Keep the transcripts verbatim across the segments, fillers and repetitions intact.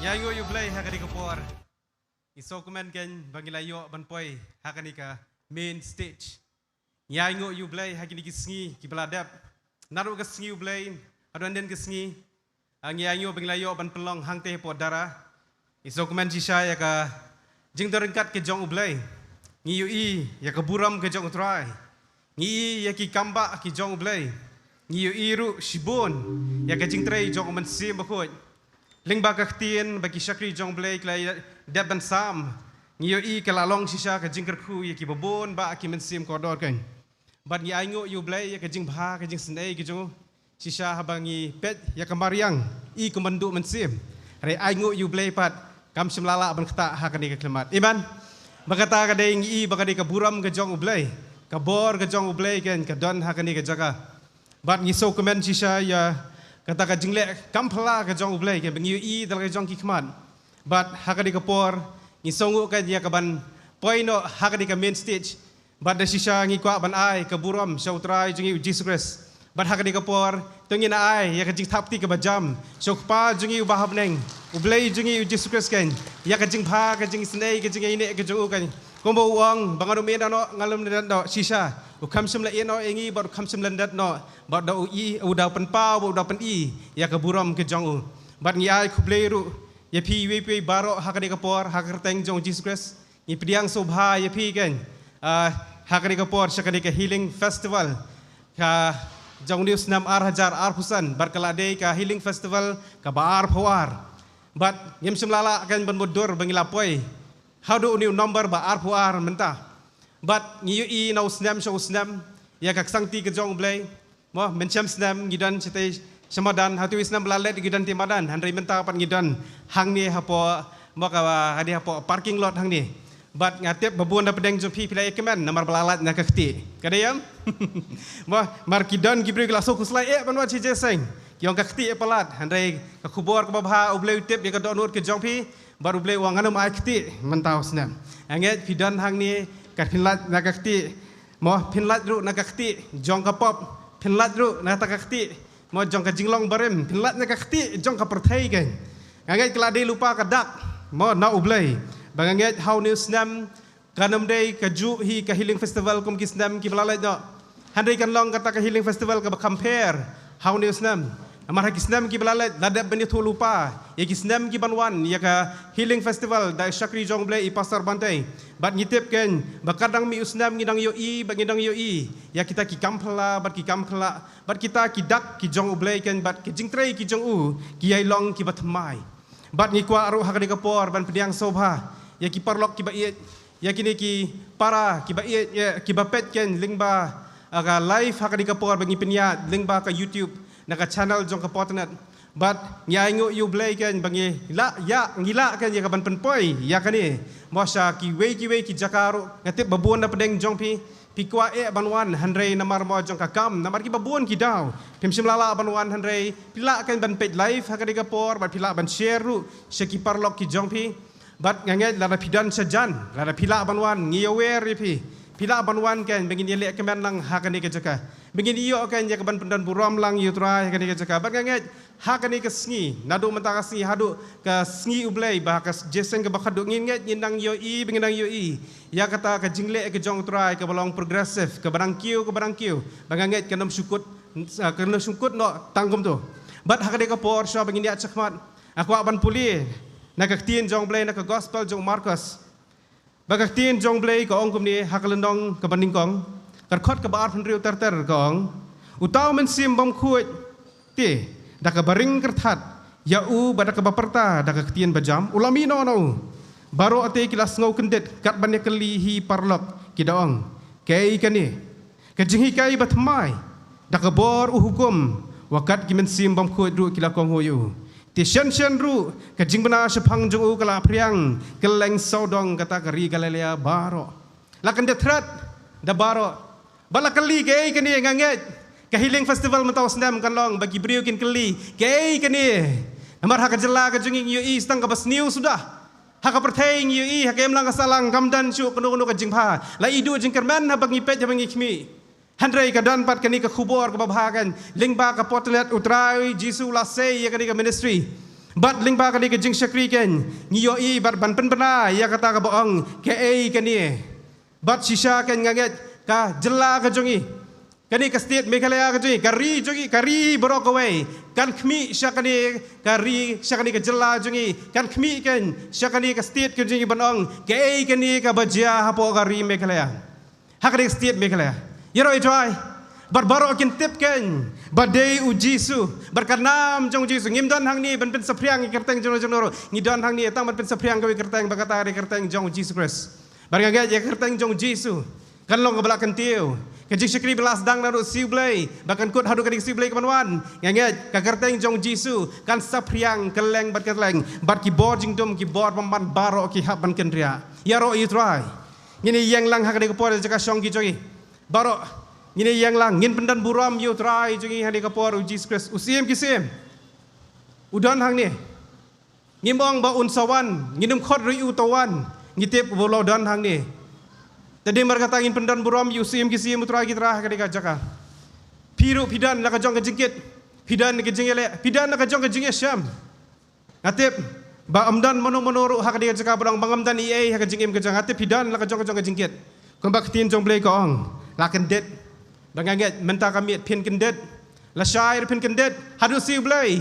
Ïa, ngi ïoh ïa U Blei ha kane ka por. Ngi sngewkmen kein ba ngi la ïoh ban poi ha kane ka main stage. Ngi ainguh ïa U Blei ha kine ki sngi kiba la dep. Naduh ka sngi U Blei haduh hadien ka sngi, ah, ngi ainguh ba ngi la ïoh ban pynlong hangtei hapoh Dara. Ngi sngewkmen shisha ïa ka jingdon ryngkat ka jong U Blei. Ngi ïohi ïa ka burom ka jong U Trai. Ngi ïohi ïa ki kambah ki jong U Blei. Ngi ïohi ruh shibun ïa ka jingtrei jong U Mynsiem Bakhuid. Lyngba ka ktien ba ki shakri jong U Blei ki la dep ban sam, ngi ïohi ka la long shisha ka jingkyrkhu ïa kiba bun bah ki mynsiem kordor kein. Bad ngi ainguh ïa U Blei ïa ka jingbha ka jingsnei ka jong u. Shisha haba ngi peit ïa ka mariang, i kumba duh mynsiem. Hynrei ainguh ïa U Blei pat kam shym la lah ban ktah ha kane ka khyllipmat. Amen. Ba kata ka dei ngi i ba ka dei ka burom ka jong U Blei, ka bor ka jong U Blei kein ka don ha kane ka jaka. Bad ngi sngewkmen shisha ïa kata ka jingleh kam phylla ka jong U Blei kein ba ngi ïohi da la ka jong ki khmat. Bad ha kane ka por ngi sngewnguh kein ïa kaban poi noh ha kane ka main stage. Bad da shisha ngi kwah ban ai ka burom sha U Trai jong ngi U Jisu Khrist. Bad ha kane ka por to ngin ai ïa ka jingthap kti kaba jam sha U Kpa jong ngi uba ha bneng, U Blei jong ngi U Jisu Khrist kein, ïa ka jingbha ka jingsnei ka jingïaineh ka jong u kein. Kumba u ong ba ngan ym ïehnoh, ngan ym lyndet noh, shisha u kham shym la ïehnoh ïa ngi bad u kham shym lyndet noh. Bad da u i, u da u pynpaw, u da u pyni ïa ka burom ka jong u. Bad ngi ai khublei ruh ïa phi iwei pa iwei baroh ha kane ka por ha ka kyrteng jong U Jisu Khrist. Ngi pdiang sngewbha ïa phi kein, ah, ha kane ka por sha kane ka Healing Festival ka jong une u snem ar hajar arphew san, bad ka la dei ka Healing Festival kaba arphew ar. Bad ngim shym la lah kein ban mutdur ba ngi la poi haduh une u number ba arphew ar mynta. Bad ngi ïohi na u snem sha u snem ïa ka ksangti ka jong U Blei. Mo, mynshem snem ngi don shatei sha madan, hato i snem ba la leit ngi don tei madan, hynrei mynta pat ngi don hangne hapoh, mo, ka, hangne hapoh parking lot hangne. Bad nga tip ba bun na pdeng jong phi phi la ïakmen namar ba la lait na ka kti. Ka dei em? Mo, mar ki don ki briew ki la sngewkhuslai eh ban wan sha jingïaseng, ki ong ka kti eh palat, hynrei ka khubor kaba bha U Blei u tip ïa ka dohnud ka jong phi. Bad U Blei u ong ngan ym ai kti mynta u snem. Nga ngeit phi don hangne ka phin lait na ka kti. Mo, phin lait ruh na ka kti jong ka pop, phin lait ruh na ka kti, mo, jong ka jinglong barim, phin lait na ka kti jong ka pyrthei kein. Nga ngeit ka la dei lypa ka dak, mo, na U Blei. Ba nga ngeit ha une u snem kan ym dei kajuh hi ka Healing Festival kum ki snem kiba la leit noh. Hynrei kan long kata ka Healing Festival kaba kham pher ha une u snem. Namar ha ki snem kiba la leit la dep ban ïathuh lypa ïa ki snem ki ban wan ïa ka Healing Festival da i shakri jong U Blei i Pastor Bantei. Bad ngi tip kein ba ka dang mih u snem ngi dang ïohi, ba ngi dang ïohi ïa kita ki kam phylla bad ki kam khlak bad kita ki dak ki jong U Blei kein bad ki jingtrei ki jong u ki ïai long kiba thymmai. Bad ngi kwah ruh ha kane ka por ban pdiang sngewbha ïa ki paralok kiba ïeit, ïa kine ki para kiba ïeit, ïa kiba peit kein lyngba, ah, ka live ha kane ka por ba ngi pynïaid lyngba ka YouTube na ka channel jong ka Potternet. Bad ngi ainguh ïa U Blei kein ba ngi lah, ïa, ngi lah kein ïa kaban pynpoi ïa kane, mo, sha kiwei kiwei ki jaka ruh. Nga tip ba bun na pdeng jong phi phi kwah eh ban wan hynrei namar, mo, jong ka kam, namar kiba bun ki daw phim shym la lah ban wan, hynrei phi lah kein ban peit live ha kane ka por bad phi lah ban share ruh sha ki paralok ki jong phi. Bad nga ngeit lada phi don shajan, lada phi lah ban wan, ngi ïawer ïa phi, phi lah ban wan kein ba ngin ïaleh kmen lang ha kane ka jaka, ba ngin ïoh kein ïa kaban pyndon burom lang ïa U Trai ha kane ka jaka. Bad nga ngeit ha kane ka sngi, naduh mynta ka sngi haduh ka sngi U Blei, ba ha ka jingïaseng kaba khatduh, ngin ngeit, ngin nang ïohi, ba ngin nang ïohi ïa kata ka jingleh ka jong U Trai kaba long progressive, kaba nang kiew, kaba nang kiew, ba nga ngeit kan ym shu kut, ah, kan ym shu kut noh tang kumto. Bad ha kane ka por shuwa ba ngin ïaid shakhmat, nga kwah ban pule na ka ktien jong U Blei na ka Gospel jong u Markos. Ba ka ktien jong U Blei ka ong kumne ha ka lynnong kaba nyngkong, ka dkhot kaba arphew hynriew ter ter, ka ong: Uta U Mynsiem Bakhuid te da kaba ring kyrthat ïa u bad da kaba pyrta da ka ktien bajam u la mih noh na u. Baroh te ki la sngew kyndit kat ban ïakylli hi paralok, ki da ong: Kaei kane ka jinghikai bathymmai, da ka bor u hukum, wa kat ki mynsiem bymkhuid ruh ki la kohnguh ïa u. Te shen shen ruh ka jingbna shaphang jong u ka la phriang kylleng sawdong kata ka ri Galilea baroh. La kyndit thret da baroh. Ba la kylli, kaei kane? Nga ngeit ka Healing Festival mynta u snem kan long ba ki briew kin kylli, kaei kane? Namar ha ka jylla ka jong ngi ngi ïohi tang kaba sniew suda. Ha ka pyrthei ngi ïohi, ha ka imlang ka sahlang kam don shuh kano kano ka jingbha. La i duh jingkyrmen haba ngi peit, haba ngi khmih. Hynrei ka don pat kane ka khubor kaba bha kan, lyngba ka Potternet U Trai Jisu u la sei ïa kane ka ministry. Bad lyngba kane ka jingshakri kein, ngi ïohi bad ban pynbna ïa kata kaba ong kaei kane. Bad shisha kein nga ngeit ka jylla ka jong ngi, kane ka state Meghalaya ka jong ngi, ka ri jong ngi, ka ri baroh kawei, kan khmih sha kane ka ri, sha kane ka jylla jong ngi, kan khmih kein sha kane ka state ka jong ngi ban ong kaei kane kaba jia hapoh ka ri Meghalaya. Ha kane ka state Meghalaya, ïaroh ïa u Trai. Bad baroh kin tip kein ba dei u Jisu, bad ka nam jong u Jisu. Ngim don hangne ban pynsaphriang ïa ka kyrteng jong u jong u ruh. Ngi don hangne tang ban pynsaphriang kawei ka kyrteng, ba kata ka dei ka kyrteng jong u Jisu Khrist. Bad nga ngeit ïa ka kyrteng jong u Jisu kan long kaba la kyntiew. Ka jingshakri ba la sdang naduh u Blei, ba kan kut haduh kane ka u Blei kaban wan, nga ngeit ka kyrteng jong u Jisu kan saphriang kylleng bad kylleng, bad ki bor jingdum, ki bor bymman baroh ki hap ban kynriah. Ïaroh ïa u Trai. Ngin ïeng lang ha kane ka por ha jaka shong ki jong ngi. Baroh ngin ïeng lang, ngin pyndon burom ïa u Trai jong ngi ha kane ka por, u Jisu Khrist, u Syiem ki syiem. U don hangne. Ngim ong ba un sa wan, ngin ym khot ruh ïa u, to wan. Ngi tip ba u la don hangne. Te dei namar kata ngin pyndon burom ïa u Syiem ki syiem, u Trai ki trai ha kane ka jaka. Phi ruh phi don la ka jong ka jingkit, phi don ka jingïaleh, phi don la ka jong ka jingïashem. Nga tip ba ym don mano mano ruh ha kane ka jaka ba ong ba ngam don ei ei ha ka jingim ka jong. Nga tip phi don la ka jong ka jong ka jingkit. Kumba ka ktien jong u Blei ka ong, la kyndit. Ba nga ngeit mynta ka miet phin kyndit, lashai ruh phin kyndit haduh u Blei.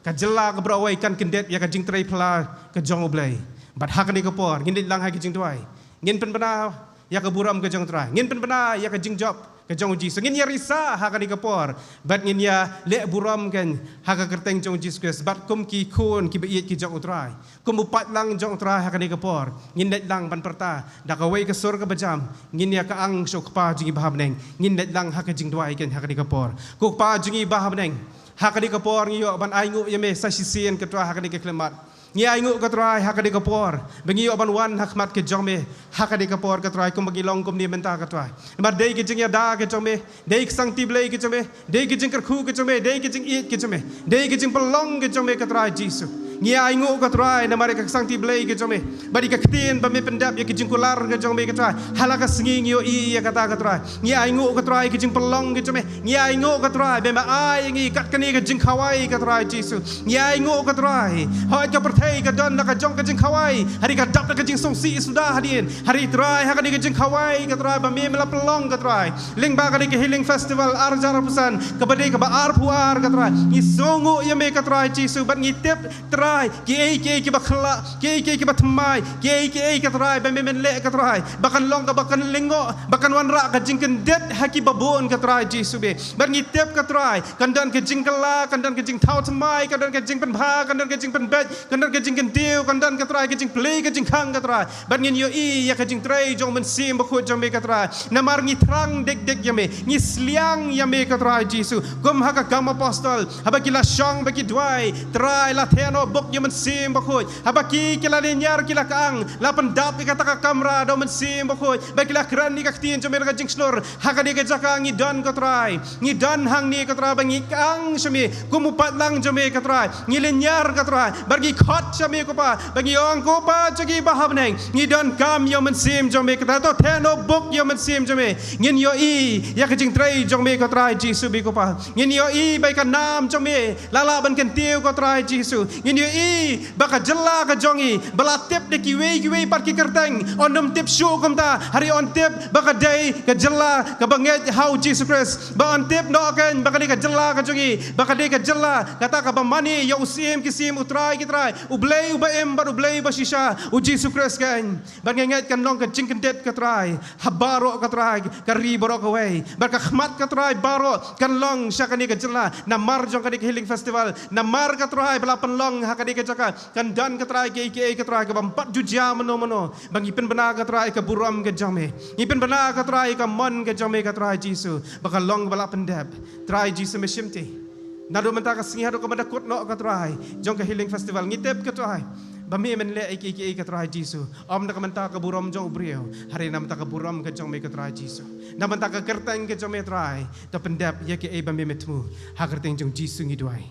Ka jylla ka baroh kawei kan kyndit ïa ka jingtrei phylla ka jong u Blei. Bad ha kane ka por ngin leit lang ha ka jingduwai. Ngin pynbna ïa ka burom ka jong u Trai, ngin pynbna ïa ka jingjop ka jong u Jisu. Ngin ïarisa ha kane ka por bad ngin ïaleh burom kein ha ka kyrteng jong u Jisu Khrist, bad kum ki khun kiba ïeit ki jong u Trai, kum u paidlang jong u Trai, ha kane ka por ngin leit lang ban pyrta da kawei ka sur kaba jam. Ngin ïa kyang sha u Kpa jong ngi ba ha bneng. Ngin leit lang ha ka jingduwai kein ha kane ka por. Ko Kpa jong ngi ba ha bneng, ha kane ka por ngi ïoh ban ainguh ïa me sa shisien, ko Trai, ha kane ka khyllipmat. Ngi ainguh, ko Trai, ha kane ka por ba ngi ïoh ban wan ha khmat ka jong me ha kane ka por, ko Trai, kumba ngi long kumne mynta, ko Trai. Namar dei ka jingïada ka jong me, dei ka sangti Blei ka jong me, dei ka jingkyrkhu ka jong me, dei ka jingïeit ka jong me, dei ka jingpynlong ka jong me, ko Trai Jisu. Ngi ainguh, ko Trai, namar ïa ka sangti Blei ka jong me, bad ïa ka ktien ba me pyndep, ïa ka jingkular ka jong me, ko Trai. Ha la ka sngi ngi ïohi ïa kata, ko Trai. Ngi ainguh, ko Trai, ïa ka jingpynlong ka jong me. Ngi ainguh, ko Trai, ba me ai ïa ngi kat kane ka jingkhawai, ko Trai Jisu. Ngi ainguh, ko Trai, hooid ka pyrthei ka don la ka jong ka jingkhawai, hynrei ka dap da ka jingsngewsih suda hadien. Hynrei Trai, ha kane ka jingkhawai, ko Trai, ba me me la pynlong, ko Trai, lyngba kane ka Healing Festival ar hajar arphew san, kaba dei kaba arphew ar, ko Trai, ngi sngewnguh ïa me, ko Trai Jisu, bad ngi tip, Trai, kiei kiei kiba khyllah, kiei kiei kiba thymmai, kiei kiei, ko Trai, ba me men leh, ko Trai, ba kan long kaba kan lyngngoh, ba kan wanrah ka jingkyndit ha kiba bun, ko Trai Jisu be. Bad ngi tip, ko Trai, kan don ka jingkylla, kan don ka jingthaw thymmai, kan don ka jingpynbha, kan don ka jingpynbeit, kan don ka jingkyntiew, kan don, ko Trai, ka jingplie ka jingkhang, ko Trai. Bad ngin ïohi ïa ka jingtrei jong u Mynsiem Bakhuid jong me, ko Trai. Namar ngi thrang dik dik ïa me, ngi sliang ïa me, ko Trai Jisu. Kum ha ka Kam Apostol, haba ki la shong bad ki duwai, Trai, la theh noh buk ïa u Mynsiem Bakhuid. Haba ki, ki la lynñiar, ki la kyang, la pyndap ïa kata ka kamra da u Mynsiem Bakhuid, bad ki la kren ïa ka ktien jong me da ka jingshlur. Ha kane ka jaka ngi don, ko Trai. Ngi don hangne, ko Trai, ba ngi kyang sha me kum u paidlang jong me, ko Trai. Ngi lynñiar, ko Trai, bad ngi khot sha me, ko Pa, ba ngi ong, ko Pa jong ngi ba ha bneng, ngi donkam ïa u Mynsiem jong me, ko Trai. To theh noh buk ïa u Mynsiem jong me. Ngin ïohi ïa ka jingtrei jong me, ko Trai Jisu be, ko Pa. Ngin ïohi ba ïa ka nam jong me la lah ban kyntiew, ko Trai Jisu. Ngin ïohi ba ka jylla ka jong ngi ba la tip da kiwei kiwei pat ki kyrteng, yn ym tip shuh kumta, hynrei yn tip ba ka dei ka jylla kaba ngeit ha u Jisu Khrist. Ba yn tip noh kein ba ka dei ka jylla ka jong ngi, ba ka dei ka jylla kata kaba mane ïa u Syiem ki syiem, u Trai ki trai, u Blei uba im bad u Blei uba shisha, u Jisu Khrist kein. Bad nga ngeit kan long ka jingkyndit, ko Trai, ha baroh, ko Trai, ka ri baroh kawei. Bad ka khmat, ko Trai, baroh kan long sha kane ka jylla namar jong kane ka Healing Festival. Namar, ko Trai, ba la pynlong ha kane ka jaka kan don, ko Trai, kiei kiei, ko Trai, kaba ym pat ju jia mano mano. Ba ngi pynbna, ko Trai, ka burom ka jong me. Ngi pynbna, ko Trai, ka mon ka jong me, ko Trai Jisu, ba ka long kaba la pyndep. Trai Jisu, me shimti. Naduh mynta ka sngi haduh kaba dang kut noh, ko Trai, jong ka Healing Festival, ngi tip, ko Trai, ba me men leh ïa kiei kiei, ko Trai Jisu. Ym na ka bynta ka burom jong u briew, hynrei na ka bynta ka burom ka jong me, ko Trai Jisu. Na ka bynta ka kyrteng ka jong me, Trai, to pyndep ïa kiei ba me men thmu. Ha ka kyrteng jong u Jisu ngi duwai.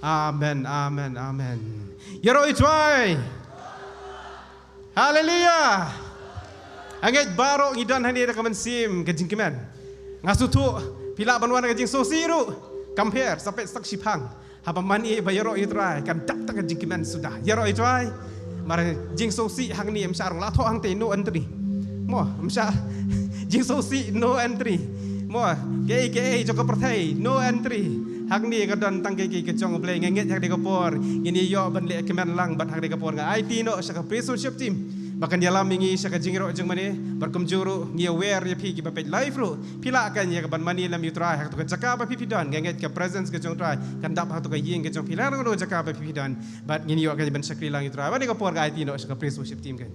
Amen, amen, amen. Ïaroh ïa u Trai. Haleluia. Nga ngeit baroh ngi don hangne da ka mynsiem ka jingkmen. Nga sngewthuh phi lah ban wan da ka jingsngewsih ruh. Kam pher, sa peit sha ka shiphang. Haba mane ba ïaroh ïa u Trai kan dap tang ka jingkmen suda. Ïaroh ïa u Trai. Mar jingsngewsih hangne ym shah rong la thoh hangtei no entry. Mo, ym shah jingsngewsih no entry. Mo, kaei kaei jong ka pyrthei no entry. Hangne ka don tang kaei kaei ka jong U Blei, nga ngeit ha kane ka por ngin ïoh ban leh kmen lang bad ha kane ka por nga aiti noh sha ka praise worship team ba kan ïalam ïa ngi sha ka jingïaroh jingmane. Bad kumjuh ruh ngi aware ïa phi kiba peit live ruh, phi lah kan ïa ka ban mane lem ïa u Trai ha katu ka jaka ba phi phi don. Nga ngeit ka presence ka jong u Trai kan dap ha katu ka ïing ka jong phi, la ha katu ka jaka ba phi phi don. Bad ngin ïoh kan ïa ban shakri lang ïa u Trai. Bad ha kane ka por nga aiti noh sha ka praise worship team kan.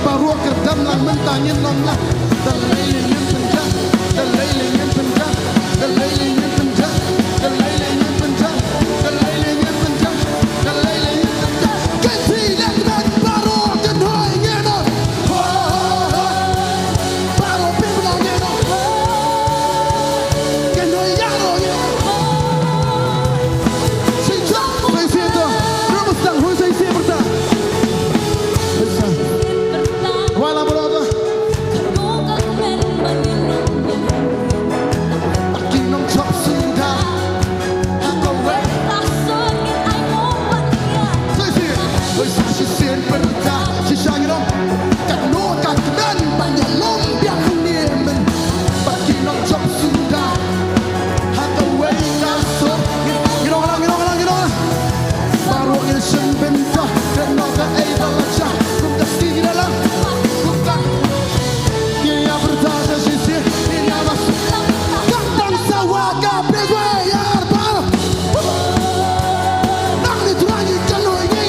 Baroh kyrdan lang mynta ngin ong lah. Da lei lei ngin pyndem, da lei lei ngin pyndem, da lei lei ngin pyndem, da lei lei ngin pyndem, da lei lei ngin pyndem, da lei lei ngin pyndem. Kynti leh kyrdan baroh kynhoi ngin ong. Ho, ho, ho. Baroh pynbna ngin ong. Kynhoi ïaroh ngin ong. Shisha, sa shisien to. Rum sdang, hu sa shisien pyrta. Wala baroh to. Ki nongjop suda ha kawei. Sa shisien, sa shisien pyrta. Shisha ngi ong. Katno ka kmen ban ïalum biang hangne mynta. Bad ki nongjop suda ha kawei ka sur. Ngi ong lang, ngi ong lang, ngi ong lang. Baroh ngin shim bynta, kren noh kaei ba la jia, kum ka sngi ngi da lang, kum ka. Ngi ïa pyrta sa shisien, ngi ïa mas. Ka tang sawa ka pyrthei ïa ar baroh. Nang ni Trai ngi kynhoi ngi.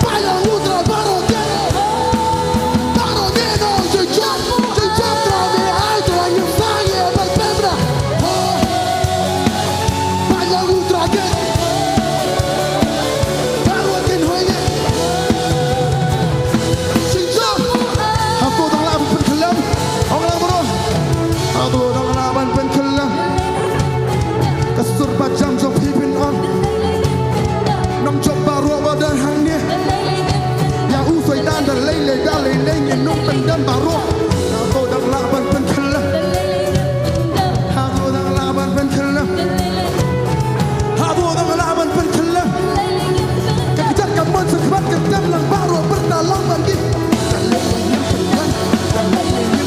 Ba ïa u Trai baroh ngi. Baroh ngi nong jujur, jujur Trai ngi ai Trai ngi sa ngi ban pynbna. Ba ïa u Trai. Baroh kynhoi ngi. Shisha. Hato dang lah ban pynkhyllem? Ong lang baroh. Hato dang lah ban pynkhyllem? Ka sur ba jam jong phi phin ong. Nongjop baroh ba don hangne. Ïa u Soitan da lei lei, da lei lei ngin ym pyndem baroh. Hato dang lah ban pynkhyllem? Hato dang lah ban pynkhyllem? Hato dang lah ban pynkhyllem? Ka kjat ka mon sa khmat ka tem lang baroh pyrta lang ban ki. Haleluya.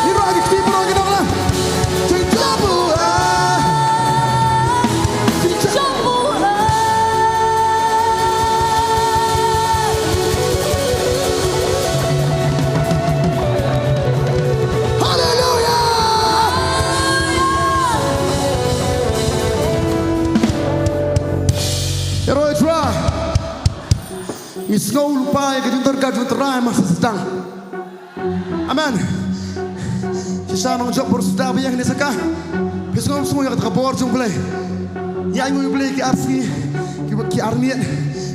Ngi rwai ki kti baroh, ngi ong lang. Haleluya. Ïaroh ïa u Trai. Ngi sngew lypa ïa ka jingdon ka jingtrai ma sdang. Amen. Shisha nongjop baroh sdang biang ne saka. Phi sngew, sngew ïa kata ka bor jong U Blei. Ïa ngi U Blei ki ar sngi, ki ba ki ar miet.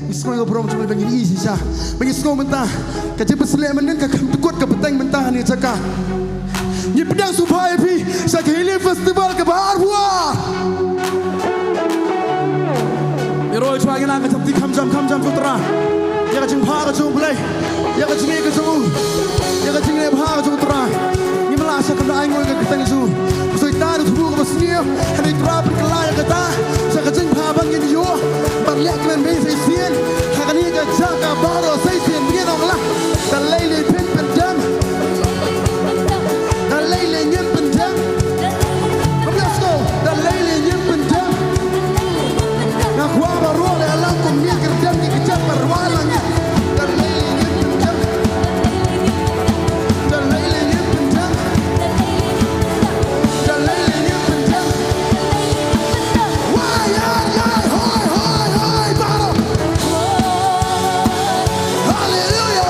Ngi sngew ïa ka burom jong U Blei ba ngi ïohi shisha. Ba ngi sngew mynta ka jingpynshlur mynnin ka kham dkut ka bteng mynta ne saka. Ngi pdiang sngewbha ïa phi sha ka Healing Festival kaba arphew ar. Ngi roi chwa ngi nang ka jingpyni kham jam kham jam sha U Trai. Ïa ka jingbha ka jong U Blei, ïa ka jingngeit ka jong u, ïa ka jingleh bha ka jong U Trai. Ngim lah sha ka dei ngoi ka kyrteng jong u. Soitan u thmu kaba sniew. Hynrei U Trai pynkylla ïa kata sha ka jingbha ba ngin ïoh ban leh kmen beiñ sa shisien. Ha kane ka jaka baroh sa shisien ngin ong lah. Da lei lei phin pyndem. Da lei lei ngin pyndem. Let's go. Da lei lei ngin pyndem. Nga kwah baroh leh lang kum ngin kyrdem ki kjat baroh lang. Da lei lei ngin pyndem. Da lei lei ngin pyndem. Da lei lei ngin pyndem. Wai, ai, ai, hoi, hoi, hoi, baroh. Haleluya.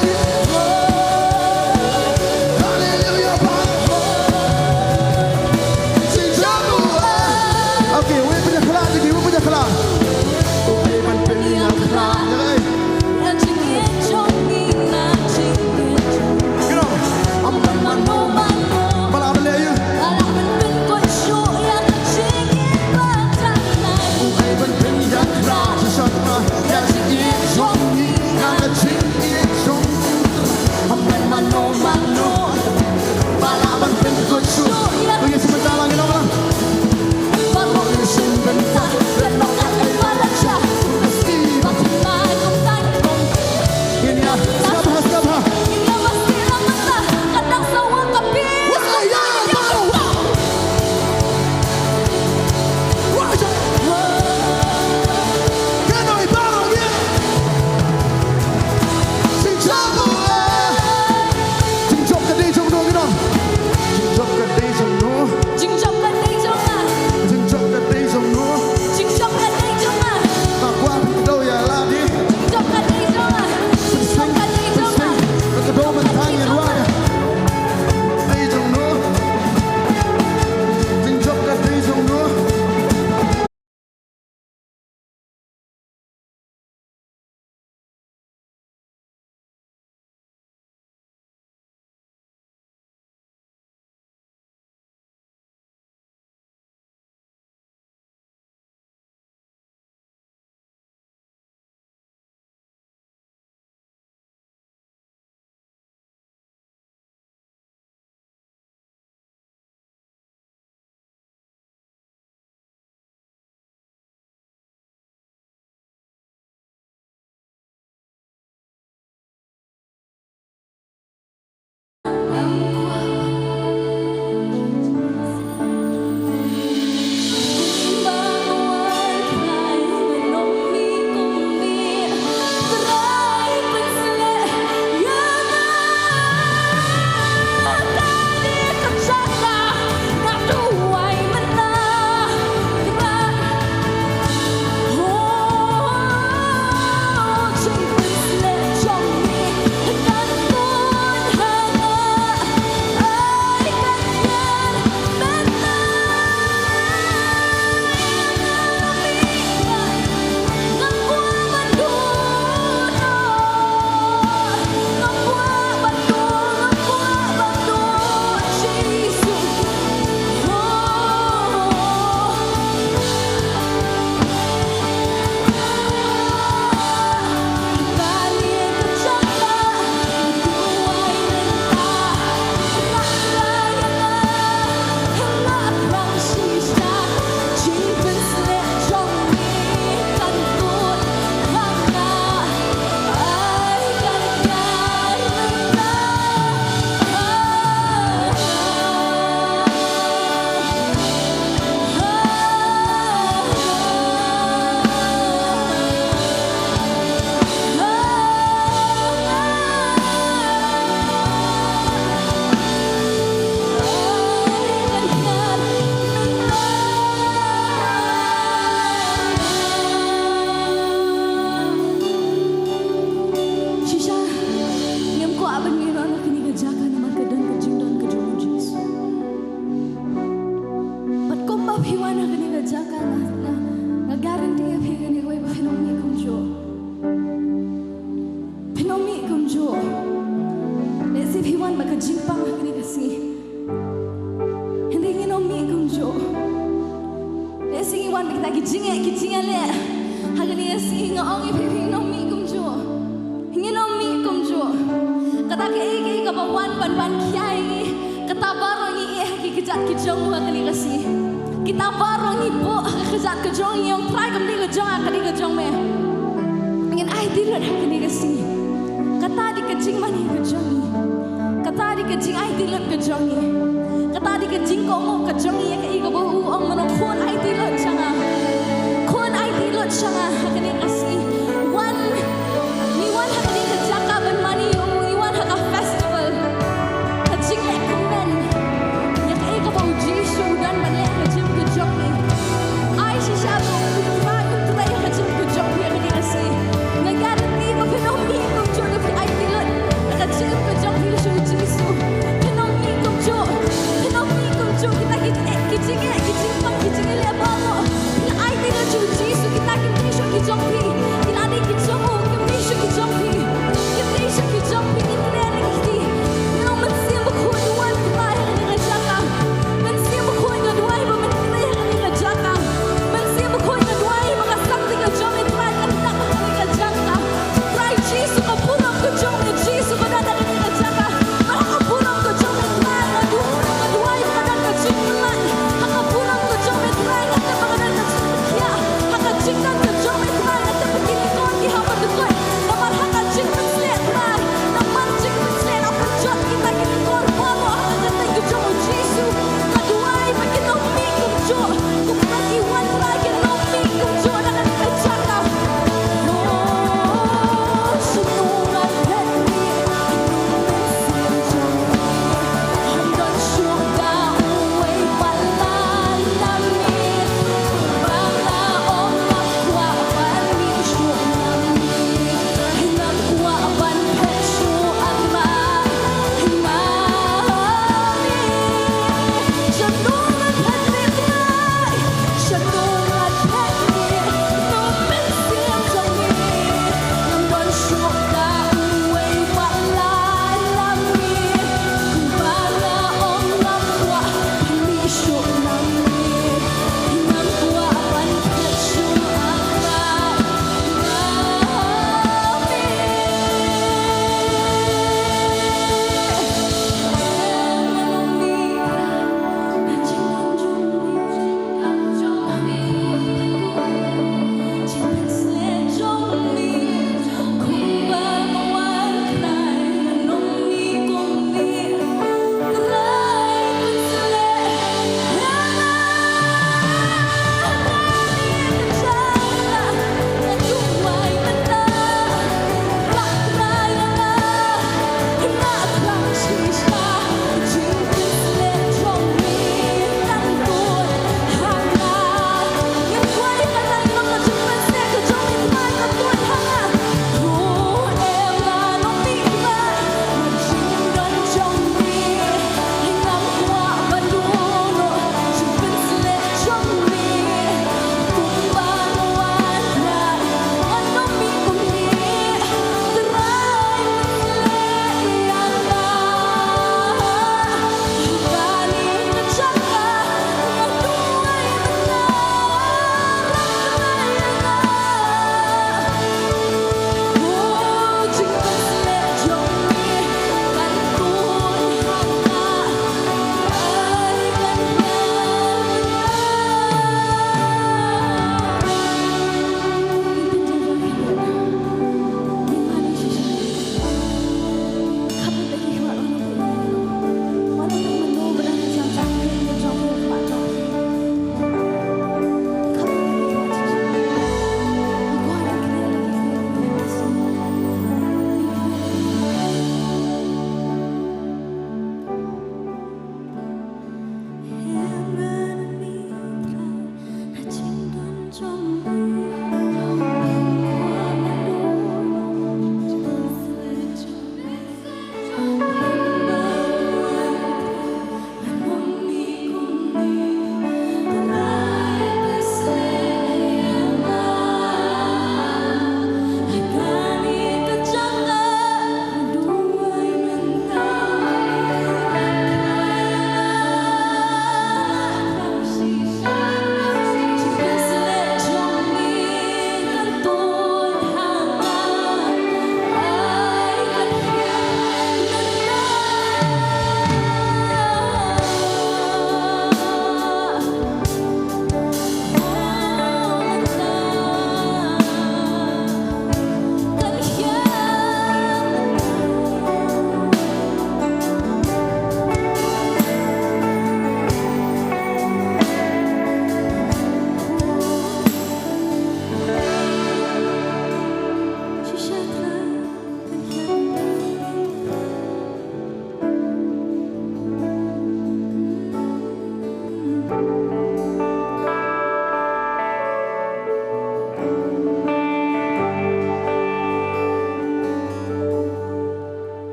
Jingeh ki jingeh leh. Ha kane ka sngi nga ong ïa phi, phi nong mih kumjuh. Ngi nong mih kumjuh. Kata kaei kaei kaba wan ban ban khia ïa ngi, kata baroh ngi ïeh ha ki kjat ki jong u ha kane ka sngi. Kita baroh ngi buh ha ka kjat ka jong ngi, ong Trai kam dei ka jong nga, ka dei ka jong me. Ngin aiti lut ha kane ka sngi. Kata dei ka jingmane ka jong ngi. Kata dei ka jingaiti lut ka jong ngi. Kata dei ka jingkohnguh ka jong ngi ïa kaei kaba u ong, mano khun aiti lut sha nga. Khun aiti lut sha nga ha kane ka sngi. Wan, ngi wan ha kane ka jaka ban mane ïa u, ngi wan ha ka festival. Ka jingïakmen ïa kaei kaba u Jisu u don ban leh ha ka jingim ka jong ngi. Ai shisha ba u Trai un trei ha ka jingim ka jong phi ha kane ka sngi. Nga guarantee ba phin ym mih kumjuh lada phi aiti lut ïa ka jingim ka jong phi sha u Jisu. Phin ym mih kumjuh. Phin ym mih kumjuh. Kita ki, ki jingeh, ki jingpang, ki jingeh leh baroh, phi la aiti lut sha u Jisu. Kita kim dei shuh ki jong phi. Ki la dei ki jong u, kim dei shuh ki jong phi.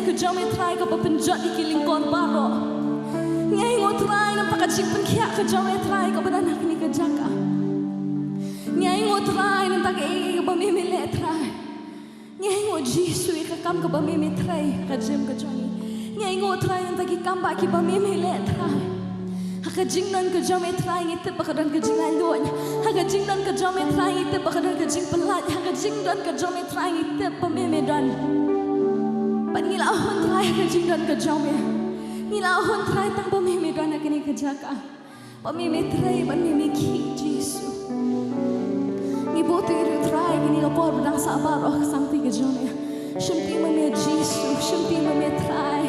ka jong me Trai kaba pynjot ïa ki lyngkor baroh. Ngi ainguh Trai namar ka jingpynkhiah ka jong me Trai kaba don ha kane ka jaka. Ngi ainguh Trai namar ka ei kaba me me leh Trai. Ngi ainguh Jisu ïa ka kam kaba me me trei ha ka jingim ka jong ngi. Ngi ainguh Trai namar ki kam ba kiba me me leh Trai. Ha ka jingdon ka jong me Trai ngi tip ba ka don ka jinglaitluid. Ha ka jingdon ka jong me Trai ngi tip ba ka don ka jingpyllait. Ha ka jingdon ka jong me Trai ngi tip ba me me don. Bad ngi la hun Trai ha ka jingdon ka jong me. Ngi la hun Trai tang ba me me don ha kane ka jaka. Ba me me trei, ba me me khih Jisu. Ngi buh ïa u Trai kane ka por ba dang sah baroh ha ka samti ka jong me. Shim ti ma me Jisu, shim ti ma me Trai.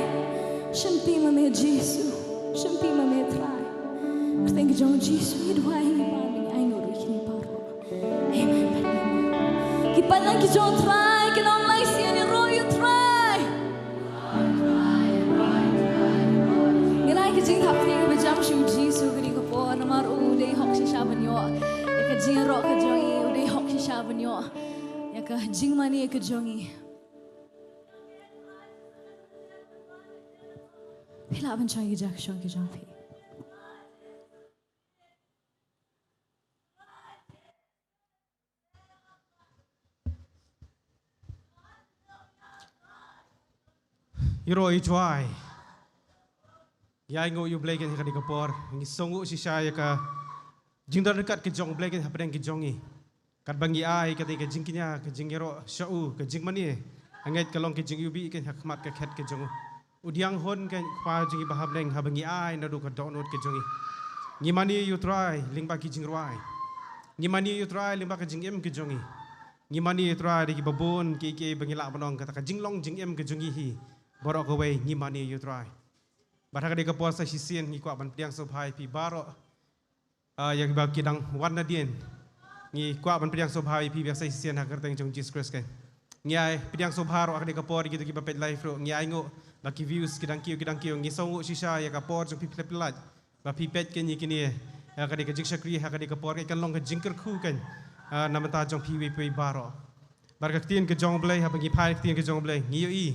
Shim ti ma me Jisu, shim ti ma me Trai. Kyrteng ka jong Jisu ngi duwai ngi pan ngi ainguh ruh kine baroh. Amen. Ki paidlang ki jong Trai, ki nong lai sien ïaroh ïa u Trai. Ngi ai ka jingthap kti kaba jam sha u Jisu ha kane ka por namar u dei hok shisha ban ïoh ïa ka jingïaroh ka jong ngi, u dei hok shisha ban ïoh ïa ka jingmane ka jong ngi. Phi lah ban shong ïa ka jaka shong ka jong phi. Ïaroh ïa u Trai. Ngi ainguh ïa u Blei kane ha kane ka por. Ngi sngewnguh shisha ïa ka jingdon ryngkat ka jong u Blei kane hapdeng ka jong ngi. Katba ngi ai kane ka jingkñia, ka jingïaroh sha u, ka jingmane. Hangne ka long ka jingïohi kane ha khmat ka khet ka jong u. U diang hun kane u Kpa jong ngi ba ha bneng haba ngi ai naduh ka dohnud ka jong ngi. Ngi mane ïa u Trai lyngba ki jingrwai. Ngi mane ïa u Trai lyngba ka jingim ka jong ngi. Ngi mane ïa u Trai da kiba bun kiei kiei ba ngi lah ban ong kata ka jinglong jingim ka jong ngi hi. Baroh kawei ngi mane ïa u Trai. Bad ha kane ka por sa shisien ngi kwah ban pdiang sngewbha ïa phi baroh. Ah, ïa kiba ki dang wan nadien. Ngi kwah ban pdiang sngewbha ïa phi ba sa shisien ha ka kyrteng jong Jesus Christ kane. Ngi ai pdiang sngewbha ruh ha kane ka por ïa kito kiba peit live ruh. Ngi ainguh ba ki views ki dang kiew ki dang kiew. Ngi sngewnguh shisha ïa ka por jong phi phi la peit live. Ba phi peit kane ïa kine, eh, ka dei ka jingshakri ha kane ka por, ka long ka jingkyrkhu kane, eh, na bynta jong phi wei pa wei baroh. Bad ka ktien ka jong u Blei, haba ngi phai ktien ka jong u Blei, ngi ïohi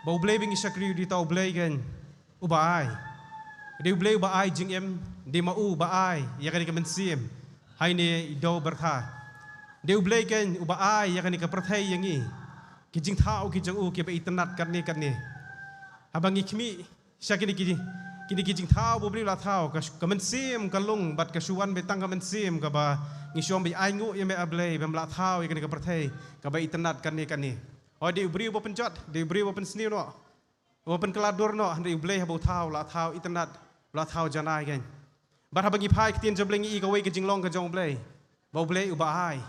ba u Blei ba ngi shakri u dei uta u Blei kane uba ai. Dei u Blei uba ai jingim, dei ma u uba ai ïa kane ka mynsiem ha ine i dew byrtha. Dei u Blei kane uba ai ïa kane ka pyrthei ïa ngi ki jingthaw ki jong u kiba itynnad katne katne. Haba ngi khmih sha kine ki, kine ki jingthaw ba u Blei u la thaw, ka shu-, ka mynsiem ka lung bad ka shu wan beit tang ka mynsiem kaba ngi shu ong ba ainguh ïa me A Blei ba me la thaw ïa kane ka pyrthei kaba itynnad katne katne. Hooid, dei u briew uba pynjot, dei u briew uba pynsniew noh, uba pynkylla dur noh, hynrei u Blei haba u thaw, u la thaw itynnad, u la thaw janai kane. Bad haba ngi phai ktien jong u Blei ngi i kawei ka jinglong ka jong u Blei, ba u Blei uba ai.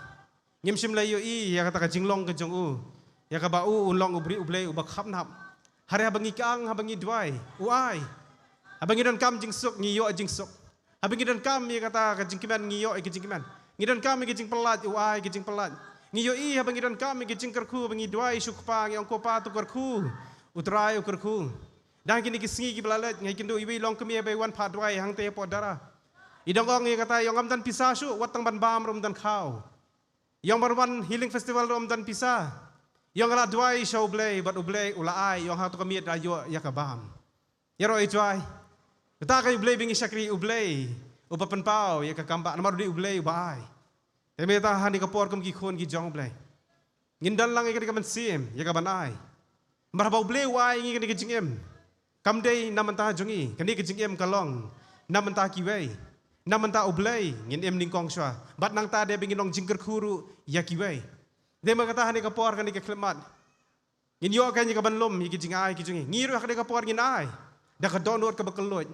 Ngim shym la ïohi ïa kata ka jinglong ka jong u, ïa kaba u un long u briew u Blei uba khapnap. Hynrei haba ngi kang, haba ngi duwai, u ai. Haba ngi donkam jingsuk, ngi ïoh jingsuk. Haba ngi donkam ïa kata ka jingkmen, ngi ïoh ïa ka jingkmen. Ngi donkam ïa ka jingpyllait, u ai ka jingpyllait. Ngi ïohi haba ngi donkam ïa ka jingkyrkhu, haba ngi duwai sha u Kpa, ngi ong, Ko Pa, to kyrkhu. U Trai u kyrkhu. Dang kine ki sngi kiba la leit, nga ïakynduh iwei i longkmie ba i wan phah duwai hangtei hapoh Dara. I dang ong ïa kata, i ong, ym don pisa shuh, wat tang ban bam ruh ym don khaw. I ong ban wan Healing Festival ruh ym don pisa. I ong nga la duwai sha u Blei, bad u Blei u la ai, i ong ha kato ka miet la ïoh ïa ka bam. Ïaroh ïa u Trai. Kata ka u Blei ba ngi shakri, u Blei uba pynpaw ïa ka kam bah, namar u dei u Blei uba ai. Te mynta ha kane ka por kum ki khun ki jong u Blei, ngin don lang ïa kane ka mynsiem ïa ka ban ai. Namar haba u Blei u ai ïa ngi kane ka jingim, kam dei na bynta jong ngi, kane ka jingim ka long na bynta kiwei. Na bynta u Blei ngin im nyngkong shuwa. Bad nangta dei ba ngin long jingkyrkhu ruh ïa kiwei. Dei ma kata ha kane ka por, kane ka khyllipmat, ngin ïoh kane ka ban lum ïa ki jingai ki jong ngi. Ngi ruh ha kane ka por ngin ai da ka dohnud kaba kylluid,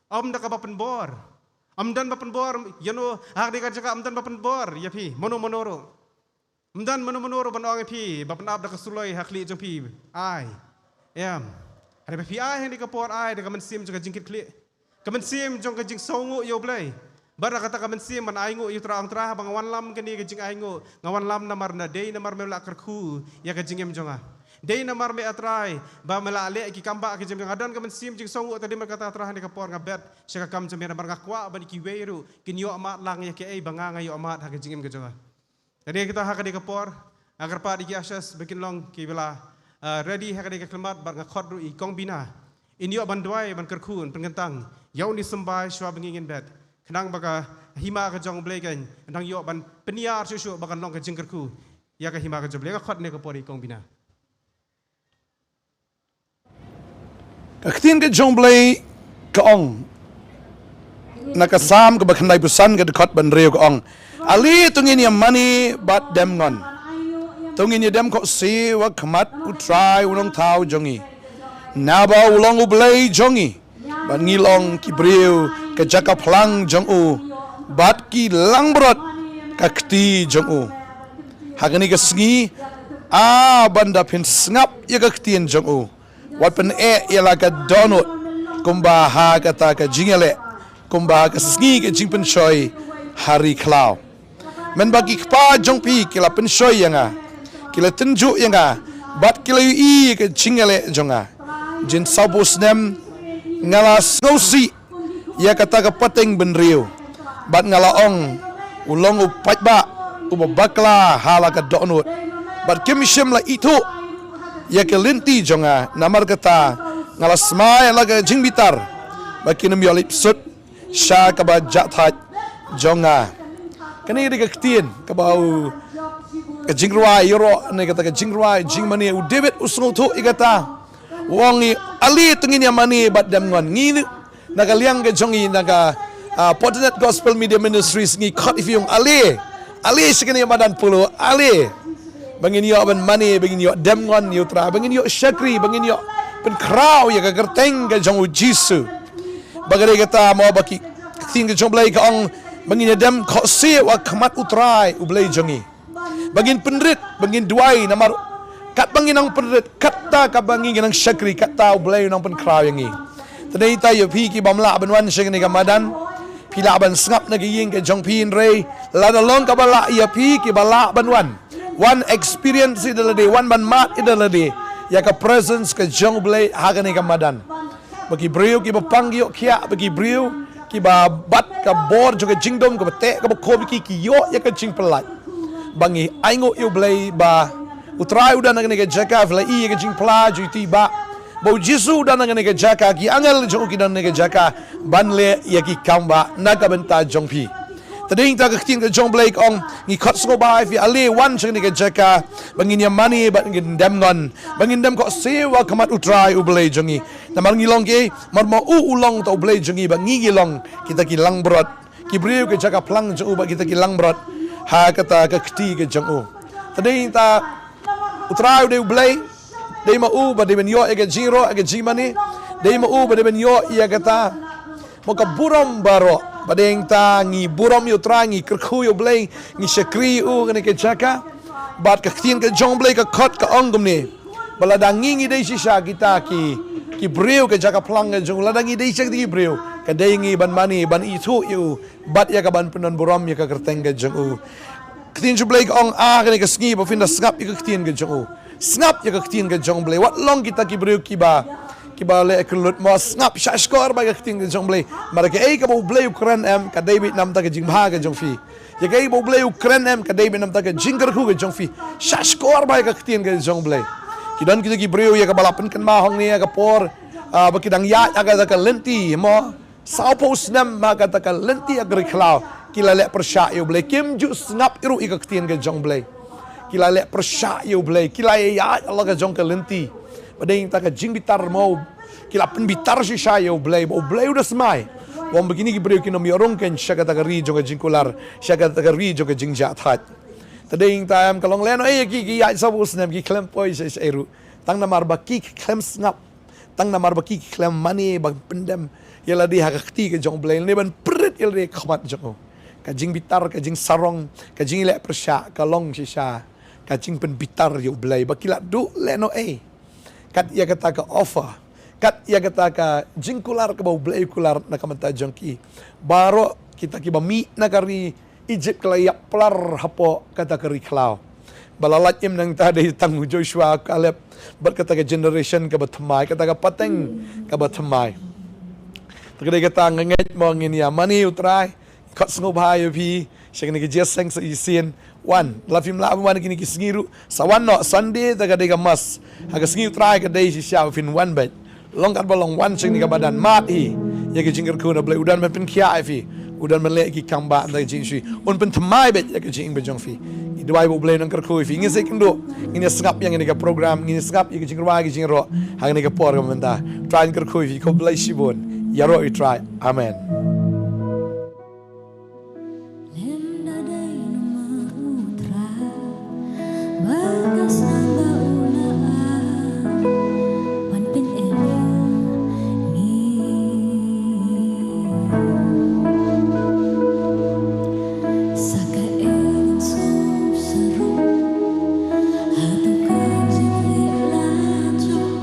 ym da kaba pynbor. Ym don ba pynbor ïano ha kane ka jaka, ym don ba pynbor ïa phi mano mano ruh. Ym don mano mano ruh ban ong ïa phi ba pynap da ka suloi ha khlieh jong phi. Ai. Em. Hynrei ba phi ai ha kane ka por, ai da ka mynsiem jong ka jingkitkhlieh, ka mynsiem jong ka jingsngewnguh ïa u Blei. Bad da kata ka mynsiem ban ainguh ïa u Trai, ong, Trai, haba nga wanlam kane ka jingainguh, nga wanlam namar na, dei namar me la kyrkhu ïa ka jingim jong nga. Dei namar me, A Trai, ba me la leh ki kam bah ka jingim jong nga. Don ka mynsiem jingsngewnguh, te dei namar kata, Trai, ha kane ka por nga bet sha ka kam jong me, namar nga kwah ban ïa kiwei ruh kin ïoh mad lang ïa kaei ba nga nga ïoh mad ha ka jingim ka jong nga. Te dei kata, ha kane ka por nga kyrpad ïa ki ushers ba kin long kiba la Ah, ready ha kane ka khlieh mat bad nga khot ruh i Kong Bina. In ïoh ban duwai ban kyrkhu ban pynkyntang ïa une u symbai shuwa ba ngin ïeng bad khnang ba ka hima ka jong U Blei kan dang ïoh ban pynïar shuh shuh ba kan long ka jingkyrkhu ïa ka hima ka jong U Blei. Nga khot ne ka por i Kong Bina. Ka ktien ka jong U Blei ka ong, na ka Salm kaba khyndaiphew san ka dkhot ba hynriew ka ong, ale to ngin ïa mane bad dem ngon. To ngin ïa dem khohsiew ha khmat U Trai U Nongthaw jong ngi. Naba u long U Blei jong ngi, bad ngi long ki briew ka jaka phlang jong u, bad ki langbrot ka kti jong u. Ha kane ka sngi, a ban da phin sngap ïa ka ktien jong u, wat pyneh ïa la ka dohnud kumba ha kata ka jingïaleh, kumba ha ka sngi ka jingpynshoi ha ri khlaw. Mynba ki kpa jong phi ki la pynshoi ïa nga, ki la tynjuh ïa nga, bad ki la ïohi ïa ka jingïaleh jong nga. Jin sawphew snem nga la sngewsih ïa kata ka pateng bynriew, bad nga la ong, u long u paidbah uba bakla ha la ka dohnud, bad kim shym la ithuh ïa ka lynti jong nga. Namar kata nga la smai ha la ka jingbitar, ba kin ym ïoh leit sut sha kaba jahthait jong nga. Kane dei ka ktien kaba u, ka jingrwai ïaroh ne kata ka jingrwai jingmane u David u sngewthuh ïa kata. U ong, ale to ngin ïa mane bad dem ngon. Ngi na ka liang ka jong ngi na ka, ah, Fortinet Gospel Media Ministries ngi khot ïa phi, ong ale, ale sha kane ka madan Polo, ale. Ba ngin ïoh ban mane, ba ngin ïoh dem ngon ïa U Trai, ba ngin ïoh shakri, ba ngin ïoh pynkhraw ïa ka kyrteng ka jong U Jisu. Ba ka dei kata mo ba ki ktien ka jong U Blei ka ong, ba ngin ïa dem khohsiew ha khmat U Trai U Blei jong ngi. Ba ngin pynrit, ba ngin duwai, namar katba ngin nang pynrit, katta kaba ngin nang shakri, katta U Blei u nang pynkhraw ïa ngi. Te dei ta ïa phi ki bym lah ban wan sha kane ka madan, phi lah ban sngap na ka ïing ka jong phi, hynrei lada long kaba lah ïa phi kiba lah ban wan, wan experience ïa da lade, wan ban mad ïa da lade ïa ka presence ka jong U Blei ha kane ka madan. Ba ki briew kiba pang ki ïoh khiah, ba ki briew kiba bat ka bor jong ka jingdum, kaba teh kaba khum, ki, ki ïoh ïa ka jingpyllait. Ba ngi ainguh ïa U Blei ba U Trai u don ha kane ka jaka, phi la i ïa ka jingphla jong iti ba, ba U Jisu u don ha kane ka jaka, ki angel jong u ki don ha kane ka jaka ban leh ïa ki kam ba na ka bynta jong phi. Te dei ta ka ktien ka jong U Blei ka ong, ngi khot sngewbha ïa phi, ale wan sha kane ka jaka, ba ngin ïa mane bad ngin dem ngon, ba ngin dem khohsiew ha khmat U Trai U Blei jong ngi. Namar ngi long kiei? Namar ma u u long ta U Blei jong ngi, ba ngi ngi long kita ki langbrot, ki briew ka jaka phlang jong u, ba kita ki langbrot ha kata ka kti ka jong u. Te dei ta U Trai u dei U Blei, dei ma u ba dei ban ïoh ïa ka jingïaroh, ïa ka jingmane, dei ma u ba dei ban ïoh ïa kata mo ka burom baroh. Ba dei ta ngi burom ïa U Trai, ngi kyrkhu ïa U Blei, ngi shakri ïa u ha kane ka jaka. Bad ka ktien ka jong U Blei ka khot ka ong kumne, ba lada ngi ngi dei shisha kita ki, ki briew ka jaka phlang ka jong u, lada ngi dei shisha kita ki briew, ka dei ngi ban mane, ban ithuh ïa u, bad ïa ka ban pyndon burom ïa ka kyrteng ka jong u. Ktien jong U Blei ka ong, ah, kane ka sngi ba phin da sngap ïa ka ktien ka jong u. Sngap ïa ka ktien ka jong U Blei. Wat long kita ki briew kiba, kiba leh kyllut mo, sngap, shahshkor bha ïa ka ktien ka jong U Blei. Namar kaei kaba U Blei u kren em, ka dei beit namar ka jingbha ka jong phi. Ïa kaei ba U Blei u kren em, ka dei beit namar ka jingkyrkhu ka jong phi. Shahshkor bha ïa ka ktien ka jong U Blei. Ki don kita ki briew ïa kaba la pynkynmaw hangne ïa ka por, ah, ba ki dang ïaid ha kata ka lynti mo, sawphew snem ha kata ka lynti ha ka ri khlaw. Ki la leh pyrshah ïa U Blei, kim ju sngap ruh ïa ka ktien ka jong U Blei. Ki la leh pyrshah ïa U Blei, ki la ïaid ha la ka jong ka lynti. Ba dei ta ka jingbitar mo, ki la pynbitar shisha ïa U Blei, ba U Blei u da smai. Wan ba kine ki briew kin ym ïoh rung kein sha kata ka ri jong ka jingkular, sha kata ka ri jong ka jingjahthait. Te dei ta em ka long lehnohei ïa ki, ki ïaid sawphew snem, ki khlem poi shaei shaei ruh. Tang namar ba ki khlem sngap, tang namar ba ki khlem mane ban pyndem ïa lade ha ka kti ka jong U Blei, ne ban pynrit ïa lade ha khmat jong u. Ka jingbitar, ka jingsarong, ka jingleh pyrshah ka long shisha ka jingpynbitar ïa U Blei, ba ki la duh lehnohei. Kat ïa kata ka offer, kat ïa kata ka jingkular kaba U Blei u kular na ka bynta jong ki. Baroh kita kiba mih na ka ri Egypt ki la ïaplar hapoh kata ka ri khlaw. Ba la lait im nangta dei tang u Joshua, Kaleb, bad kata ka generation kaba thymmai, kata ka pateng kaba thymmai. Te ka dei kata nga ngeit mo ngin ïa mane ïa U Trai, khot sngewbha ïa phi sha kane ka jingïaseng sa shisien, Wan, la phim lah ban wan kine ki sngi ruh, sa wan noh, Sunday te ka dei ka mass. Ha ka sngi U Trai ka dei shisha ba phin wan beit. Long katba long, wan sha kane ka madan, mad hi ïa ka jingkyrkhu, na U Blei u don ban pynkhiah ïa phi. U don ban leh ki kam ba na ka jingshisha. Un pynthymmai beit ïa ka jingim ka jong phi. Ngi duwai ba U Blei un kyrkhu ïa phi. Ngin sa ïakynduh, ngin ïa sngap ïa kane ka program, ngin ïa sngap ïa ka jingrwai, ka jingïaroh ha kane ka por kaba mynta. Trai un kyrkhu ïa phi, khublei shibun. Ïaroh ïa U Trai. Amen. Lem da dei namar U Trai ba ka snam ba u la ai ban pynim ïa ngi. Sa kaei ngan sngewsarong hato ka jingleh la jong.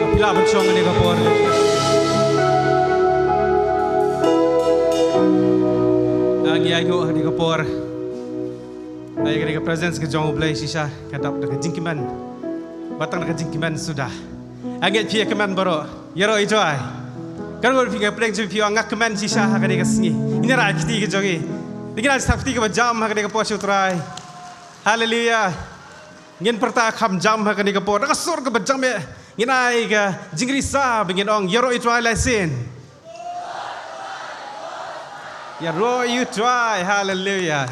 Phi lah ban shong ha kane ka por. Ah, ngi ainguh ha kane ka por. Ai, kane ka presence ka jong U Blei shisha ka dap da ka jingkmen. Bad tang da ka jingkmen suda. Nga ngeit phi ïa kmen baroh. Ïaroh ïa U Trai. Kan ngut phi nga pyrshang jong phi, nga kmen shisha ha kane ka sngi. Ïa kane ka kti ka jong ngi. Ïa kane ka kti kaba jam ha kane ka por sha U Trai. Haleluia. Ngin pyrta kham jam ha kane ka por. Da ka sur kaba jam ïa. Ngin ai ka jingrisa ba ngin ong, ïaroh ïa U Trai lai sien. Ïaroh ïa U Trai. Haleluia.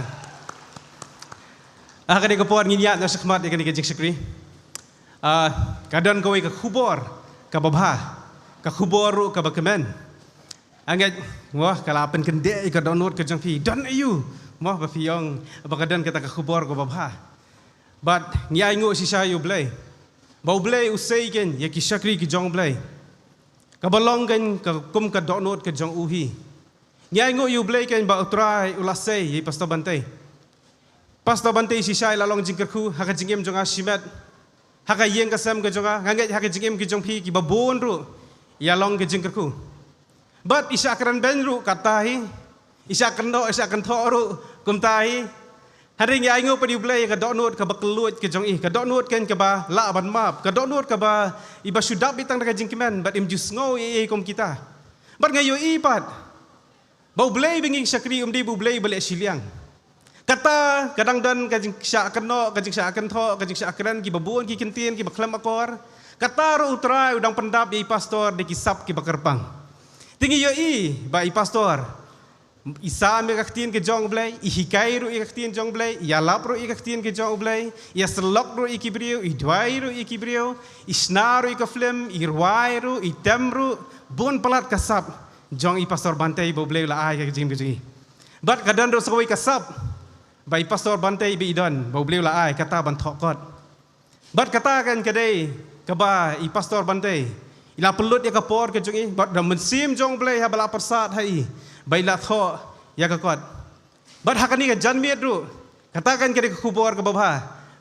Ha kane ka por ngin ïaid noh shakhmat ïa kane ka jingshakri. Ah, ka don kawei ka khubor kaba bha, ka khubor ruh kaba kmen. Nga ngeit, wah, ka la pynkyndit ïa ka dohnud ka jong phi, don aiu, wah, ba phi ong ba ka don kata ka khubor kaba bha. Bad ngi ainguh shisha ïa U Blei ba U Blei u sei kein ïa ki shakri ki jong U Blei. Kaba long kein ka kum ka dohnud ka jong u hi. Ngi ainguh ïa U Blei kein ba U Trai u la sei ïa i Pastor Bantei. Pastor Bantei shisha i la long jingkyrkhu ha ka jingim jong nga shimet. Ha ka ïing ka sem ka jong nga, nga ngeit ha ka jingim ka jong phi kiba bun ruh i la long ka jingkyrkhu. Bad i shah kren beiñ ruh katta hi. I shah kynnoh, i shah kynthoh ruh kumta hi. Hynrei ngi ainguh pat ïa U Blei ka dohnud kaba kylluid ka jong i, ka dohnud kein kaba lah ban map, ka dohnud kaba iba shu dap beit tang da ka jingkmen bad im ju sngew ei ei kum kita. Bad nga ïohi pat ba U Blei ba ngi shakri um dei ba U Blei ba leh shiliang. Kata ka dang don ka jingshah kynnoh, ka jingshah kynthoh, ka jingshah kren kiba bun ki kyntien kiba khlem akor. Kata ruh U Trai u dang pyndap ïa i pastor da ki sap kiba kyrpang. Te ngi ïohi ba i pastor i sam ïa ka ktien ka jong U Blei, i hikai ruh ïa ka ktien jong U Blei, i ïalap ruh ïa ka ktien ka jong U Blei, i ïasyllok ruh ïa ki briew, i duwai ruh ïa ki briew, i shna ruh ïa ka film, i rwai ruh, i tem ruh, bun palat ka sap. jong i Pastor Bantei ba U Blei u la ai ka jingim ka jong i. Bad ka don ruh sa kawei ka sap ba i Pastor Bantei ba i don ba U Blei u la ai kata ban thoh kot. Bad kata kan ka dei kaba i Pastor Bantei i la pynlut ïa ka por ka jong i bad da mynsiem jong U Blei haba la pyrsad ha i ba i la thoh ïa ka kot. Bad ha kane ka janmiet ruh kata kan ka dei ka khubor kaba bha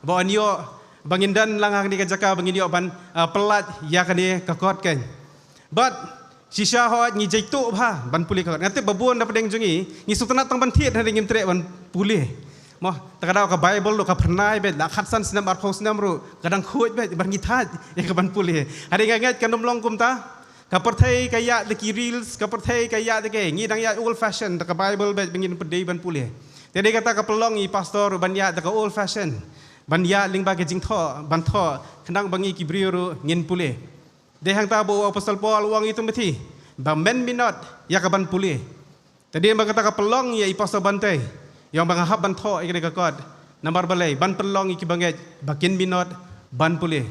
ba yn ïoh ba ngin don lang ha kane ka jaka ba ngin ïoh ban, ah, pyllait ïa kane ka kot kan. Bad shisha hooid ngi jaituh bha ban pule ka kot. Nga tip ba bun na pdeng jong ngi ngi sngewtynnat tang ban thied hynrei ngim treh ban pule. Mo, ta ka daw ka Bible ruh ka phyrnai beit, la khatsan snem arphew snem ruh ka dang khuid beit bad ngi thait ïa ka ban pule. Hynrei nga ngeit kan ym long kumta. Ka pyrthei ka ïaid da ki reels, ka pyrthei ka ïaid da ki, ngi dang ïaid old fashion da ka Bible beit ba ngin pyrdi ban pule. Te dei kata ka pynlong i pastor ban ïaid da ka old fashion, ban ïaid lyngba ka jingthoh ban thoh khnang ba ngi ki briew ruh ngin pule. Dei hangta ba u Apostol Paul u ong i Timothi ba men minot ïa ka ban pule. Te dei ba kata ka pynlong ïa i Pastor Bantei ïa ong ba nga hap ban thoh ïa kane ka kot. Namar balei? Ban pynlong ïa ki bangeit ba kin minot ban pule.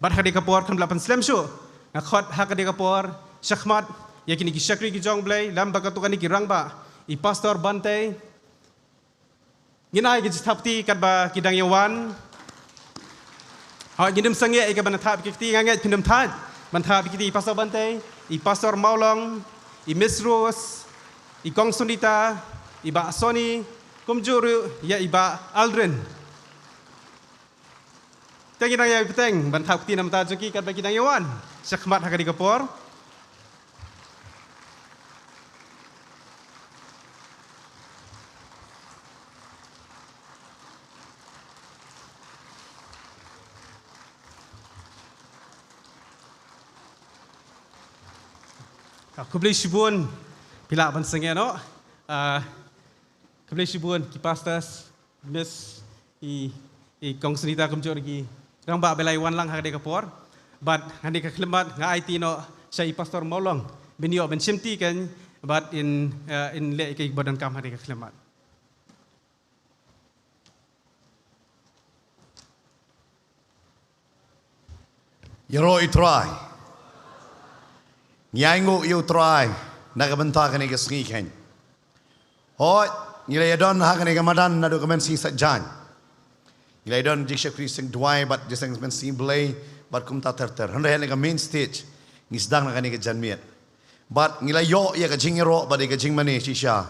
Bad ha kane ka por khlem lah pynslem shuh nga khot ha kane ka por shakhmat ïa kine ki shakri ki jong U Blei lem bad katto katne ki rangbah, i Pastor Bantei. Ngin ai ka jingthap kti katba ki dang ïa wan. Hooid, ngin ym sangeh ïa ka ban thap ki kti, nga ngeit phin ym thait ban thap ki kti, i Pastor Bantei, i Pastor Mawlong, i Miss Rose, i Kong Sunita, i Bah Sony, kumjuh ruh ïa i Bah Aldrin. Te ngin nang ïa bteng ban thap kti namar ta jong ki katba ki dang ïa wan shakhmat ha kane ka por. Ah, khublei shibun, phi lah ban sangeh noh. Ah, khublei shibun ki pastors, Miss, i, i Kong Sunita kumjuh ruh ki rangbah ba la wan lang ha kane ka por. Bad ha kane ka khyllipmat nga aiti noh sha i Pastor Mawlong ban ïoh ban shim kti kein bad in, eh, in leh ïa kiba donkam ha kane ka khyllipmat. Ïaroh ïa U Trai. Ngi ainguh ïa U Trai na ka bynta kane ka sngi kein. Hooid, ngi la ïa don ha kane ka madan naduh ka mynsngi saitjaiñ. Ngi la ïa don jingshakri sngewduwai bad jingshakri mynsngi Blei bad kumta ter ter. Hynrei ha kane ka main stage ngi sdang na kane ka janmiet. Bad ngi la ïoh ïa ka jingïaroh bad ïa ka jingmane shisha.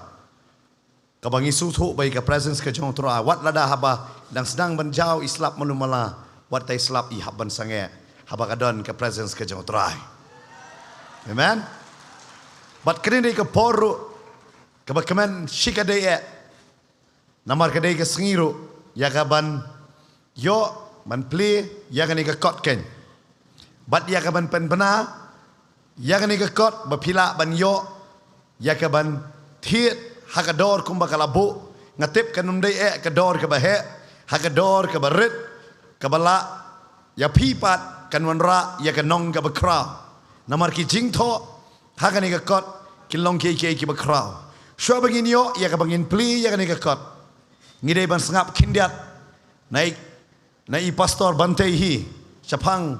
Kaba ngi sngewthuh ba ïa ka presence ka jong U Trai. Wat lada haba dang sdang ban jaw i slap malu mala, wat tai slap i hap ban sangeh haba ka don ka presence ka jong U Trai. Amen. Bad kane dei ka por ruh kaba kmen shikatdei eh. Namar ka dei ka sngi ruh ïa ka ban ïoh ban plie ïa kane ka kot kein. Bad ïa ka ban pynbna ïa kane ka kot ba phi lah ban ïoh ïa ka ban thied ha ka dor kumba ka la buh. Nga tip kan ym dei eh ka dor kaba heh, ha ka dor kaba rit, kaba lah ïa phi pat kan wanrah ïa ka nong kaba khraw. Namar ki jingthoh ha kane ka kot kin long kiei kiei kiba khraw. Shuwa ba ngin ïoh ïa kaba ngin plie ïa kane ka kot, ngi dei ban sngap khyndiat na i, na i Pastor Bantei hi shaphang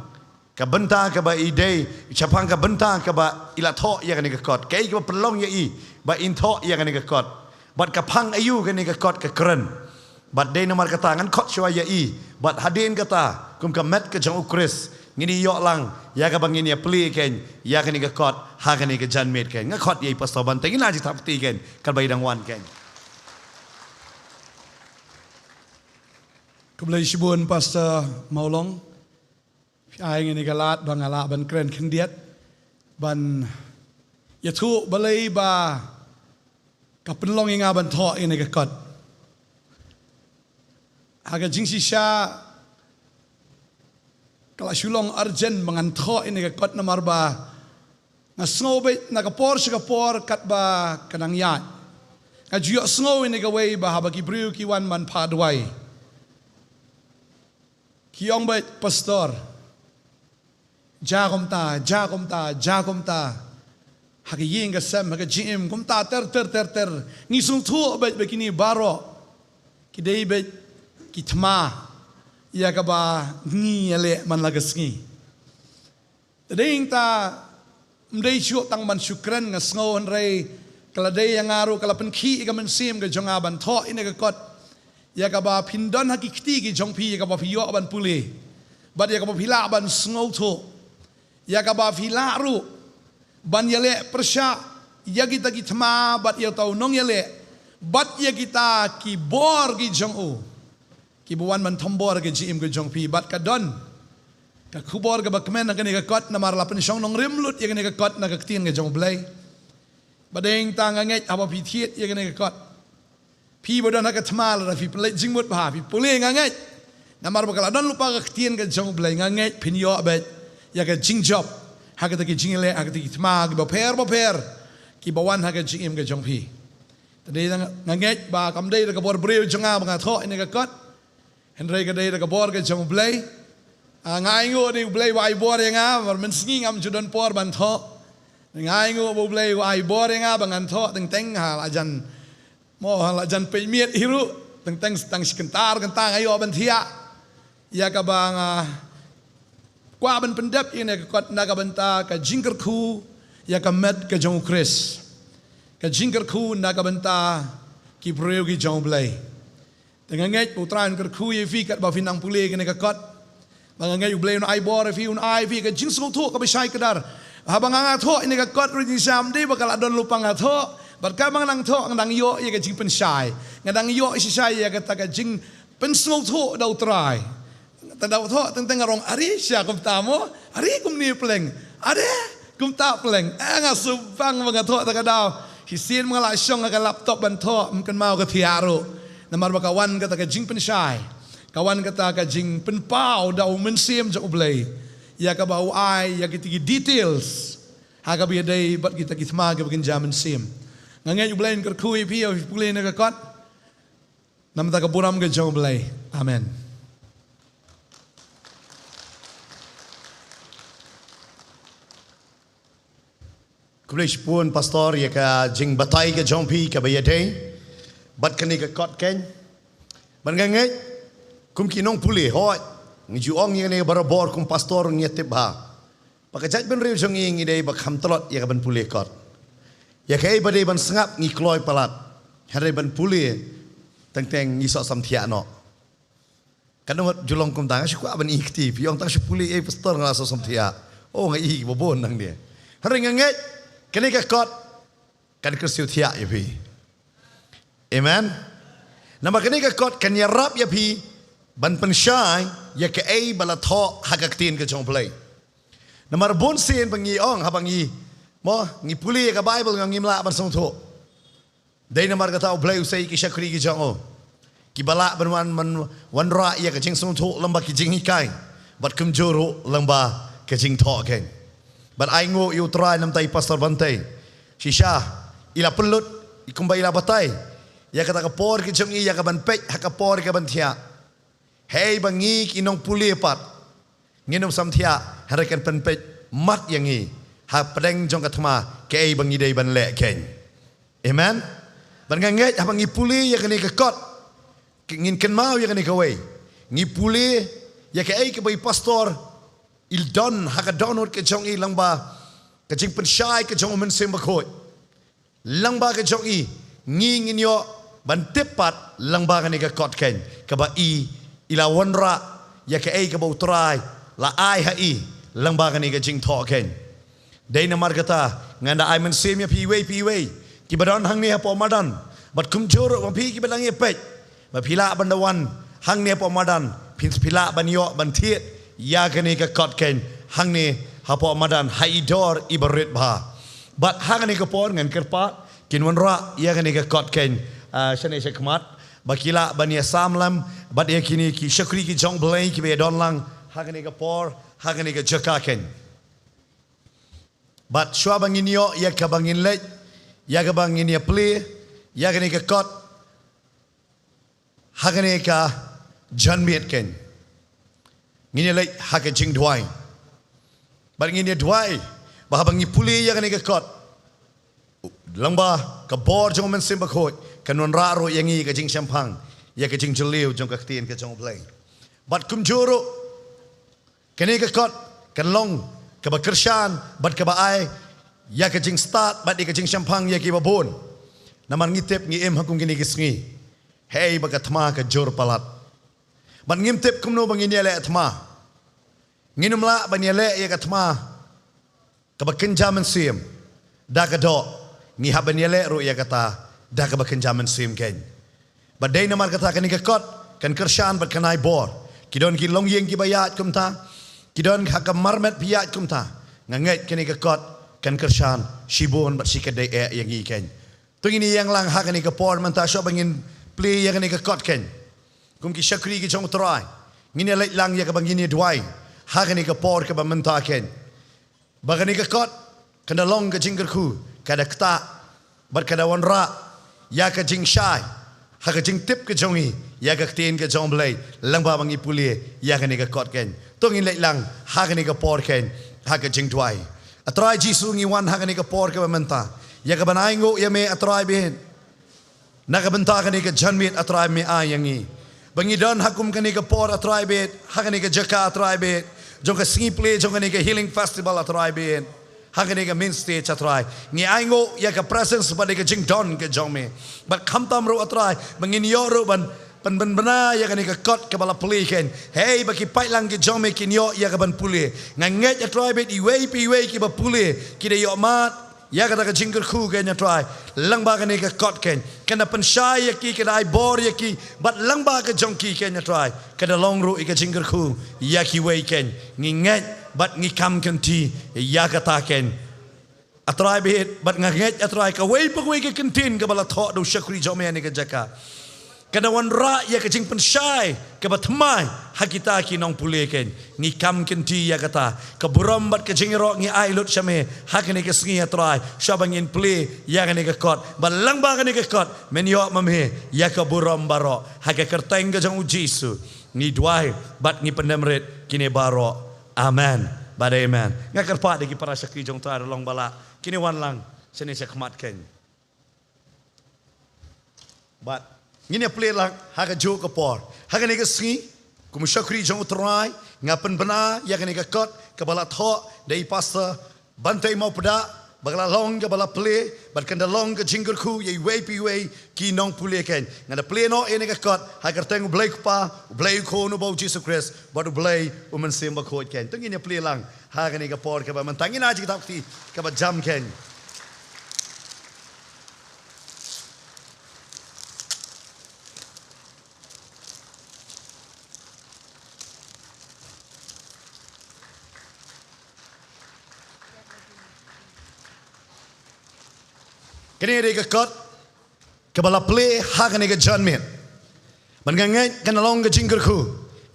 ka bynta kaba i dei, shaphang ka bynta kaba i la thoh ïa kane ka kot, kaei kaba pynlong ïa i ba in thoh ïa kane ka kot, bad ka phang aïu kane ka kot ka kren. Bad dei namar kata ngan khot shuwa ïa i, bad hadien kata kum ka met ka jong U Khrist ngin ïoh lang ïa kaba ngin ïa plie kein ïa kane ka kot ha kane ka janmiet kein. Nga khot ïa i Pastor Bantei, ngin ai jingthap kti kein katba i dang wan kein. Khublei shibun Pastor Mawlong. Phi ai ngi ïa ka lad ba nga lah ban kren khyndiat ban ïathuh balei ba ka pynlong ïa nga ban thoh ïa kane ka kot. Ha ka jingshisha ka la shu long urgent ba ngan thoh ïa kane ka kot namar ba nga sngew beit na ka por sha ka por katba ka nang ïaid nga ju ïohsngew ïa kane kawei ba haba ki briew ki wan ban phah duwai ki ong beit, Pastor, ja kumta, ja kumta, ja kumta. Ha ka ïing ka sem, ha ka jingim kumta ter ter ter ter. Ngi sngewthuh beit ba kine baroh ki dei beit ki thma ïa kaba ngi ïaleh man la ka sngi. Te dei hangta Ym dei shuh tang ban shu kren nga sngew hynrei ka la dei ïa nga ruh ka la pynkhih ïa ka mynsiem ka jong nga ban thoh ïa kane ka kot. Ïa kaba phin don ha ki kti ki jong phi ïa kaba phi ïoh ban pule. Bad ïa kaba phi lah ban sngewthuh. Ïa kaba phi lah ruh ban ïaleh pyrshah ïa kita ki thma bad ïa uta u nongïaleh bad ïa kita ki bor ki jong u. Kiba wan ban thombor ka jingim ka jong phi bad ka don ka khubor kaba kmen ha kane ka kot namar la pynshong nongrim lut ïa kane ka kot na ka ktien ka jong U Blei. Ba dei tang nga ngeit haba phi thied ïa kane ka kot. Phi ba don ha ka thma lada phi pynleit jingmut bha phi pule nga ngeit. Namar ba ka la don lypa ka ktien ka jong U Blei nga ngeit phin ïoh beit ïa ka jingjop ha kata ki jingïaleh ha kata ki thma kiba pher ba pher kiba wan ha ka jingim ka jong phi. Te dei tang nga ngeit ba kam dei da ka bor briew jong nga ba nga thoh ïa kane ka kot. Hynrei ka dei da ka bor ka jong U Blei. Ah, nga ainguh dei U Blei ba ai bor ïa nga, namar mynsngi ngam ju don por ban thoh. Nga ainguh ba U Blei ba ai bor ïa nga ba ngan thoh teng teng ha la jan mo ha la jan peit miet hi ruh teng teng tang shi kynta ar kynta nga ïoh ban thiah. Ïa kaba nga kwah ban pyndep ïa kane ka kot na ka bynta ka jingkyrkhu ïa ka met ka jong U Khrist. Ka jingkyrkhu na ka bynta ki briew ki jong U Blei. Te nga ngeit ba U Trai un kyrkhu ïa phi katba phi nang pule kane ka kot. Ba nga ngeit U Blei un ai bor ïa phi un ai phi ka jingsngewthuh kaba shai kdar. Haba nga nga thoh ïa kane ka kot ruh jingshisha ym dei ba ka la don lypa nga thoh. Bad katba nga nang thoh nga dang ïoh ïa ka jingpynshai. Nga dang ïoh shisha ïa kata ka jingpynsngewthuh da U Trai. Te da thoh teng teng nga rong are sha kumta mo. Are kumne pleng. Are kumta pleng. Eh, nga shu bang ba nga thoh ta ka daw. Shisien ma nga la shong ha ka laptop ban thoh ym kynmaw ka thiah ruh. Namar ba ka wan kata ka jingpynshai. Ka wan kata ka jingpynpaw da U Mynsiem jong U Blei. Ïa kaba u ai ïa kita ki details. Ha kaba ïadei bad kita ki thma kiba kynja mynsiem. Nga ngeit U Blei un kyrkhu ïa phi ïa phi pule ïa kane ka kot. Namar ka burom ka jong U Blei. Amen. Khublei shibun pastor ïa ka jingbatai ka jong phi kaba ïadei bad kane ka kot keiñ. Bad nga ngeit kum ki nongpule hooid ngi ju ong ïa kane barabor kum pastor ngi ïa tip bha. Ba ka jaitbynriew jong ngi ngi dei ba kham tlot ïa ka ban pule kot. Ïa kaei ba dei ban sngap ngi kloi palat. Hynrei ban pule teng teng ngi soh samthiah noh. Ka nongot ju long kumta nga shu kwah ban ïa kti phi ong tang shu pule ei pastor nga la soh samthiah. Oh nga ïa ba bun nangne. Hynrei nga ngeit kane ka kot kan kyrsiew thiah ïa phi. Amen. Namar kane ka kot kan ïarap ïa phi ban pynshai ïa kaei ba la thoh ha ka ktien ka jong U Blei. Namar bun sien ba ngi ong haba ngi mo ngi pule ïa ka Bible nga ngim lah ban sngewthuh. Dei namar kata U Blei u sei ki shakri ki jong u kiba lah ban wan ban wanrah ïa ka jingsngewthuh lyngba ki jinghikai bad kumjuh ruh lyngba ka jingthoh keiñ. Bad ainguh ïa U Trai namar i pastor Bantei shisha i la pynlut i kumba i la batai ïa kata ka por ki jong i ïa ka ban peit ha ka por ka ban thiah. Hei ba ngi ki nongpule pat ngin ym samthiah hynrei kan pynpeit mat ïa ngi ha pdeng jong ka thma kaei ba ngi dei ban leh keiñ. Amen. Bad nga ngeit haba ngi pule ïa kane ka kot ngin kynmaw ïa kane kawei. Ngi pule ïa kaei kaba i pastor i don ha ka dohnud ka jong i lyngba ka jingpynshai ka jong U Mynsiem Bakhuid. Lyngba ka jong i ngi ngin ïoh ban tip pat lyngba kane ka kot keiñ kaba i i la wanrah ïa kaei kaba U Trai la ai ha i lyngba kane ka jingthoh keiñ. Dei namar kata ngan da ai mynsiem ïa phi iwei pa iwei kiba don hangne hapoh madan bad kumjuh ruh ma phi kiba dang ïa peit. Ba phi lah ban da wan hangne hapoh madan phin phi lah ban ïoh ban thied ïa kane ka kot keiñ hangne hapoh madan ha i dor iba rit bha. Bad ha kane ka por ngan kyrpad kin wanrah ïa kane ka kot keiñ shane shakhmat ba ki lah ban ïa sam lem bad ïa kine ki shakri ki jong U Blei kiba ïa don lang ha kane ka por ha kane ka jaka keiñ. Bad shuwa ba ngin ïoh ïa kaba ngin leit ïa kaba ngin ïa plie ïa kane ka kot ha kane ka janmiet keiñ ngin ïa leit ha ka jingduwai. Bad ngin ïa duwai ba haba ngi pule ïa kane ka kot lyngba ka bor jong U Mynsiem Bakhuid kan wanrah ruh ïa ngi ka jingshemphang ïa ka jingjylliew jong ka ktien ka jong U Blei. Bad kumjuh ruh kane ka kot kan long kaba kyrshan bad kaba ai ïa ka jingstad bad ïa ka jingshemphang ïa kiba bun. Namar ngi tip ngi im ha kum kine ki sngi, hei ba ka thma ka jur palat. Bad ngim tip kumno ba ngin ïaleh thma. Ngin ym lah ban ïaleh ïa ka thma kaba kynja mynsiem da ka doh, ngi hap ban ïaleh ruh ïa kata da kaba kynja mynsiem keiñ. Bad dei namar kata kane ka kot kan kyrshan bad kan ai bor. Ki don ki longïing kiba ïaid kumta, ki don ha ka marmet ba ïaid kumta. Nga ngeit kane ka kot kan kyrshan shibun bad shi katdei eh ïa ngi keiñ. To ngin ïeng lang ha kane ka por mynta, shuwa ba ngin plie ïa kane ka kot keiñ, kum ki shakri ki jong U Trai, ngin ïa leit lang ïa kaba ngin ïa duwai ha kane ka por kaba mynta keiñ. Ba kane ka kot kan da long ka jingkyrkhu, ka da ktah bad ka da wanrah ïa ka jingshai ha ka jingtip ka jong ngi ïa ka ktien ka jong U Blei lyngba ba ngi pule ïa kane ka kot keiñ. To ngin leit lang ha kane ka por keiñ ha ka jingduwai. A Trai Jisu, ngi wan ha kane ka por kaba mynta ïa kaban ainguh ïa me, A Trai bad na ka bynta kane ka janmiet, A Trai, me ai ïa ngi ba ngi don ha kum kane ka por, A Trai bad, ha kane ka jaka, A Trai bad, jong ka sngi plie jong kane ka Healing Festival, A Trai bad, ha kane ka main stage, A Trai. Ngi ainguh ïa ka presence bad ïa ka jingdon ka jong me. Bad khamtam ruh, A Trai, ba ngin ïoh ruh ban pynbna ïa kane ka kot kaba la plie keiñ, hei ba ki paidlang ki jong me kin ïoh ïa kaban pule. Nga ngeit, A Trai bad, iwei pa iwei kiba pule ki da ïoh mad ïa kata ka jingkyrkhu keiñ, A Trai. Lyngba kane ka kot keiñ, kan da pynshai ïa ki, kan da ai bor ïa ki, bad lyngba ka jong ki keiñ, A Trai, kan da long ruh ïa ka jingkyrkhu ïa kiwei keiñ. Ngi ngeit bad ngi kam kynti ïa kata keiñ, A Trai bad, bad nga ngeit, A Trai, kawei pa kawei ka kyntien kaba la thoh da u shakri jong me ha kane ka jaka, kan da wanrah ïa ka jingpynshai kaba thymmai ha kita ki nongpule keiñ. Ngi kam kynti ïa kata. Ka burom bad ka jingïaroh ngi ai lut sha me ha kane ka sngi, A Trai, shuwa ba ngin plie ïa kane ka kot. Bad lyngba kane ka kot men ïoh ma me ïa ka burom baroh. Ha ka kyrteng ka jong U Jisu ngi duwai bad ngi pyndem rit kine baroh. Amen bad amen. Nga kyrpad ïa ki para shakri jong U Trai, long ba lah kin wan lang shane sha khmat keiñ. Bad ngin ïa plie lang ha kajuh ka por ha kane ka sngi. Kum u shakri jong U Trai, nga pynbna ïa kane ka kot kaba la thoh da i Pastor Bantei Mawpdeng, ba ka la long kaba la plie bad kan da long ka jingkyrkhu ïa iwei pa iwei ki nongpule keiñ. Ngan da plie noh ïa kane ka kot ha ka kyrteng U Blei U Kpa, U Blei U Khun, U Bah Jisu Khrist, bad U Blei U Mynsiem Bakhuid keiñ. To ngin ïa plie lang ha kane ka por kaba mynta. Ngin ai jingthap kti kaba jam keiñ. Kane dei ka kot kaba la plie ha kane ka janmiet. Bad nga ngeit kan long ka jingkyrkhu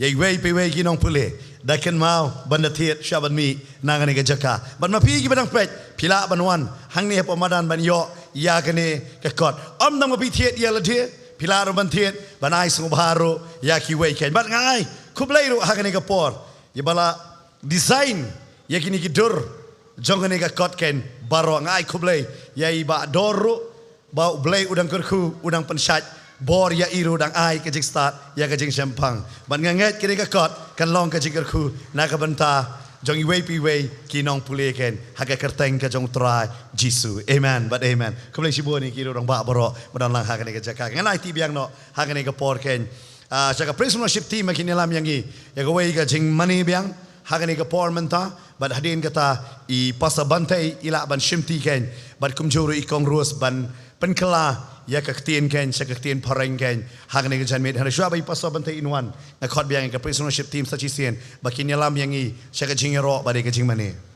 ïa iwei pa iwei ki nongpule. Da kynmaw ban da thied shuwa ban mih na kane ka jaka. Bad ma phi kiba dang peit, phi lah ban wan hangne hapoh madan ban ïoh ïa kane ka kot. Ym tang ma phi thied ïa lade, phi lah ruh ban thied ban ai sngewbha ruh ïa kiwei keiñ. Bad nga ai khublei ruh ha kane ka por ïa ba la design ïa kine ki dur jong kane ka kot keiñ baroh. Nga ai khublei ïa i Bah Dor ruh, ba U Blei u dang kyrkhu, u dang pynshait bor ïa i ruh, dang ai ka jingstad ïa ka jingshemphang. Bad nga ngeit kane ka kot kan long ka jingkyrkhu na ka bynta jong iwei pa iwei ki nongpule keiñ, ha ka kyrteng ka jong U Trai Jisu. Amen bad amen. Khublei shibun ïa ki ruh rangbah baroh ba don lang ha kane ka jaka. Ngan ai ti biang noh ha kane ka por keiñ, ah, sha ka praise and worship team ba kin ïalam ïa ngi ïa kawei ka jingmane biang ha kane ka por mynta. Bad hadien kata i Pastor Bantei i lah ban shimti keiñ, bad kumjuh ruh i Kong Rose ban pynkylla ïa ka ktien keiñ sha ka ktien phareng keiñ ha kane ka janmiet. Hynrei shuwa ba i Pastor Bantei in wan, nga khot biang ïa ka praise and worship team sa shisien ba kin ïalam ïa ngi sha ka jingïaroh bad ïa ka jingmane.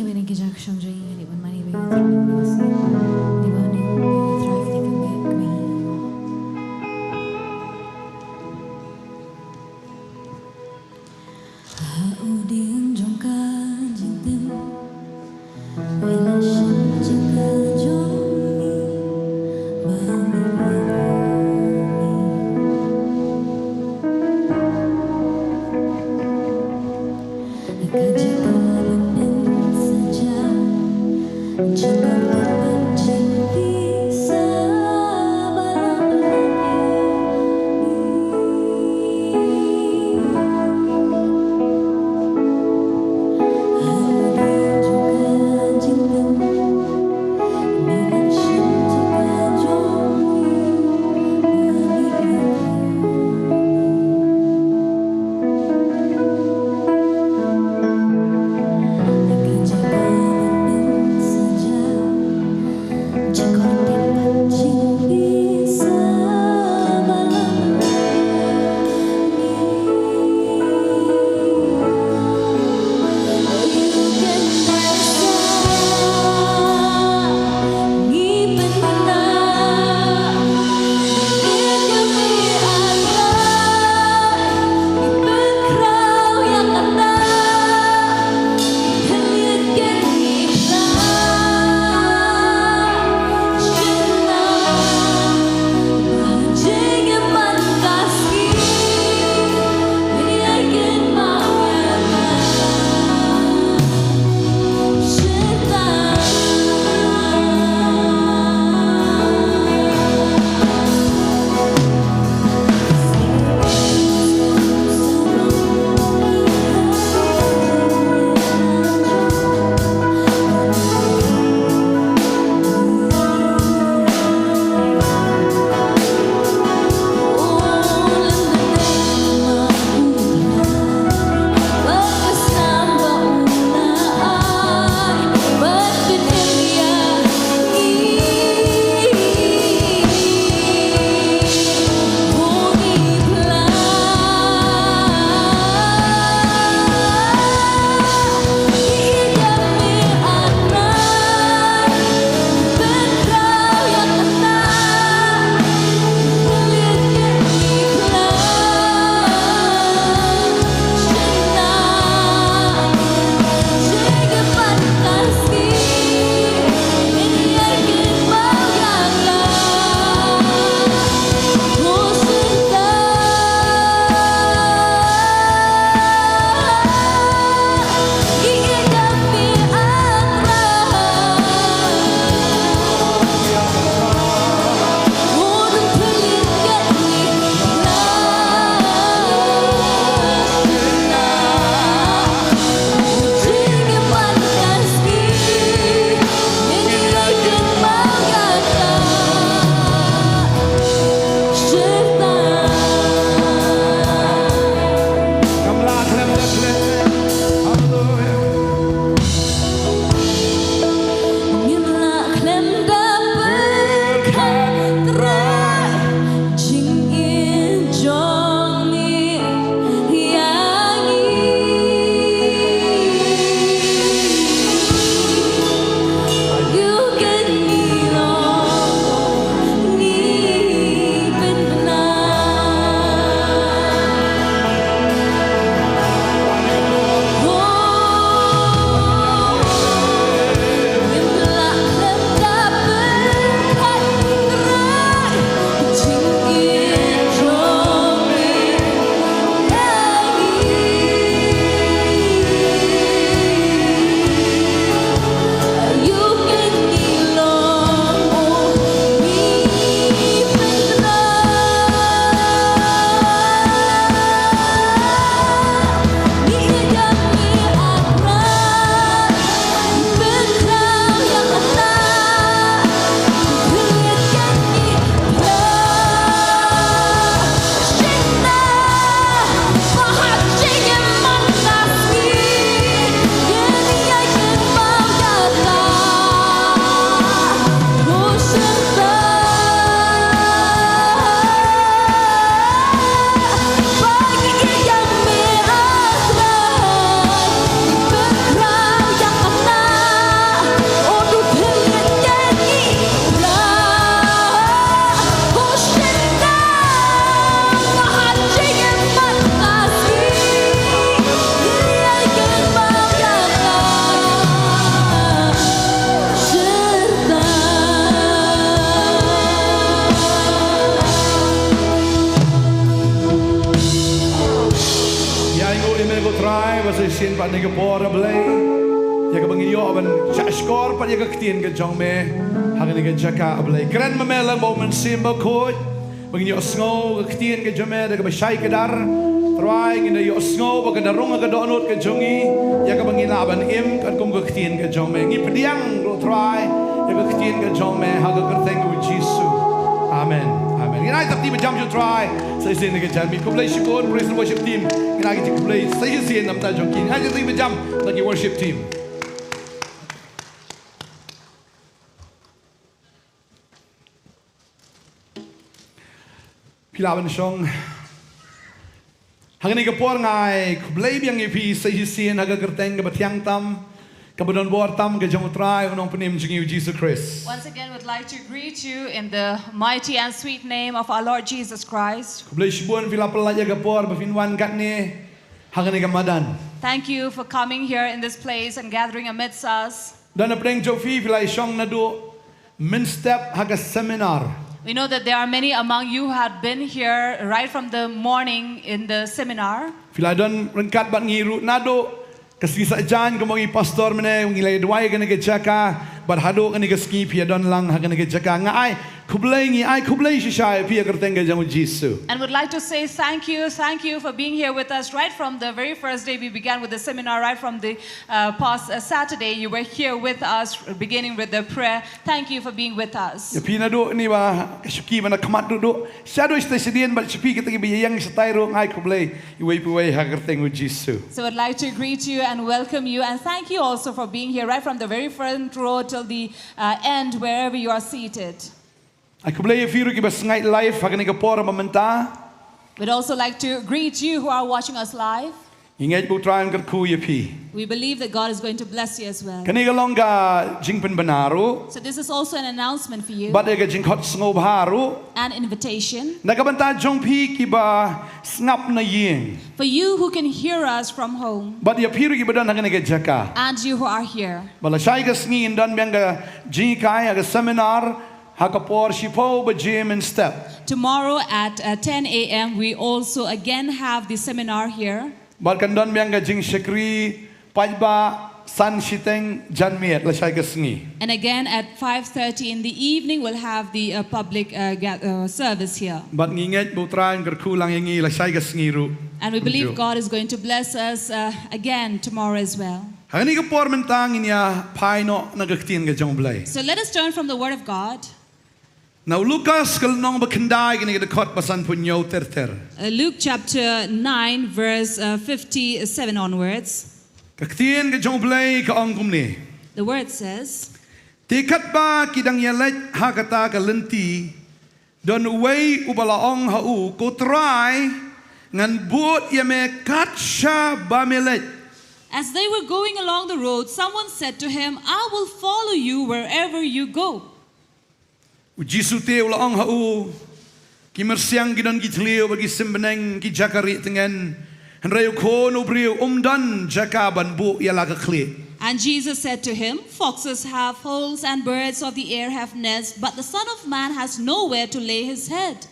Kane ka jingkyrshan jong ngi ka dei ban mane ba U Trai u sngewbha, dei ban mane ba U Trai u kmen ïa ngi. Ha u dieng jong ka jingtim, ïa la shen jong ka jong ngi, ba ngi ïa ngi. Ka jingkyrmen sa ja, jingkyrmen Shisien pat ha kane ka por, A Blei, ïa kaba ngin ïoh ban shahshkor pat ïa ka ktien ka jong me ha kane ka jaka, A Blei. Kren ma me lang bad U Mynsiem Bakhuid ba ngin ïohsngew ka ktien ka jong me da kaba shai kdar. Trai, ngin da ïohsngew ba kan da rung ha ka dohnud ka jong ngi ïa kaba ngin lah ban im katkum ka ktien ka jong me. Ngi pdiang ruh, Trai, ïa ka ktien ka jong me ha ka kyrteng U Jisu. Amen. Amen. Ngin ai tang kti ba jam jong U Trai sa shisien ha kane ka janmiet. Khublei shibun praise and worship team. Ngin ai ka jingkhublei sa shisien na ka bynta jong ki. Ngin ai tang kti ba jam na ki worship team. Phi lah ban shong. Ha kane ka por nga ai khublei biang ïa phi sa shisien ha ka kyrteng kaba thiang tam, kaba don bor tam ka jong U Trai U Nongpynim jong ngi U Jisu Khrist. Once again, would like to greet you in the mighty and sweet name of our Lord Jesus Christ. Khublei shibun phi la pyllait ïa ka por ba phin wan katne ha kane ka madan. Thank you for coming here in this place and gathering amidst us. Don napdeng jong phi, phi la ïashong naduh mynstep ha ka seminar. We know that there are many among you who had been here right from the morning in the seminar. Phi la don ryngkat bad ngi ruh naduh ka sngi Saitjaiñ, kumba ngi pastor mynne, ngi la duwai kane ka jaka, bad haduh kane ka sngi phi ïa don lang ha kane ka jaka. Nga ai khublei, ngi ai khublei shisha ïa phi ha ka kyrteng ka jong U Jisu. And would like to say thank you, thank you for being here with us right from the very first day we began with the seminar, right from the uh, past uh, Saturday. You were here with us, beginning with the prayer. Thank you for being with us. Ïa phi naduh kane ba ka shuki ba na khmat duh duh, shaduh shisha shadien, bad sha phi kita kiba ïeng shatai ruh, nga ai khublei iwei pa iwei ha ka kyrteng U Jisu. So I'd like to greet you and welcome you and thank you also for being here right from the very front row till the uh, end, wherever you are seated. Ai khublei ïa phi ruh kiba sngap live ha kane ka por mynta. We'd also like to greet you who are watching us live. Ngi ngeit ba U Trai un kyrkhu ïa phi. We believe that God is going to bless you as well. Kane ka long ka jingpynbna ruh. So this is also an announcement for you. Bad ïa ka jingkhot sngewbha ruh. An invitation. Na ka bynta jong phi kiba sngap na ïing. For you who can hear us from home. Bad ïa phi ruh kiba don ha kane ka jaka. And you who are here. Ba lashai ka sngi ngin don biang ka jinghikai ha ka seminar ha ka por shiphew baje mynstep. Tomorrow at uh, ten a m, we also again have the seminar here. Bad kan don biang ka jingshakri paidbah san shiteng janmiet lashai ka sngi. And again at five thirty in the evening, we'll have the uh, public uh, ga- uh, service here. Bad ngi ngeit ba U Trai un kyrkhu lang ïa ngi lashai ka sngi ruh. And we believe God is going to bless us uh, again tomorrow as well. Ha kane ka por mynta ngin ïa phai noh na ka ktien ka jong U Blei. So let us turn from the Word of God. Na u Lukas ka lynnong ba khyndai, kane ka dkhot ba sanphew hynñiew ter ter. Uh, Luke chapter nine, verse uh, fifty-seven onwards. Ka ktien ka jong U Blei ka ong kumne. The Word says, Te katba ki dang ïaleit ha kata ka lynti, don uwei uba la ong ha u, Ko Trai, ngan bud ïa me kat shaba me leit. As they were going along the road, someone said to him, I will follow you wherever you go. U Jisu te u la ong ha u, Ki myrsiang ki don ki thliew bad ki sim bneng, ki jaka rieh tngen, hynrei U Khun u briew um don jaka ban buh ïa la ka khlieh. And Jesus said to him, Foxes have holes and birds of the air have nests, but the Son of Man has nowhere to lay his head.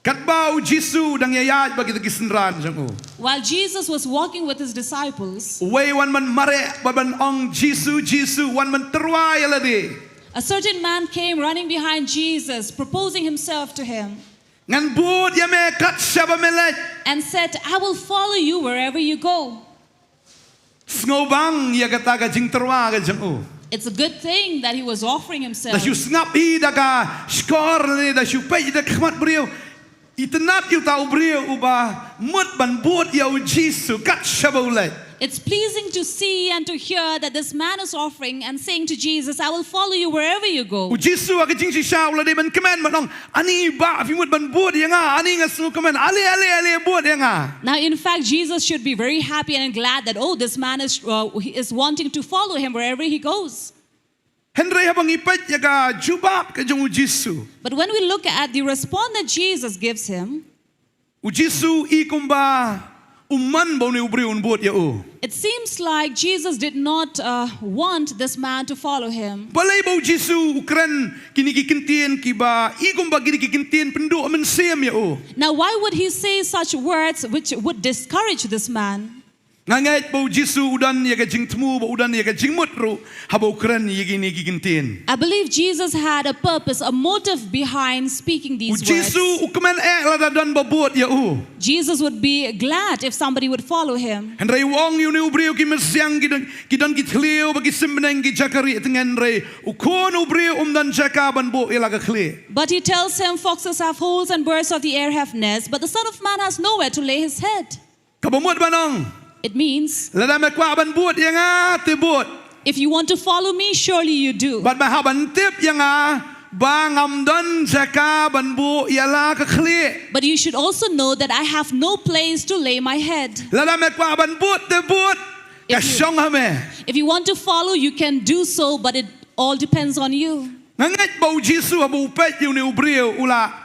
Katba U Jisu u dang ïaid bad kita ki synran jong u, while Jesus was walking with his disciples, uwei u wan ban mareh bad ban ong, Jisu, Jisu, u wan ban tyrwa ïa lade. A certain man came running behind Jesus, proposing himself to him, Ngan bud ïa me kat shaba me leit. And said, I will follow you wherever you go. Sngewbang ïa kata ka jingtyrwa ka jong u. It's a good thing that he was offering himself. Da shu sngap hi da ka shkor lane da shu peit hi da ka khmat briew. Itynnad ïa uta u briew uba mut ban bud ïa U Jisu kat shaba u leit. It's pleasing to see and to hear that this man is offering and saying to Jesus, I will follow you wherever you go. U Jisu ha ka jingshisha u la dei ban kmen ban ong, Ani bah, phi mut ban bud ïa nga, ani nga sngewkmen, ale, ale, ale, bud ïa nga. Now, in fact, Jesus should be very happy and glad that, oh, this man is, uh, he is wanting to follow him wherever he goes. Hynrei haba ngi peit ïa ka jubab ka jong U Jisu, but when we look at the response that Jesus gives him, U Jisu i kumba um mon ba une u briew un bud ïa u. It seems like Jesus did not uh, want this man to follow him. Balei ba U Jisu u kren kine ki kyntien kiba i kumba kine ki kyntien pynduh mynsiem ïa u? Now, why would he say such words which would discourage this man? Nga ngeit ba u Jisu u don ïa ka jingthmu, ba u don ïa ka jingmut ruh haba u kren ïa kine ki kyntien. I believe Jesus had a purpose, a motive behind speaking these words. U Jisu u kmen eh lada don ba bud ïa u. Jesus would be glad if somebody would follow him. Hynrei u ong ïa une u briew, ki mynsiem ki don, ki don ki thliew bad ki symneng, ki jaka rieh tngen, hynrei u Khun u briew um don jaka ban buh ïa la ka khlieh. But he tells him, "Foxes have holes and birds of the air have nests, but the Son of Man has nowhere to lay his head." Kaba mut ban ong, it means, lada me kwah ban bud ïa nga, te bud. If you want to follow me, surely you do. Bad me hap ban tip ïa nga ba ngam don jaka ban buh ïa la ka khlieh. But you should also know that I have no place to lay my head. Lada me kwah ban bud, te bud. Ka shong ha me. If you want to follow, you can do so, but it all depends on you. Nga ngeit ba u Jisu haba u peit ïa une u briew u la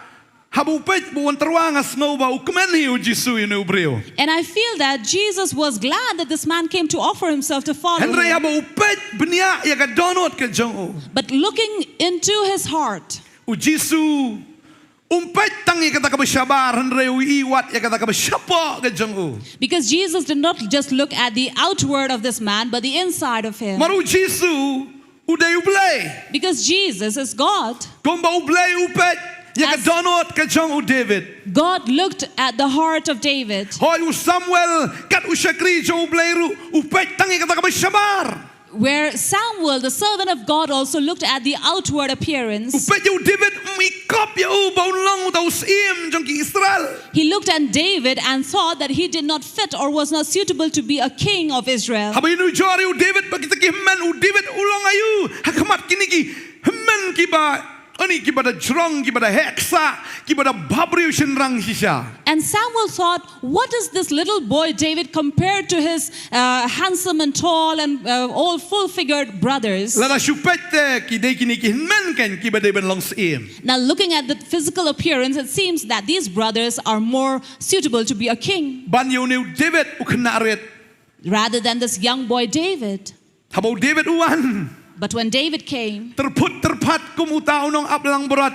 Haba u peit ba u wan tyrwa, nga sngew ba u kmen hi u Jisu ïa une u briew. And I feel that Jesus was glad that this man came to offer himself to follow him. Hynrei haba u peit bniah ïa ka dohnud ka jong u, but looking into his heart, u Jisu um peit tang ïa kata kaba shabar, hynrei u ïohi wat ïa kata kaba shapoh ka jong u. Because Jesus did not just look at the outward of this man, but the inside of him. Namar u Jisu u dei u Blei. Because Jesus is God. Kumba u Blei u peit ïa ka dohnud ka jong u David. God looked at the heart of David. Hooid, u Samuel kat u shakri jong u Blei ruh u peit tang ïa kata kaba shabar. Where Samuel, the servant of God, also looked at the outward appearance. U peit ïa u David, um ikop ïa u ba un long uta u syiem jong ki Israel. He looked at David and thought that he did not fit or was not suitable to be a king of Israel. Haba ïanujor ïa u David bad kita ki hynmen, u David u long aïu ha khmat kine ki hynmen kiba, ani, kiba da jrong, kiba da heh ksah, kiba da bhabriew shynrang shisha. And Samuel thought, "What is this little boy David compared to his, uh, handsome and tall and, uh, all full-figured brothers?" Lada shu peit te ki dei kine ki hynmen kan kiba dei ban long syiem. Now, looking at the physical appearance, it seems that these brothers are more suitable to be a king. Ban ïa une u David u khynnah rit. Rather than this young boy David. Haba u David u wan. But when David came, tyrphut tyrphat kum uta u nongaplangbrot.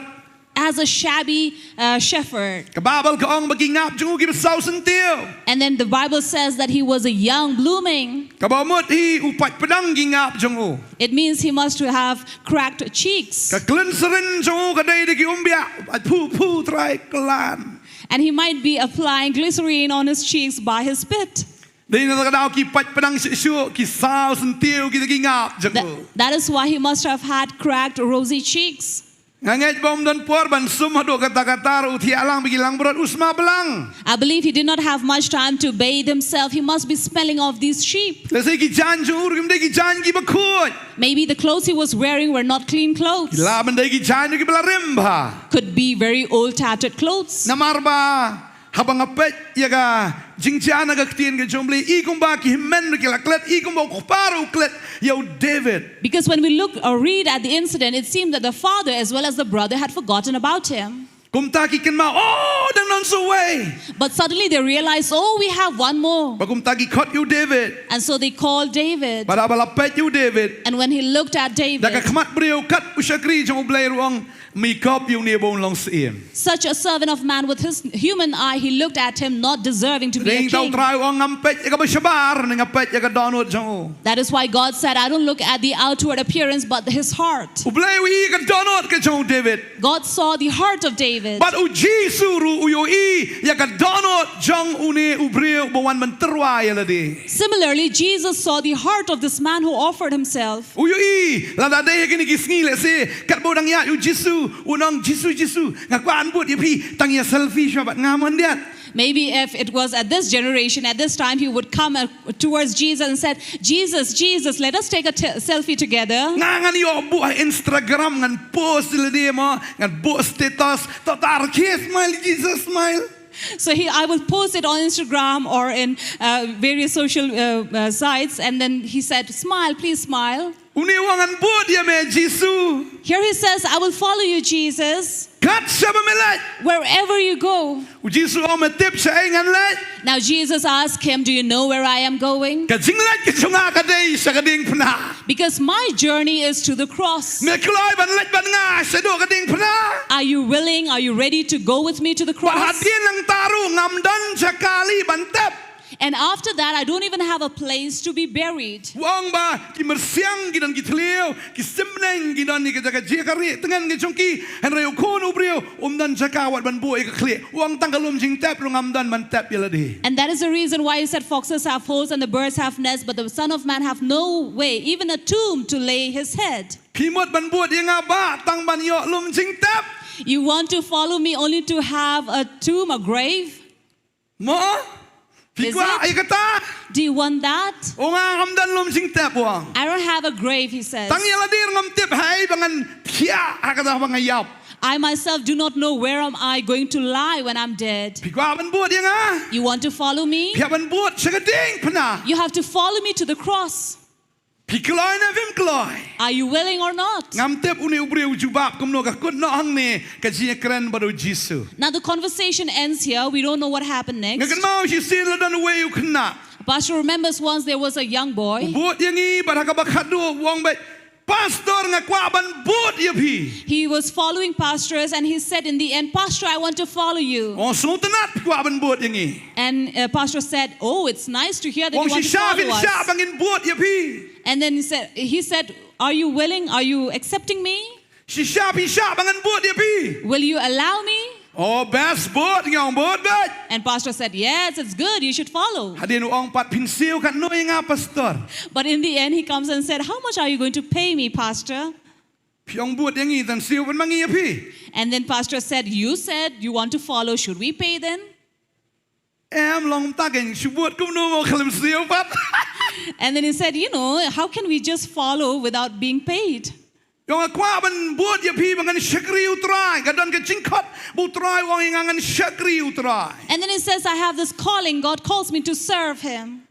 As a shabby, uh, shepherd. Ka Baibl ka ong ba ki ngap jong u kiba saw syntiew. And then the Bible says that he was a young blooming. Kaba mut hi u pait pdang ki ngap jong u. It means he must have cracked cheeks. Ka glycerin jong u ka dei da ki umbiah, phu phu trai klan. And he might be applying glycerine on his cheeks by his spit. Dei na ka daw ki pait pdang shuh shuh, ki saw syntiew kita ki ngap jong u. That, that is why he must have had cracked, rosy cheeks. Nga ngeit ba um don por ban sum haduh katta katta, u thiah lang bad ki langbrot, u sma blang. I believe he did not have much time to bathe himself. He must be smelling of these sheep. Lehse ki jaiñ jong u ruh kim dei ki jaiñ kiba khuid. Maybe the clothes he was wearing were not clean clothes. Ki lah ban dei ki jaiñ ruh kiba la rim bha. Could be very old, tattered clothes. Namar ba haba nga peit ïa ka jingjia na ka ktien ka jong u Blei, i kumba ki hynmen ruh ki la klet, i kumba u kpa ruh u klet ïa u David. Because when we look or read at the incident, it seemed that the father as well as the brother had forgotten about him. Kumta ki kynmaw, "Oh, dang don sa uwei." But suddenly they realized, "Oh, we have one more." Bad kumta ki khot ïa u David. And so they called David. Bad haba la peit ïa u David, and when he looked at David, da ka khmat briew kat u shakri jong u Blei ruh u ong, "Me ikop ïa une ba un long syiem." Such a servant of man, with his human eye, he looked at him not deserving to be a king. Hynrei u Trai u ong, "Ngam peit ïa kaba shabar, nga peit ïa ka dohnud jong u." That is why God said, "I don't look at the outward appearance, but his heart." U Blei u ïohi ïa ka dohnud ka jong u David. God saw the heart of David. Bad u Jisu ruh u ïohi ïa ka dohnud jong une u briew ba wan ban tyrwa ïa lade. Similarly, Jesus saw the heart of this man who offered himself. U ïohi, lada dei ha kine ki sngi lehse, katba u dang ïaid u Jisu, un ong, "Jisu, Jisu, nga kwah ban bud ïa phi, tang ïa selfie shuwa bad nga myndiat." Maybe if it was at this generation, at this time, he would come, uh, towards Jesus and said, "Jesus, Jesus, let us take a t-, selfie together." Nga ngan ïoh buh ha Instagram, ngan post ïa lade mo, ngan buh status, "To ta rkhie, smile, Jesus, smile." So he, I will post it on Instagram or in, uh, various social, uh, uh, sites. And then he said, "Smile, please smile." Une u ong, "Ngan bud ïa me, Jisu." Here he says, "I will follow you, Jesus." Kat shaba me leit. Wherever you go. U Jisu u ong, "Me tip shaei ngan leit?" Now Jesus asked him, "Do you know where I am going?" Ka jingleit ka jong nga ka dei sha ka diengphna. Because my journey is to the cross. Me kloi ban leit bad nga shaduh ka diengphna? Are you willing? Are you ready to go with me to the cross? Bad hadien nangta ruh ngam don jaka lei ban tep. And after that, I don't even have a place to be buried. U ong ba ki myrsiang ki don ki thliew, ki symbneng ki don ïa ka jaka jia ka rieh tngen ka jong ki, hynrei u khun u briew um don jaka wat ban buh ïa ka khlieh. U ong tang ka lum jingtep ruh ngam don ban tep ïa lade. And that is the reason why he said, "Foxes have holes and the birds have nests, but the Son of Man have no way, even a tomb to lay his head." Phi mut ban bud ïa nga bah tang ban ïoh lum jingtep? You want to follow me only to have a tomb, a grave? Mo? Phi Is kwah it? ïa kata? Do you want that? U ong nga ngam don lum jingtep, u ong. I don't have a grave, he says. Tang ïa lade ruh ngam tip hi ba ngan thiah ha kata ba nga ïap. I myself do not know where am I going to lie when I'm dead. Phi kwah ban bud ïa nga? You want to follow me? Phi hap ban bud sha ka diengphna. You have to follow me to the cross. Phi kloi ne phim kloi? Are you willing or not? Ngam tip une u briew u jubab kumno, ka kut noh hangne ka jingïakren bad u Jisu. Now the conversation ends here. We don't know what happened Nga next. kynmaw shisien la don uwei u khynnah. Pastor remembers once there was a young U boy. bud ïa ngi bad ha kaba khatduh u ong beit, Pastor, nga kwah ban bud ïa phi. He was following pastors and he said in the end, "Pastor, I want to follow you." U ong, sngewtynnat phi kwah ban bud ïa ngi. And uh, pastor said, "Oh, it's nice to hear that U ong, you want to shisha follow phin shah ba us." ngin bud ïa phi. And then he said, he said, "Are you willing? Are you accepting me? Shisha phin shah ba ngan bud ïa phi. Will you allow me?" Oh, best, bud, nga ong bud beit. And pastor said, "Yes, it's good. You should follow." Hadien u ong pat, phin siew katno ïa nga, Pastor? But in the end, he comes and said, "How much are you going to pay me, pastor?" Phi ong bud ïa ngi, tang siew pat ma ngi ïa phi. And then pastor said, "You said you want to follow. Should we pay then?" Em, long ta keiñ, shu bud kumno mo khlem siew pat. And then he said, "You know, how can we just follow without being paid?" U ong, nga kwah ban bud ïa phi ba ngan shakri u Trai. Ka don ka jingkhot ba u Trai u ong ïa nga ngan shakri u Trai. And then he says, "I have this calling. God calls me to serve him."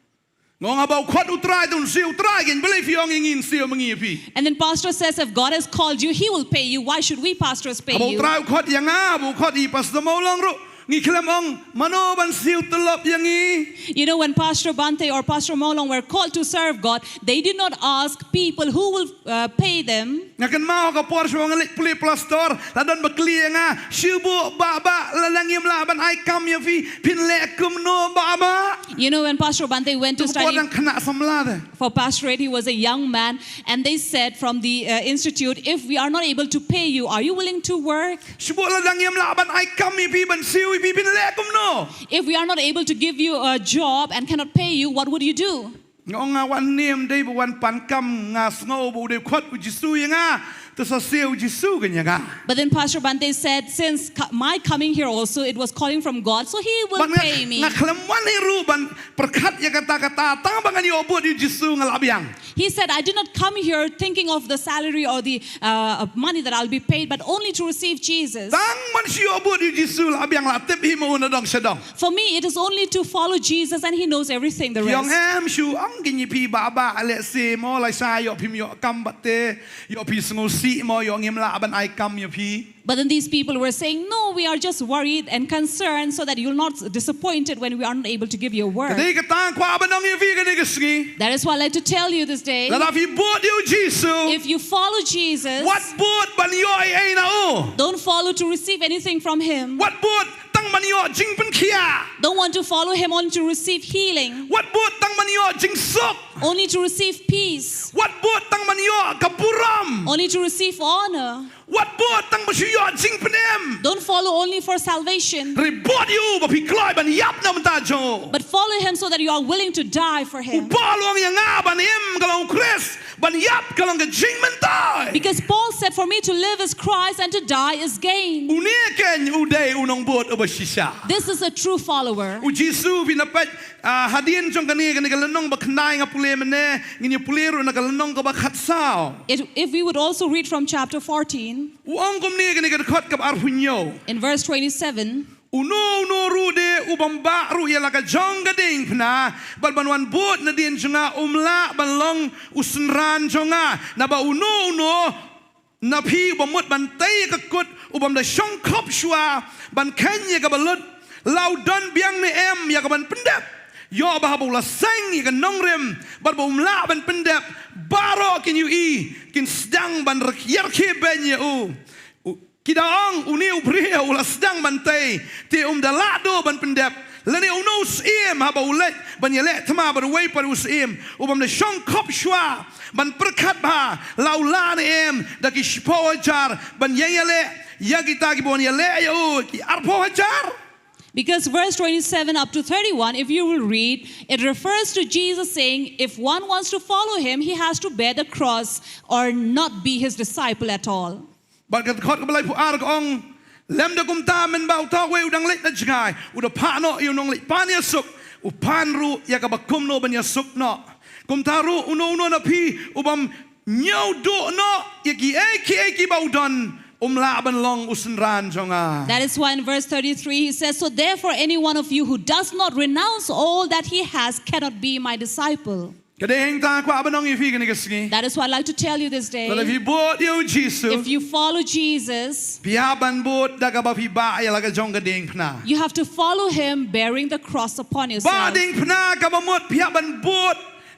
Nga ong, haba u khot u Trai, to siew u Trai keiñ, balei phi ong ïa ngi siew ma ngi ïa phi? And then pastor says, "If God has called you, he will pay you. Why should we pastors pay Haba u you?" Trai u khot ïa nga, ba u khot ïa Pastor Mawlong ruh, ngi khlem ong mano ban siew tulop ïa ngi. You know, when Pastor Bhante or Pastor Mawlong were called to serve God, they did not ask people who will uh, pay them. Nga kynmaw ha ka por shuwa nga leit pule plaster, la don ba kylli ïa nga, shu buh bah bah, lada ngim lah ban ai kam ïa phi, phin leh kumno bah bah? You know, when Pastor Bhante went to Tu ka por study dang khynnah samla te. for pastorate, he was a young man, and they said from the uh, institute, "If we are not able to pay you, are you willing to work?" Shu buh, lada ngim lah ban ai kam ïa phi, ban siew ïa phi, phin leh kumno? If we are not able to give you a job and cannot pay you, what would you do? Nga ong, nga wan ne ym dei ba wan pan kam, nga sngew ba u dei u khot u Jisu ïa nga, te sa siew u Jisu keiñ ïa nga. But then Pastor Bhante said, "Since co- my coming here also, it was calling from God, so he will Bad nga, pay me." nga khlem wan hi ruh ban pyrkhat ïa kata kata, tang ba ngan ïoh bud ïa u Jisu nga la biang. He said, "I did not come here thinking of the salary or the uh, money that I'll be paid, but only to receive Jesus." Tang ban shu ïoh bud ïa u Jisu la biang, la tip hi ma u na dong sha dong. For me, it is only to follow Jesus, and he knows everything the Ki ong, rest. em, shu ong keiñ ïa phi bah bah, lehse mo lashai ïoh phim ïoh kam bad te, ïoh phi sngewsih mo, ïoh ngim lah ban ai kam ïa phi. But then these people were saying, "No, we are just worried and concerned so that you're not disappointed when we are not able to give your work." Ka dei kata nga kwah ban ong ïa phi kane ka sngi. That is why I'd like to tell you this day, Lada phi bud ïa u Jisu, if you follow Jesus, wat bud ban ïoh ei ei na u. Don't follow to receive anything from him. Wat bud tang ban ïoh jingpynkhiah. Don't want to follow him only to receive healing, Wat bud tang ban ïoh jingsuk. only to receive peace. Wat bud tang ban ïoh ka burom. Only to receive honor. Wat bud tang ban shu ïoh jingpynim. Don't follow only for salvation, Hynrei bud ïa u ba phi kloi ban ïap na ka bynta jong u. But follow him so that you are willing to die for U him. Paul u ong ïa nga ban im ka long u Khrist, ban ïap ka long ka jingmyntoi. Because Paul said, "For me to live is Christ and to die is gain." Une keiñ u dei u nongbud uba shisha. This is a true follower. U Jisu, phin ïa peit, ah, hadien jong kane, kane ka lynnong ba khyndai nga pule mynne, ngin ïa pule ruh na ka lynnong kaba khatsaw. It, if we would also read from chapter fourteen, U ong kumne, kane ka dkhot kaba arphew hynñiew. In verse twenty-seven, Uno uno ruh de u bym bah ruh ïa la ka jong ka diengphna bad ban wan bud nadien jong nga, um lah ban long u synran jong nga. Naba uno uno na phi u bym mut ban tei ïa ka kut, u bym da shong khop shuwa ban kheiñ ïa kaba lut, la u don biang ne em ïa ka ban pyndep. Ïoh ba haba u la seng ïa ka nongrim bad ba um lah ban pyndep, baroh kin ïohi, kin sdang ban rek-, ïarkhie beiñ ïa u. U, ki da ong, une u briew u la sdang ban tei, te um da lah duh ban pyndep. Lane uno u syiem haba u leit ban ïaleh thma bad uwei pat u syiem, u bym da shong khop shuwa ban pyrkhat bha la u lah ne em da ki shiphew hajar ban ïeng ïaleh ïa kita kiba wan ïaleh ïa u ki arphew hajar. Because verse twenty-seven up to thirty-one, if you will read, it refers to Jesus saying, if one wants to follow him, he has to bear the cross or not be his disciple at all. Bad ka dkhot kaba laiphew ar ka ong, lymda kumta mynba uta uwei u dang leit na jngai, u da phah noh ïa u nongleit pan ïasuk, u pan ruh ïa kaba kumno ban ïasuk noh. Kumta ruh uno uno na phi u bym ñiew duh noh ïa kiei kiei kiba u don, um lah ban long u synran jong nga. That is why in verse thirty-three he says, so therefore, any one of you who does not renounce all that he has cannot be my disciple. Ka dei hangta kwah ban ong ïa phi kane ka sngi. That is why I'd like to tell you this day. Lada phi bud ïa u Jisu, If you follow Jesus, phi hap ban bud da kaba phi bah ïa la ka jong ka diengphna. You have to follow him bearing the cross upon Bah yourself. Diengphna kaba mut phi hap ban bud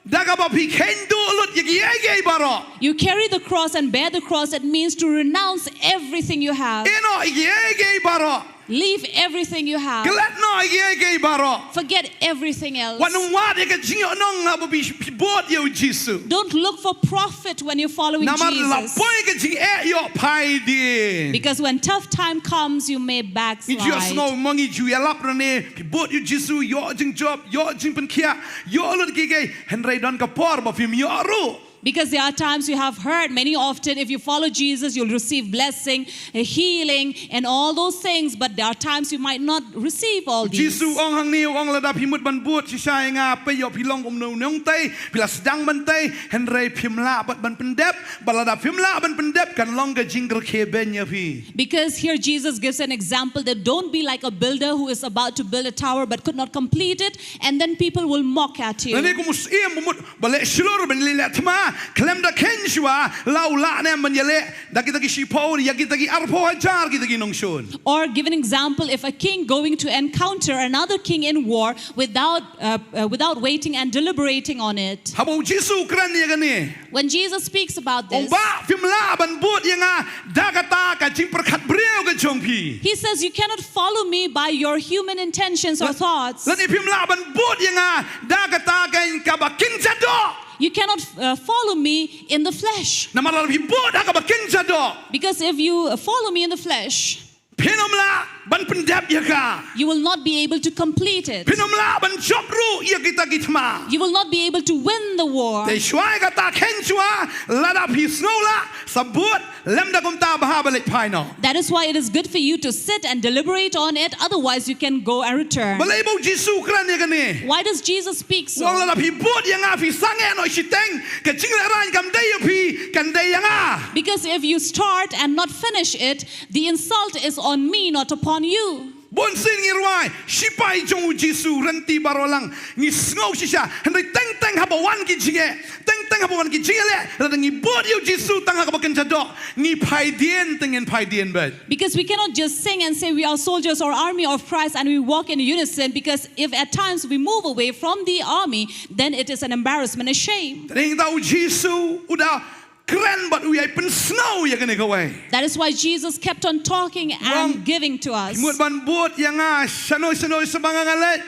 da kaba phi kheiñ duh lut ïa kiei kiei baroh. You carry the cross and bear the cross. It means to renounce everything you have. Ïeh noh ïa kiei kiei baroh. Leave everything you have. Klet noh ïa kiei kiei baroh. Forget everything else. Wat nym wad ïa ka jingïohnong haba phi bud ïa u Jisu. Don't look for profit when you're following Namar la Jesus. poi ka jingeh ïoh phai dien. Because when tough time comes, you may backslide. Ngi ju ïohsngew mo ngi ju ïalap lane phi bud ïa u Jisu, ïoh jingjop, ïoh jingpynkhiah, ïoh lut kiei kiei, hynrei don ka por ba phim ïoh ruh. Because there are times you have heard, many often, if you follow Jesus, you'll receive blessing, a healing, and all those things. But there are times you might not receive all these. Jisu ong hangne, ong lada phi mut ban bud shisha ïa nga, peit ïoh phi long kum u nongtei, phi la sdang ban tei, hynrei phim lah pat ban pyndep, bad lada phim lah ban pyndep kan long ka jingkyrkhu beiñ ïa phi. Because here Jesus gives an example that don't be like a builder who is about to build a tower but could not complete it, and then people will mock at you. Lane kum u syiem u mut ba leit shlur ban leit leh thma, khlem da kheiñ shuwa la u lah ne em ban ïaleh da kita ki shiphew, ïa kita ki arphew hajar kita ki nongshun. Or give an example, if a king going to encounter another king in war without, uh, uh, without waiting and deliberating on it. Haba u Jisu u kren ïa kane, When Jesus speaks about ong this, bah phim lah ban bud ïa nga da kata ka jingpyrkhat briew ka jong phi. He says, you cannot follow me by your human intentions or thoughts. Lane phim lah ban bud ïa nga da kata ka kaba kynja doh. You cannot uh, follow me in the flesh. Namar lada phi bud ha kaba kynja doh, Because if you uh, follow me in the flesh, phin ym lah ban pyndep ïa ka. You will not be able to complete it. Phin ym lah ban jop ruh ïa kita ki thma. You will not be able to win the war. Te shuwa ïa kata kheiñ shuwa, lada phi sngew lah, sa bud, lymda kumta bha ba leit phai noh. That is why it is good for you to sit and deliberate on it. Otherwise, you can go and return. Balei ba u Jisu u kren ïa kane? Why does Jesus speak so? Ong lada phi bud ïa nga phi sangeh noh shiteng, ka jinglehraiñ kam dei ïa phi, kan dei ïa nga. Because if you start and not finish it, the insult is on me, not upon you. Bun sien ngi rwai, shipai jong u Jisu, rynti baroh lang ngi sngew shisha. Hynrei teng teng haba wan ki jingeh, teng teng haba wan ki jingeh, lada ngi bud ïa u Jisu tang ha kaba kynja doh, ngi phai dien, teng ngin phai dien beit. Because we cannot just sing and say we are soldiers or army of Christ and we walk in unison, because if at times we move away from the army, then it is an embarrassment, a shame. Te hangta u Jisu u da kren bad u ïai pynsngew ïa kane kawei. That is why Jesus kept on talking and giving to us. Phi mut ban bud ïa nga shano shano sha ba nga leit.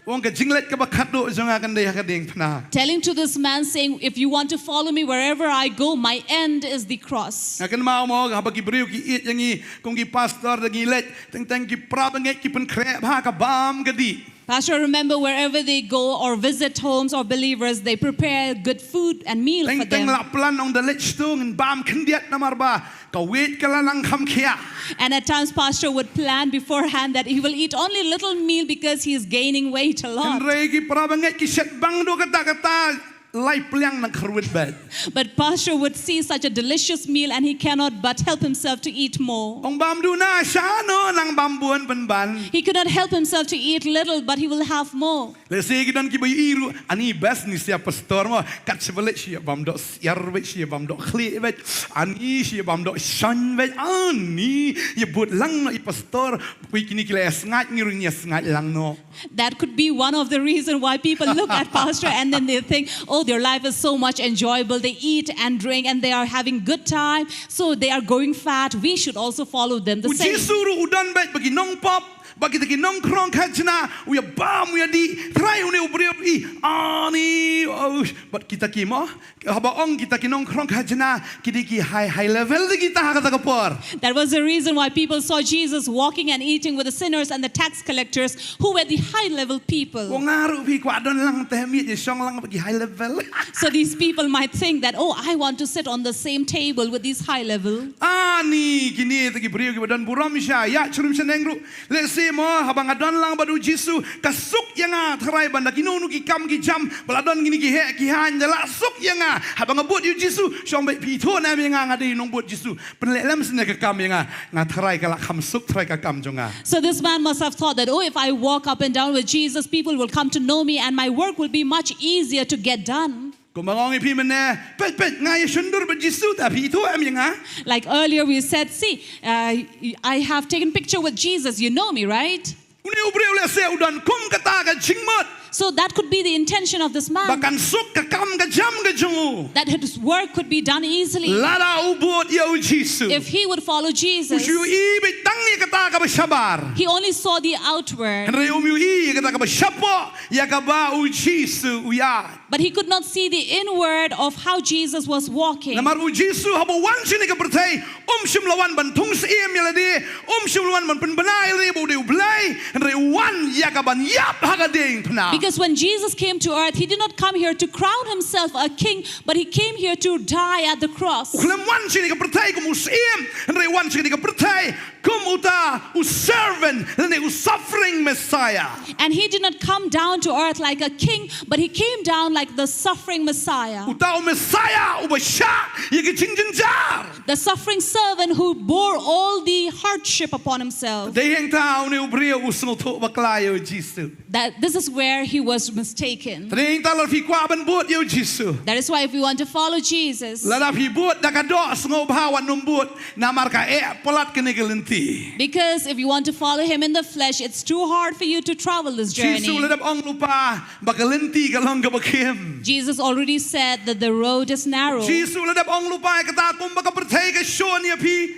Ong ka jingleit kaba khatduh jong nga kan dei ha ka diengphna. Telling to this man, saying, if you want to follow me wherever I go, my end is the cross. Nga kynmaw mo haba ki briew ki ïeit ïa ngi kum ki pastor da ngi leit, teng teng ki para bangeit ki pynkhreh bha ka bam ka dih. Pastor, remember, wherever they go or visit homes of believers, they prepare good food and meal for them. Teng teng la plan ong da leit shatu ngin bam khyndiat namar ba ka wait ka la nang kham khia. And at times, Pastor would plan beforehand that he will eat only little meal because he is gaining weight a lot. Hynrei ki para bangeit ki shet bang duh katta katta lai pliang nang khyrwit bad. But Pastor would see such a delicious meal and he cannot but help himself to eat more. Ong bam duh na shano nang bam bun pynban. He could not help himself to eat little, but he will have more. Lehse ki don kiba ïohi ruh, ani best ni sia pastor mo, kat shi ba leit shi bam doh siar bad shi bam doh khlieh bad, ani shi bam doh shon bad, ani ïa bud lang noh i pastor, phi kine ki la ïa sngaid ngi ruh ngi ïa sngaid lang noh. That could be one of the reason why people look at pastor and then they think, oh, Their life is so much enjoyable. They eat and drink and they are having good time. So they are growing fat. We should also follow them the same. U Jisu ruh u don bad ba ki nongpop, ba kita ki nongkhrong khajna, u ïa bam, u ïa dih, trai une u briew i, ani, oh, bad kita ki mo, haba ong kita ki nongkhrong khajna, ki dei ki high, high level de kita ha kata ka por. That was the reason why people saw Jesus walking and eating with the sinners and the tax collectors, who were the high level people. Wa nga ruh phi kwah don lang te miet ïa shong lang bad ki high level. So these people might think that, "Oh, I want to sit on the same table with these high level." Ani, kine te ki briew kiba don burom shisha, ïa, chirum shaneng ruh. Lehse mo, haba nga don lang bad u Jisu, ka suk ïa nga tharai ban da kino kino ki kam ki jam, ba la don kine ki heh ki haiñ, da la suk ïa nga. Haba nga bud ïa u Jisu, shong bad phi, to na me nga, nga dei nongbud Jisu. Pynleh lem shisha ka kam ïa nga, nga tharai ka la kham suk tharai ka kam jong nga. So this man must have thought that, "Oh, if I walk up and down with Jesus, people will come to know me and my work will be much easier to get done." Kumba nga ong ïa phi mynne, peit, peit, nga ïa shon dur bad Jisu, te phi ithuh em ïa nga? Like earlier we said, "See, uh, I have taken picture with Jesus, you know me, right?" Une u briew lehse u don kum kata ka jingmut. So that could be the intention of this man. Ba kan suk ka kam ka jam ka jong u. That his work could be done easily. Lada u bud ïa u Jisu. If he would follow Jesus, u shu ïohi beit tang ïa kata kaba shabar. He only saw the outward. Hynrei um ïohi ïa kata kaba shapoh, ïa kaba u Jisu u ïaid. But he could not see the inward of how Jesus was walking. Namar u Jisu haba u wan sha kane ka pyrthei, um shym la wan ban thung syiem ïa lade, um shym la wan ban pynbna ïa lade ba u dei u Blei, hynrei u wan ïa ka ban ïap ha ka diengphna. Because when Jesus came to earth, he did not come here to crown himself a king, but he came here to die at the cross. U khlem wan sha kane ka pyrthei kum u syiem, hynrei u wan sha kane ka pyrthei kum uta u servant, lane u suffering Messiah. And he did not come down to earth like a king, but he came down like the suffering Messiah. Uta u Messiah uba shah ïa ki jingjynjar. The suffering servant who bore all the hardship upon himself. Te hangta une u briew u sngewthuh bakla ïa u Jisu. That this is where he was mistaken. Te hangta lada phi kwah ban bud ïa u Jisu. That is why if we want to follow Jesus, lada phi bud da ka doh, sngewbha wat nym bud, namar ka eh palat kane ka lynti. Because if you want to follow him in the flesh, it's too hard for you to travel this journey. Jisu u la dep ong lypa ba ka lynti ka long kaba khim. Jesus already said that the road is narrow. Jisu u la dep ong lypa ïa kata, kumba ka pyrthei ka shon ïa phi,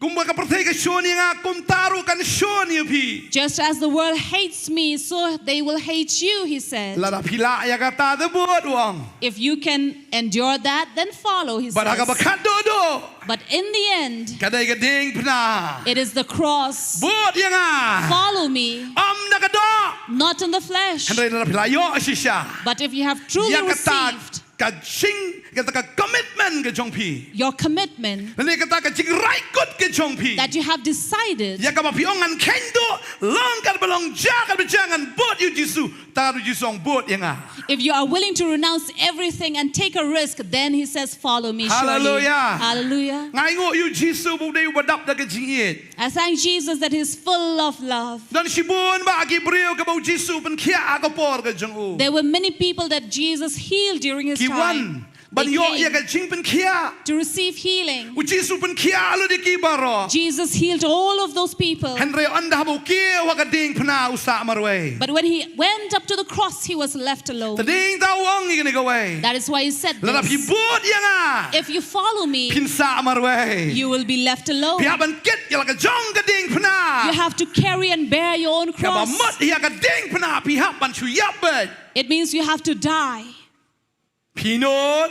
kumba ka pyrthei ka shon ïa nga, kumta ruh kan shon ïa phi. Just as the world hates me, so they will hate you, he said. Lada phi lah ïa kata te bud, u ong. If you can endure that, then follow, he says. Bad ha kaba khatduh duh, but in the end, ka dei ka diengphna. It is the cross. Bud ïa nga. Follow me. Ym da ka doh. Not in the flesh. Hynrei lada phi la ïoh shisha, but if you have truly received ïa kata ka jing, kata ka commitment ka jong phi, your commitment, lane kata ka jingrai kut ka jong phi, that you have decided, ïa kaba phi ong ngan kheiñ duh, long kat ba long, jia kat ba jia, ngan bud ïa u Jisu. Te u Jisu u ong, bud ïa nga. If you are willing to renounce everything and take a risk, then he says, "Follow me, surely." Hallelujah. Hallelujah. Nga ainguh ïa u Jisu ba u dei uba dap da ka jingïeit. I thank Jesus that he is full of love. Don shibun bah ki briew kiba u Jisu u pynkhiah ha ka por ka jong u. There were many people that Jesus healed during his time. Ki wan ban ïoh ïa ka jingpynkhiah. To receive healing. U Jisu u pynkhiah lut ïa ki baroh. Jesus healed all of those people. Hynrei ynda haba u kiew ha ka diengphna u sah marwei. But when he went up to the cross, he was left alone. Te hangta u ong ïa kane kawei. That is why he said this. Lada phi bud ïa nga, if you follow me, phin sah marwei. You will be left alone. Phi hap ban kit ïa la ka jong ka diengphna. You have to carry and bear your own cross. Kaba mut ïa ka diengphna phi hap ban shu ïap beit. It means you have to die. Phi nud?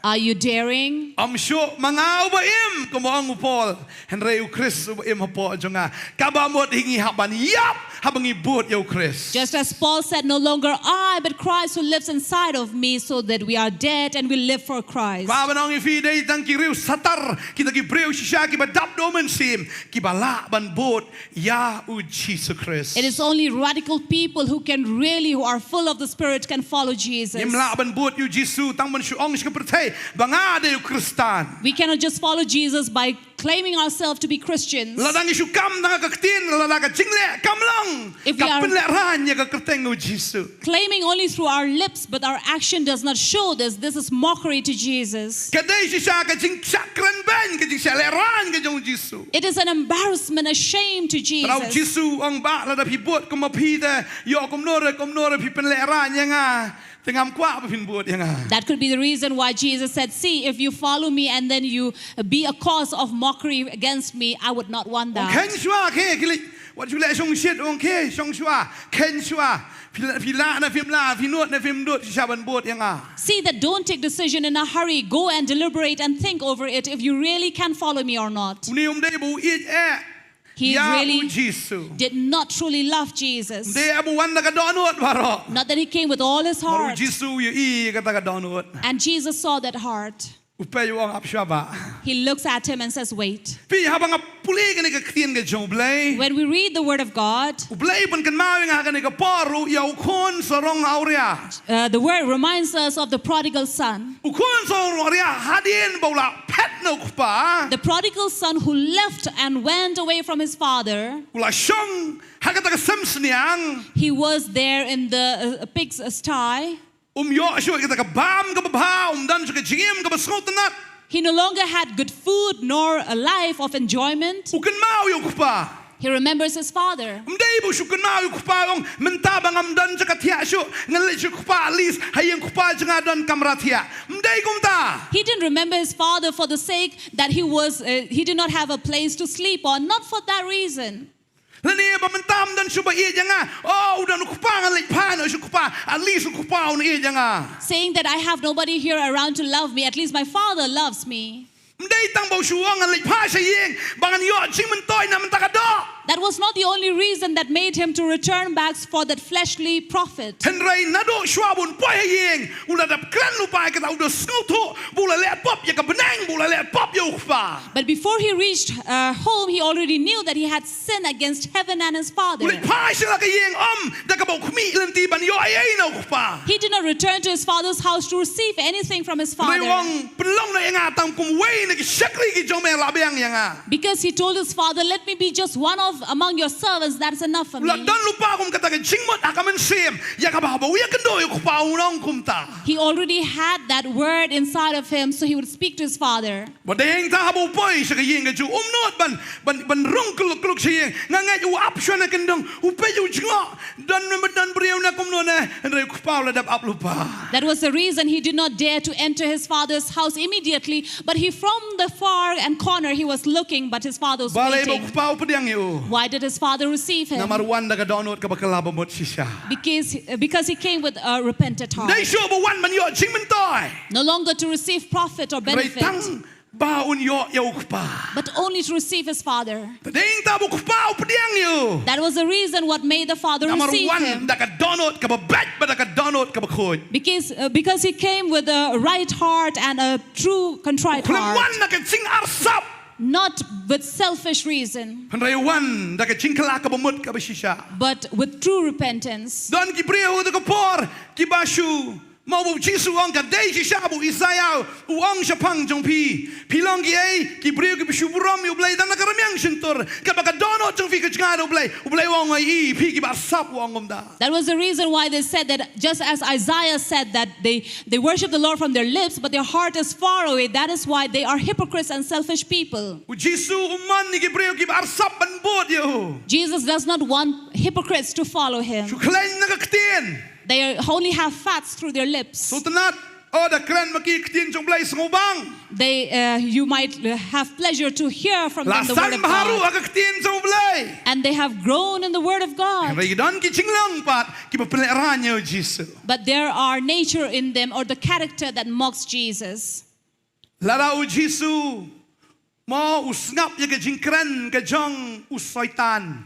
Are you daring? Ym shuh ma nga uba im, kumba ong u Paul, hynrei u Khrist uba im hapoh jong nga. Kaba mut hi ngi hap ban ïap haba ngi bud ïa u Khrist. Just as Paul said, "No longer I, but Christ who lives inside of me," so that we are dead and we live for Christ. Kwah ban ong ïa phi, dei tang ki riew satar, kita ki briew shisha kiba dap da u Mynsiem, kiba lah ban bud ïa u Jisu Khrist. It is only radical people who can really, who are full of the Spirit, can follow Jesus. Ngim lah ban bud ïa u Jisu tang ban shu ong sha ka pyrthei ba nga dei u Khristan. We cannot just follow Jesus by claiming ourselves to be Christians, lada ngi shu kam tang ha ka ktien, lada ka jingleh kam long, If we ka are- pynlehraiñ ïa ka kyrteng u Jisu. claiming only through our lips, but our action does not show this, this is mockery to Jesus. Ka dei shisha ka jingshah kren beiñ, ka jingshah lehraiñ ka jong u Jisu. It is an embarrassment, a shame to Tang u Jesus. Jisu u ong, "Bah, lada phi bud kum ma phi te, ïoh kumno re, kumno re phi pynlehraiñ ïa nga. Te ngam kwah ba phin bud ïa nga." That could be the reason why Jesus said, "See, if you follow me and then you be a cause of mockery against me, I would not want Ong, that." "Kheiñ shuwa, khie, khie leit, wat shu leh shongshit, ong, khie, shong shuwa, kheiñ shuwa. Phi lah, phi lah ne phim lah, phi nud ne phim nud, shisha ban bud ïa nga." See that, don't take decision in a hurry. Go and deliberate and think over it if you really can follow me or not. Une um dei ba u ïeit eh. He Ïa u really Jisu. did not truly love Jesus. Dei ba u wan da ka dohnud baroh. Not that he came with all his Namar u heart. Jisu u ïohi ïa kata ka dohnud. And Jesus saw that heart. U peit u ong, "Ap shuwa, bah." He looks at him and says, "Wait." Phi, haba nga pule kane ka ktien ka jong u Blei, When we read the word of God, u Blei u pynkynmaw ïa nga ha kane ka por ruh ïa u khun sarong awria. uh, the word reminds us of the prodigal son. U khun sarong awria, hadien ba u la phet na u kpa, The prodigal son who left and went away from his father, u la shong ha kata ka sem sniang. he was there in the uh, pig's sty. Um ïoh shuh ïa kata ka bam kaba bha, um don shuh ka jingim kaba sngewtynnat. He no longer had good food nor a life of enjoyment. U kynmaw ïa u kpa. He remembers his father. Um dei ba u shu kynmaw ïa u kpa, u ong, "Mynta ba ngam don shuh ka thiah shuh, ngan leit sha u kpa, at least ha ïing u kpa jong nga don kamra thiah." Um dei kumta. He didn't remember his father for the sake that he was, uh, he did not have a place to sleep on, not for that reason. Lane ba mynta ym don shuh ba ïeit ïa nga. Oh, u don u kpa, ngan leit phai noh sha u kpa. At least u kpa un ïeit ïa nga. Saying that, "I have nobody here around to love me, at least my father loves me." Ym dei tang ba u shu ong ngan leit phai sha ïing ba ngan ïoh jingmyntoi na mynta ka doh. That was not the only reason that made him to return back for that fleshly profit. Hynrei naduh shuwa ba un poi ha ïing, u la dep kren lypa ïa kata, u da sngewthuh ba u la leh pop ïa ka bneng, ba u la leh pop ïa u kpa. But before he reached uh, home, he already knew that he had sinned against heaven and his father. U leit phai sha la ka ïing ym da kaba u khmih lynti ban ïoh ei ei na u kpa. He did not return to his father's house to receive anything from his Hynrei u father. ong, pynlong noh ïa nga tang kum uwei na ki shakri ki jong me, la biang ïa nga. Because he told his father, "Let me be just one of among your servants, that's enough for U la me." don lypa kum kata ka jingmut ha ka mynsiem ïa kaba haba u ïakynduh ïa u kpa un ong kumta. He already had that word inside of him, so he would speak to his father. Ba dei hangta haba u poi sha ka ïing ka jong u, um nud ban, ban, ban rung kluk kluk sha ïing. Nga ngeit u ap shuwa na kyndong, u peit u jngoh, don ne ym don briew ne kumno ne, hynrei u kpa u la dep ap lypa. That was the reason he did not dare to enter his father's house immediately, but he, from the far and corner, he was looking, but his father was Balei ba u waiting. Kpa u pdiang ïa u? Why did his father receive him? Namar u wan da ka dohnud kaba kylla bymut shisha. Because, because he came with a repentant Ym dei heart. shuh ba u wan ban ïoh jingmyntoi. No longer to receive profit or Hynrei benefit, tang ba un ïoh ïa u kpa. but only to receive his father. Te dei hangta ba u kpa u pdiang ïa u. That was the reason what made the father Namar u receive wan him. da ka dohnud kaba beit bad da ka dohnud kaba khuid. Because, uh, because he came with a right heart and a true contrite Khlem wan heart, da ka jingarsap. Not with selfish reason, Hynrei u wan da ka jingkylla kaba mut kaba shisha. but with true repentance. Don ki briew ha kata ka por kiba shu, mo, ba u Jisu u ong ka dei shisha ba u Isaiah u ong shaphang jong phi. Phi long kiei, ki briew kiba shu burom ïa u Blei tang na ka rmiang shyntur. Katba ka dohnud jong phi ka jngai da u Blei, u Blei u ong ïa phi kiba arsap, u ong kumta. That was the reason why they said that, just as Isaiah said that they, they worship the Lord from their lips, but their heart is far away. That is why they are hypocrites and selfish people. U Jisu um mon ïa ki briew kiba arsap ban bud ïa u. Jesus does not want hypocrites to follow him. Shu khlaiñ na ka ktien. They only have fats through their lips. Sngewtynnat, oh, da kren ma ki ktien jong u Blei sngewbang. They, uh, you might uh, have pleasure to hear from them the word of God. La san bha ruh ha ka ktien jong u Blei. And they have grown in the word of God. Hynrei don ki jinglong pat kiba pynlehraiñ ïa u Jisu. But there are nature in them or the character that mocks Jesus. Lada u Jisu, mo, u sngap ïa ka jingkren ka jong u Soitan.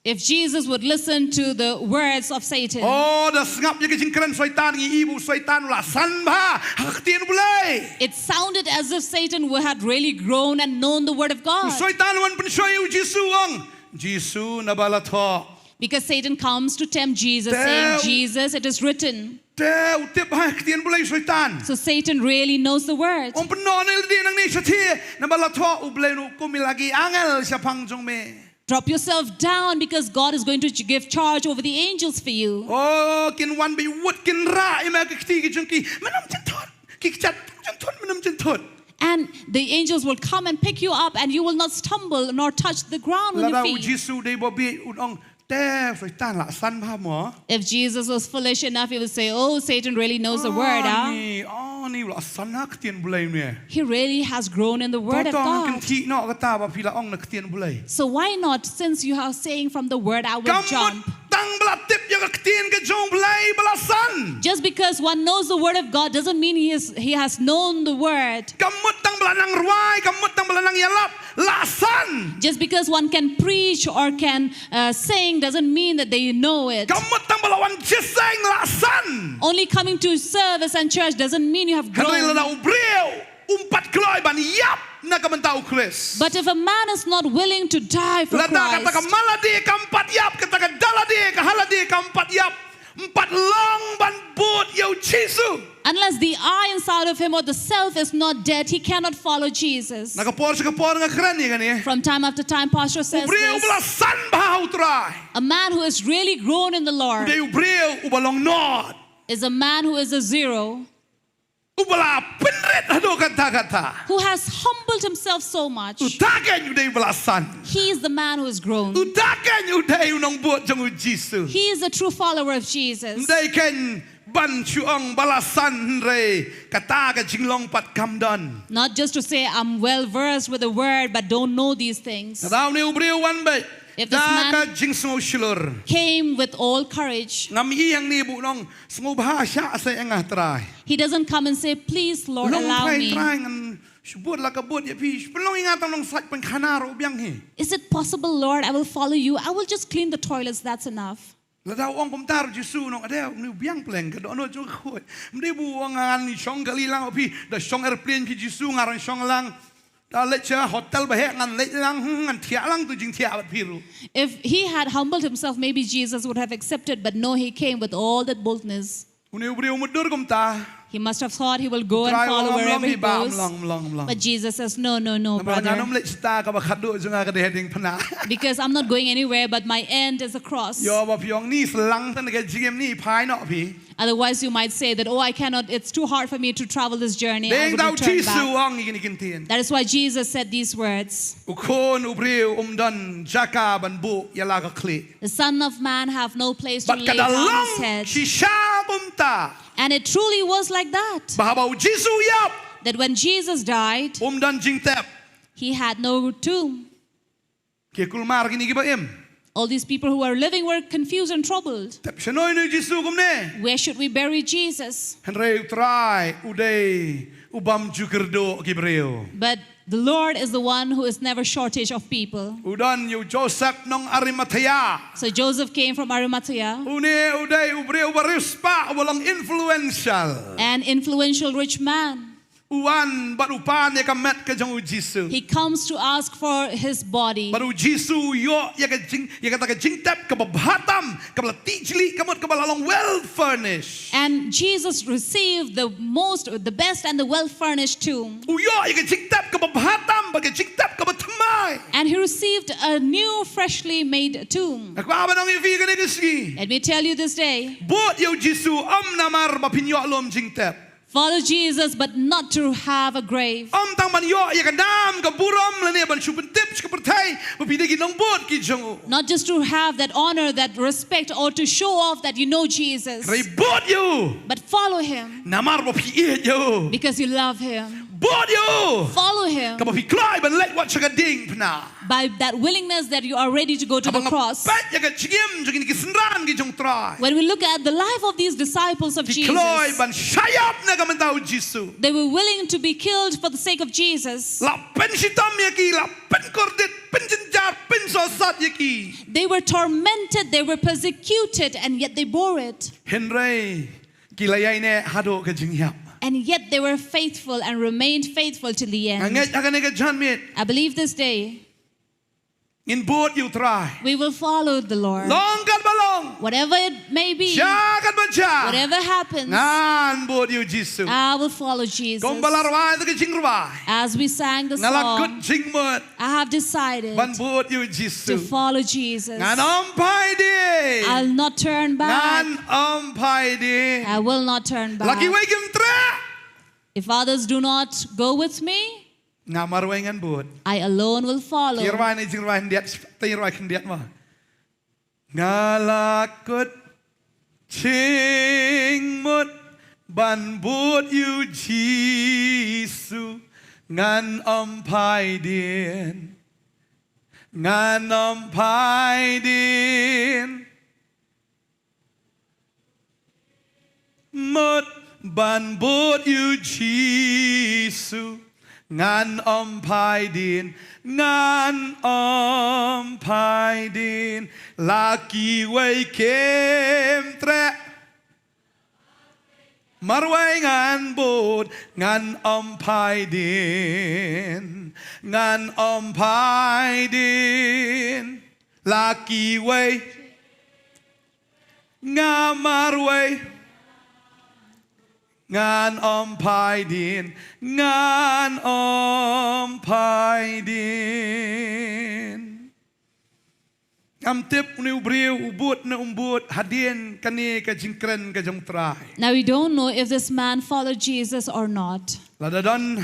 If Jesus would listen to the words of Satan, oh, da sngap ïa ka jingkren Soitan, ngi i ba u Soitan u la san bha ha ka ktien u Blei. It sounded as if Satan would had really grown and known the word of God. U Soitan u wan pynshoi ïa u Jisu, u ong, Jisu, naba la thoh. Because Satan comes to tempt Jesus, saying, "Jesus, it is written." Te u tip ha ktien Blei Soitan. So Satan really knows the word. Ong pynnoh ne lade nangne shathie, namar la thoh U Blei un hukum ïa la ki angel shaphang jong me. Drop yourself down because God is going to ch- give charge over the angels for you. Oh, kin wan bad wut kin rah ïa me ha ki kti ki jong ki. Men ym jynthut. Ki kjat ym jynthut, men ym jynthut. And the angels will come and pick you up, and you will not stumble nor touch the ground on your feet. Lada u Jisu dei ba bieit un ong, te Soitan la san bha mo. If Jesus was foolish enough, he would say, "Oh, Satan really knows the word, ah." Ani, ani la san ha ktien Blei ne. He really has grown in the word of God. To to ngan kynthih noh kata ba phi la ong na ktien Blei. So why not, since you are saying from the word, I will jump? Ka mut tang ba la tip ïa ka ktien ka jong U Blei ba la san. Just because one knows the word of God doesn't mean he is, he has known the word. Ka mut tang ba la nang rwai, ka mut tang ba la nang ïalap, la san. Just because one can preach or can uh, sing doesn't mean that they know it. Ka mut tang ba la wan jingïaseng, la san. Only coming to service and church doesn't mean you have grown. Hynrei lada u briew um pat kloi ban ïap na ka bynta u Khrist. But if a man is not willing to die for Christ, lada kata ka malade kam pat ïap, kata ka dalade, ka halade kam pat ïap, ym pat long ban bud ïa u Jisu. Unless the I inside of him or the self is not dead, he cannot follow Jesus. Na ka por sha ka por nga kren ïa kane. From time after time, Pastor says this. U briew uba la san bha ha u Trai. A man who is really grown in the Lord. U dei u briew uba long nought. Is a man who is a zero. Uba la pynrit haduh katta katta. Who has humbled himself so much. Uta keiñ u dei uba la san. He is the man who has grown. Uta keiñ u dei u nongbud jong u Jisu. He is a true follower of Jesus. Ym dei keiñ ban shu ong ba la san hynrei kata ka jinglong pat kam don. Not just to say, "I'm well versed with the word, but don't know these things." Lada une u briew u wan beit da ka jingsngew shlur. If this man came with all courage, ngam i hangne ba un ong sngewbha shah sa ïa nga Trai. He doesn't come and say, "Please, Lord, allow me." Long Trai, Trai, ngan shu bud la ka bud ïa phi. Shu pynlong ïa nga tang nongsait pynkhana ruh biang hi. "Is it possible, Lord, I will follow you? I will just clean the toilets, that's enough." Lada u ong kumta ruh u Jisu un ong, "Ade, une u biang pleng, ka dohnud jong ka khuid." Ym dei ba u ong, "Ngan shong kali lang, o phi, da shong aeroplane phi Jisu, nga ruh ngan shong lang. Da leit sha hotel ba heh ngan leit lang, hmm, ngan thiah lang tu jingthiah bad phi ruh." If he had humbled himself, maybe Jesus would have accepted, but no, he came with all that boldness. Une u briew u mutdur kumta. He must have thought he will go and follow wherever he goes. Trai u ong, "Ym long hi bah, ym long, ym long, ym long." But Jesus says, "No, no, no, brother." Namar ngan ym leit shata, kaba khadduh jong nga ka dei ha diengphna. Because I'm not going anywhere, but my end is a cross. Ïoh ba phi ong, "Ni slang tang ka jingim ni, phai noh phi." Otherwise, you might say that, "Oh, I cannot, it's too hard for me to travel this journey, I would return back." Dei da u Jisu u ong ïa kine ki ktien. That is why Jesus said these words. U Khun u briew um don jaka ban buh ïa la ka khlieh. The Son of Man have no place to lay down his head. Bad ka da long shisha kumta. And it truly was like that. Ba haba u Jisu u ïap, that when Jesus died, um don jingtep. He had no tomb. Ki kulmar kine kiba im. All these people who are living were confused and troubled. Tep shano ïa u Jisu kumne? Where should we bury Jesus? Hynrei u Trai u dei u bym ju kyrduh ki briew. But the Lord is the one who is never shortage of people. U don ïa u Joseph nong Arimathea. So Joseph came from Arimathea. Une u dei u briew uba riewspah, uba long influential. An influential rich man. U wan bad u pan ïa ka met ka jong u Jisu. He comes to ask for his body. Bad u Jisu u ïoh ïa ka jing, ïa kata ka jingtep kaba bha tam, kaba la tih jlieh, ka mut kaba la long well furnished. And Jesus received the most, the best and the well furnished tomb. U ïoh ïa ka jingtep kaba bha tam, bad ka jingtep kaba thymmai. And he received a new, freshly made tomb. Nga kwah ban ong ïa phi kane ka sngi. Let me tell you this day. Bud ïa u Jisu ym namar ba phin ïoh lum jingtep. Follow Jesus, but not to have a grave. Ym tang ban ïoh ïa ka nam ka burom lane ban shu pyntip sha ka pyrthei ba phi dei ki nongbud ki jong u. Not just to have that honor, that respect, or to show off that you know Jesus. Hynrei bud ïa u. But follow him. Namar ba phi ïeit ïa u. Because you love him. Bud ïa u. Follow him. Kaba phi kloi ban leit wat sha ka diengphna. By that willingness that you are ready to go to the cross. Haba nga peit ïa ka jingim jong kine ki synran ki jong u Trai. When we look at the life of these disciples of Jesus, ki kloi ban shah ïap na ka bynta u Jisu. They were willing to be killed for the sake of Jesus. La pynshitom ïa ki, la pynkordit, pynjynjar, pynsohsat ïa ki. They were tormented, they were persecuted, and yet they bore it. Hynrei ki la ïaineh haduh ka jingïap. And yet they were faithful and remained faithful till the end. Nga ngeit ha kane ka janmiet. I believe this day. Ngin bud ïa u Trai. We will follow the Lord. Long katba long. Whatever it may be, Jia katba jia. Whatever happens, Ngan bud ïa u Jisu. I will follow Jesus. Kumba la rwai da ka jingrwai. As we sang the Nga la kut song, jingmut. I have decided Ban bud ïa u Jisu. To follow Jesus. Ngan ym phai dien. I'll not turn back. Ngan ym phai dien. I will not turn back. La kiwei kim treh. If others do not go with me, Nga marwei ngan bud. I alone will follow. Ki rwai ne jingrwai khyndiat, te rwai khyndiat ma. Nga la kut jingmut ban bud ïa u Jisu, ngan ym phai dien. Ngan ym phai dien. Mut ban bud ïa u Jisu, ngan ym phai dien, ngan ym phai dien. La kiwei kim treh. Marwei ngan bud, ngan ym phai dien, ngan ym phai dien. La kiwei nga marwei. Ngan ym phai dien, ngan ym phai dien. Ngam tip une u briew u bud ne um bud hadien kane ka jingkren ka jong u Trai. Now we don't know if this man followed Jesus or not. Lada don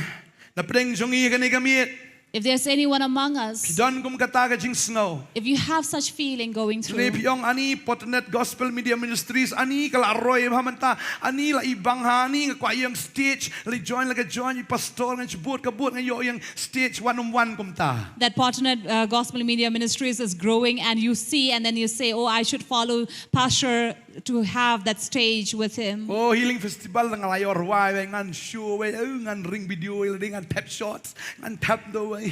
na pdeng jong ngi kane ka miet. If there's anyone among Phi us, don kum kata ka jingsngew. If you have such feeling going Lane through, phi ong ani Potternet Gospel Media Ministries, ani ka la roi bha mynta, ani la i bang ha, ani nga kwah ïeng stage, la join la ka join, i pastor ngan shu bud ka bud, nga ïoh ïeng stage one on one kumta. That Potternet uh, Gospel Media Ministries is growing, and you see, and then you say, "Oh, I should follow Pastor to have that stage with him." Oh, Healing Festival nga la ïoh rwai wei, ngan show wei, oh, ngan ring video wei, ngan thep shots, ngan thep do wei.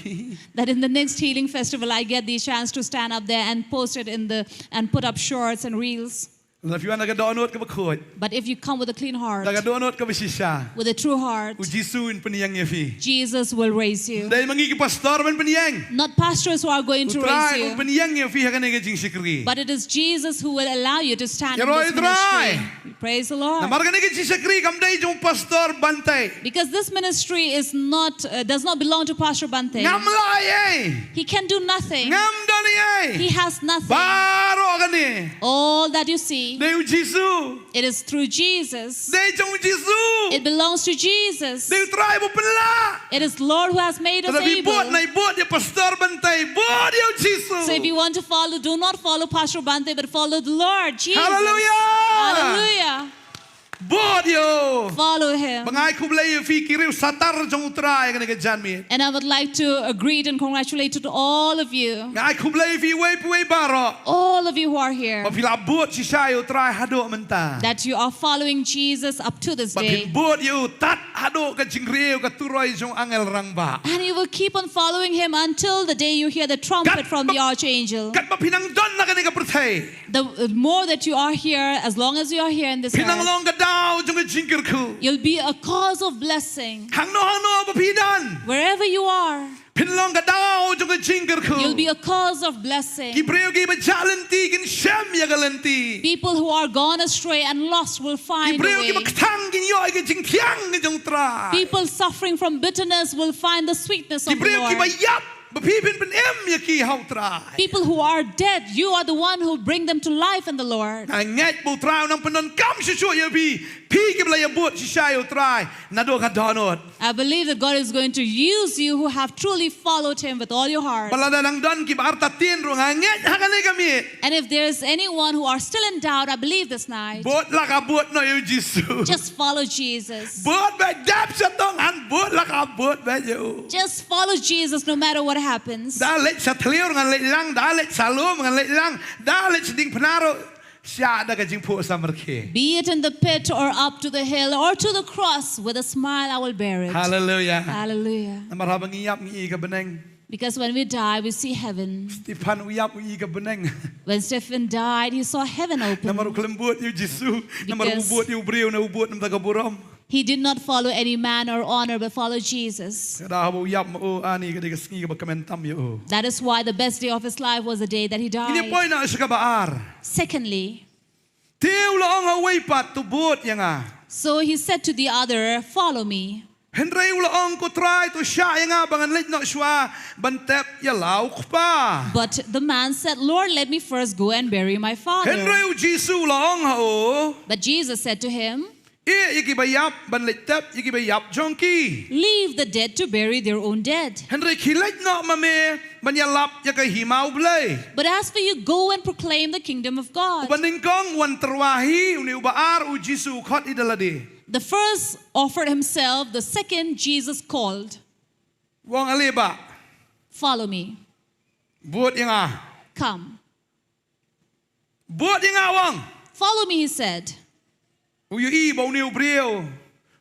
That in the next Healing Festival, I get the chance to stand up there and post it in the and put up shorts and reels. Lada phi wan da ka dohnud kaba khuid, But if you come with a clean heart, da ka dohnud kaba shisha, with a true heart, u Jisu un pynïeng ïa phi. Jesus will raise you. Ym dei ma ngi ki pastor ban pynïeng. Not pastors who are going U to Trai raise un you, pynïeng ïa phi ha kane ka jingshakri. But it is Jesus who will allow you to stand in Ïaroh this ïa u Trai. Ministry. Praise the Lord. Namar kane ka jingshakri kam dei jong u pastor Bantei. Because this ministry is not uh, does not belong to Pastor Bante. Ngam lah ei ei. He can do nothing. Ngam don ei ei. He has nothing. Baroh kane. All that you see, Dei u Jisu. It is through Jesus. Dei jong u Jisu. It belongs to Jesus. Dei u Trai ba u pynlah. It is Lord who has made us Lada phi bud, able. nai bud ïa pastor Bantei, bud ïa u Jisu. So if you want to follow, do not follow Pastor Bante, but follow the Lord Jesus. Hallelujah. Hallelujah. Bud ïa u. Follow him. Ba nga ai khublei ïa phi ki riew satar jong u Trai kane ka janmiet. And I would like to uh, greet and congratulate to all of you. Nga ai khublei ïa phi wei pa wei baroh. All of you who are here. Ba phi la bud shisha ïa u Trai haduh mynta. That you are following Jesus up to this Ba phin day. Bud ïa u tad haduh ka jingriew ka turoi jong angel rangbah. And you will keep on following him until the day you hear the trumpet from the archangel. Katba phi nang don na kane ka pyrthei. The uh, more that you are here, as long as you are here in this Phin nang earth, long ka daw jong ka jingkyrkhu. You'll be a cause of blessing. Hangno hangno ba phi don. Wherever you are, Phin long ka daw jong ka jingkyrkhu. You'll be a cause of blessing. Ki briew kiba jah lynti kin shem ïa ka lynti. People who are gone astray and lost will Ki find a briew way. Kiba ktang kin ïoh ïa ka jingthiang ka jong u Trai. People suffering from bitterness will find the sweetness Ki of the briew kiba Lord. ïap ba phi phin pynim ïa ki ha u Trai. People who are dead, you are the one who bring them to life in the Lord. Nga ngeit ba u Trai u nang pyndonkam shuh shuh ïa phi. Phi kiba la ïabud shisha ïa u Trai naduh ka dohnud. I believe that God is going to use you who have truly followed Him with all your heart. Bad lada nang don kiba artatien ruh nga ngeit ha kane ka miet. And if there is anyone who are still in doubt, I believe this night, Bud la ka bud noh ïa u Jisu. Just follow Jesus. Bud beit, dep shatong, ngan bud la ka bud beit ïa u. Just follow Jesus no matter what happens. Da leit sha thliew ngan leit lang, da leit sha lum ngan leit lang, da leit sha diengphna ruh. Shah da ka jingphuh samrkhie. Be it in the pit or up to the hill or to the cross, with a smile I will bear it. Hallelujah. Hallelujah. Namar haba ngi ïap ngi i ka bneng. Because when we die, we see heaven. Stephan u ïap u i ka bneng. When Stephen died, he saw heaven open. Namar u khlem bud ïa u Jisu, namar u bud ïa u briew ne u bud namar ka burom. He did not follow any man or honor, but followed Jesus. Ka daw haba u ïap ma u, ani ka dei ka sngi kaba kmen tam ïa u. That is why the best day of his life was the day that he died. Ngin ïa poi noh sha kaba ar. Secondly, te u la ong ha uwei pat, to bud ïa nga. So he said to the other, "Follow me." Hynrei u la ong, ko Trai, to shah ïa nga ba ngan leit noh shuwa ban tep ïa la u kpa. But the man said, "Lord, let me first go and bury my father." Hynrei u Jisu u la ong ha u. But Jesus said to him, ïeh ïa kiba ïap ban leit tep ïa kiba ïap jong ki. Leave the dead to bury their own dead. Hynrei khie leit noh ma me ban ïalap ïa ka hima u Blei. But as for you, go and proclaim the kingdom of God. Uba nyngkong u wan tyrwa hi, une uba ar u Jisu u khot ïa lade. The first offered himself, the second Jesus called. U ong, ale bah. Follow me. Bud ïa nga. Come. Bud ïa nga, u ong. Follow me, he said. U ïohi ba une u briew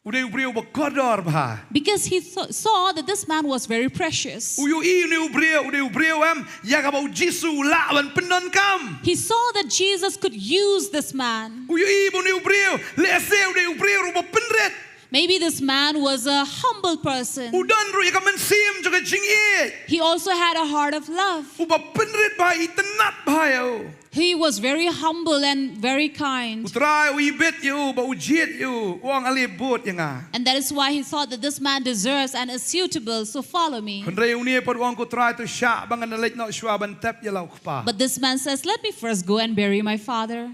u dei u briew ba kordor bha. Because he th- saw that this man was very precious. U ïohi une u briew, une u briew em, ïa kaba u Jisu u lah ban pyndonkam. He saw that Jesus could use this man. U ïohi ba une u briew lehse u dei u briew ruh ba pynrit. Maybe this man was a humble person. U don ruh ïa ka mynsiem jong ka jingïeit. He also had a heart of love. Uba pynrit bha, itynnad bha ïa u. He was very humble and very kind. U Trai u ibit ïa u, ba u jied ïa u, u ong, ale bud ïa nga. And that is why he thought that this man deserves and is suitable, so follow me. Hynrei une pat u ong, ko Trai, to shah ba ngan leit noh shuwa ban tep ïa la u kpa. But this man says, "Let me first go and bury my father."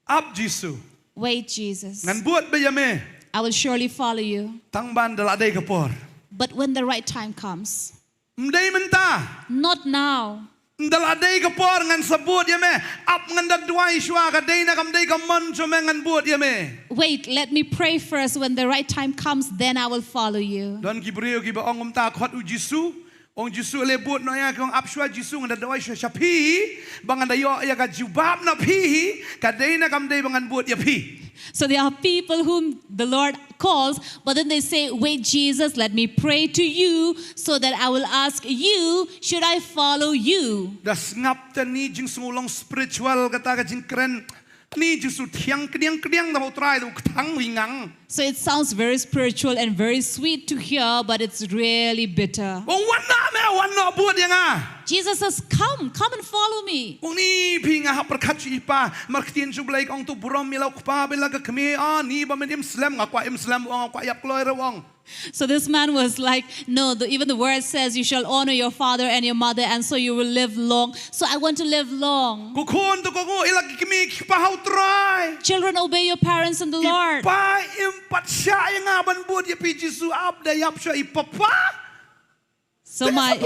Ap Jisu. Wait, Jesus. Ngan bud beit ïa me. I will surely follow you. Tang ban da la dei ka por. But when the right time comes. Ym dei mynta. Not now. Ynda la dei ka por ngan sa bud ïa me. Ap, ngan da duwai shuwa, ka dei ne kam dei ka mon jong me, ngan bud ïa me. Wait, let me pray first. When the right time comes, then I will follow you. Don ki briew kiba ong kumta, khot u Jisu. Ong Jisu, ale bud noh ïa nga, ki ong, ap shuwa Jisu, ngan da duwai shuwa sha phi, ba ngan da ïoh ïa ka jubab na phi, ka dei ne kam dei ba ngan bud ïa phi. So there are people whom the Lord calls, but then they say, "Wait, Jesus, let me pray to you so that I will ask you, should I follow you?" Da sngap te ni jingsngewlong spiritual kata ka jingkren. Ni Jisu thiang kdiang kdiang, da u Trai da u kthang u ngang. So it sounds very spiritual and very sweet to hear, but it's really bitter. Ong, wan noh me, wan noh bud ïa nga. Jesus says, "Come, come and follow me." Ong, ni phi, nga hap pyrkhat sha i pa, namar ka ktien jong u Blei ka ong, to burom ïa la u kpa bad la ka kmie, ah, ni ba men im slem, nga kwah im slem, ong, nga kwah ïap kloi ruh, ong. So this man was like, "No, the, even the word says you shall honor your father and your mother, and so you will live long. So I want to live long." Ko khun, to kohnguh ïa la ki kmie ki kpa ha u Trai. Children, obey your parents in the Lord. I pa im pat shah ïa nga ban bud ïa phi, Jisu, ap da ïap shuwa i papa. So my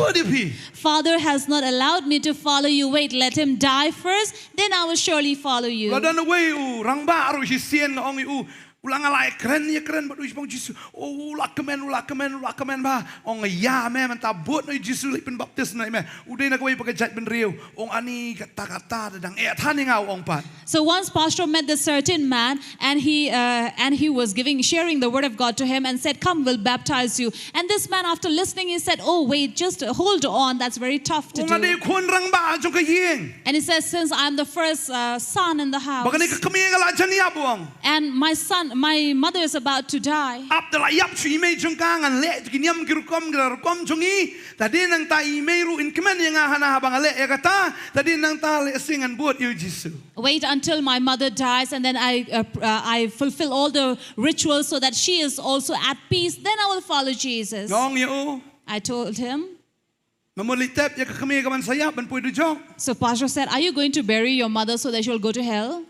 father has not allowed me to follow you. Wait, let him die first, then I will surely follow you. La don uwei u rangbah ruh shisien, nga ong ïa u, u la, nga la ïakren ïakren bad u shibang Jisu. Oh, u la kmen, u la kmen, u la kmen bha. Ong, ïa me, mynta bud noh ïa u Jisu, leit pynbaptis noh ïa me. U dei na kawei pat ka jaitbynriew. Ong, ani kata kata da dang eh than ïa nga, u ong pat. So once Pastor met this certain man, and he uh, and he was giving, sharing the word of God to him, and said, "Come, we'll baptize you." And this man, after listening, he said, "Oh, wait, just hold on. That's very tough to do." Ong, nga dei khun rangbah jong ka ïing. And he says, "Since I'm the first uh, son in the house, ba kane ka kmie ka la jan ïap, u ong, and my son, my mother is about to die." Ap, da la ïap shuh i mei jong ka, ngan leh ki niam ki rukom ki rukom jong ngi. Tad haduh nangta i mei ruh in kmen ïa nga hana, haba nga leh ïa kata, tad haduh nangta lehse ngan bud ïa u Jisu. Wait until my mother dies, and then I, uh, uh, I fulfill all the rituals so that she is also at peace. Then I will follow Jesus. Nga ong ïa u, I told him, me mut leit tep ïa ka kmie ka ban sa ïap ban poi dujok. So Pastor said, "Are you going to bury your mother so that she will go to hell?"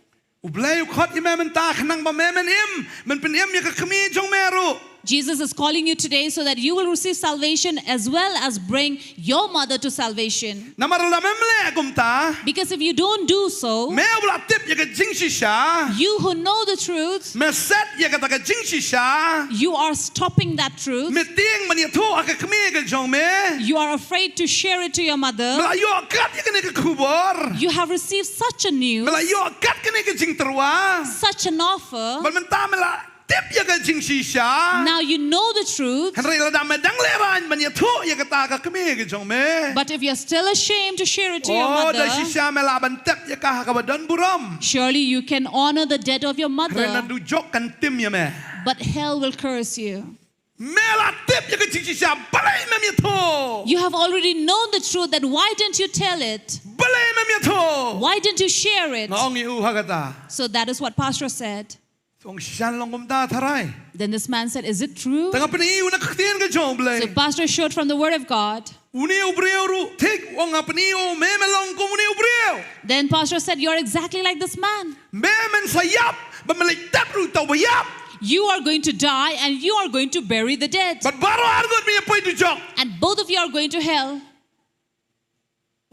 U Blei u khot ïa me mynta khnang ba me men im, men pynim ïa ka kmie jong me ruh. Jesus is calling you today so that you will receive salvation as well as bring your mother to salvation. Namar lada mem leh kumta, because if you don't do so, me uba la tip ïa ka jingshisha, you who know the truth, me set ïa kata ka jingshisha, you are stopping that truth. Me tieng ban ïathuh ha ka kmie ka jong me. You are afraid to share it to your mother. Me la ïoh kat ïa kane ka khubor. You have received such a news. Me la ïoh kat kane ka jingtyrwa. Such an offer. Bad mynta me la tip ïa ka jingshisha. Now you know the truth. Hynrei lada me dang lehraiñ ban ïathuh ïa kata ka kmie ka jong me. But if you're still ashamed to share it to your Oh, da mother, shisha me lah ban tep ïa ka ha kaba don burom. Surely you can honor the death of your Hynrei mother, nadujok kan tim ïa me. But hell will curse you. Me la tip ïa ka jingshisha, balei mem ïathuh? You have already known the truth, then why didn't you tell it? Balei mem ïathuh? Why didn't you share it? Nga ong ïa u ha kata. So that is what Pastor said. Ong shisha long kumta tharai. Then this man said, "Is it true?" Te nga pyni u na ka ktien ka jong u Blei. So Pastor showed from the Word of God. Une u briew ruh thik, ong nga pyni u, me me long kum une u briew. Then Pastor said, "You're exactly like this man. Me men sa ïap, ba me leit tep ruh tau ba ïap. You are going to die and you are going to bury the dead. Bad baroh arngut me ïa poi dujok. And both of you are going to hell."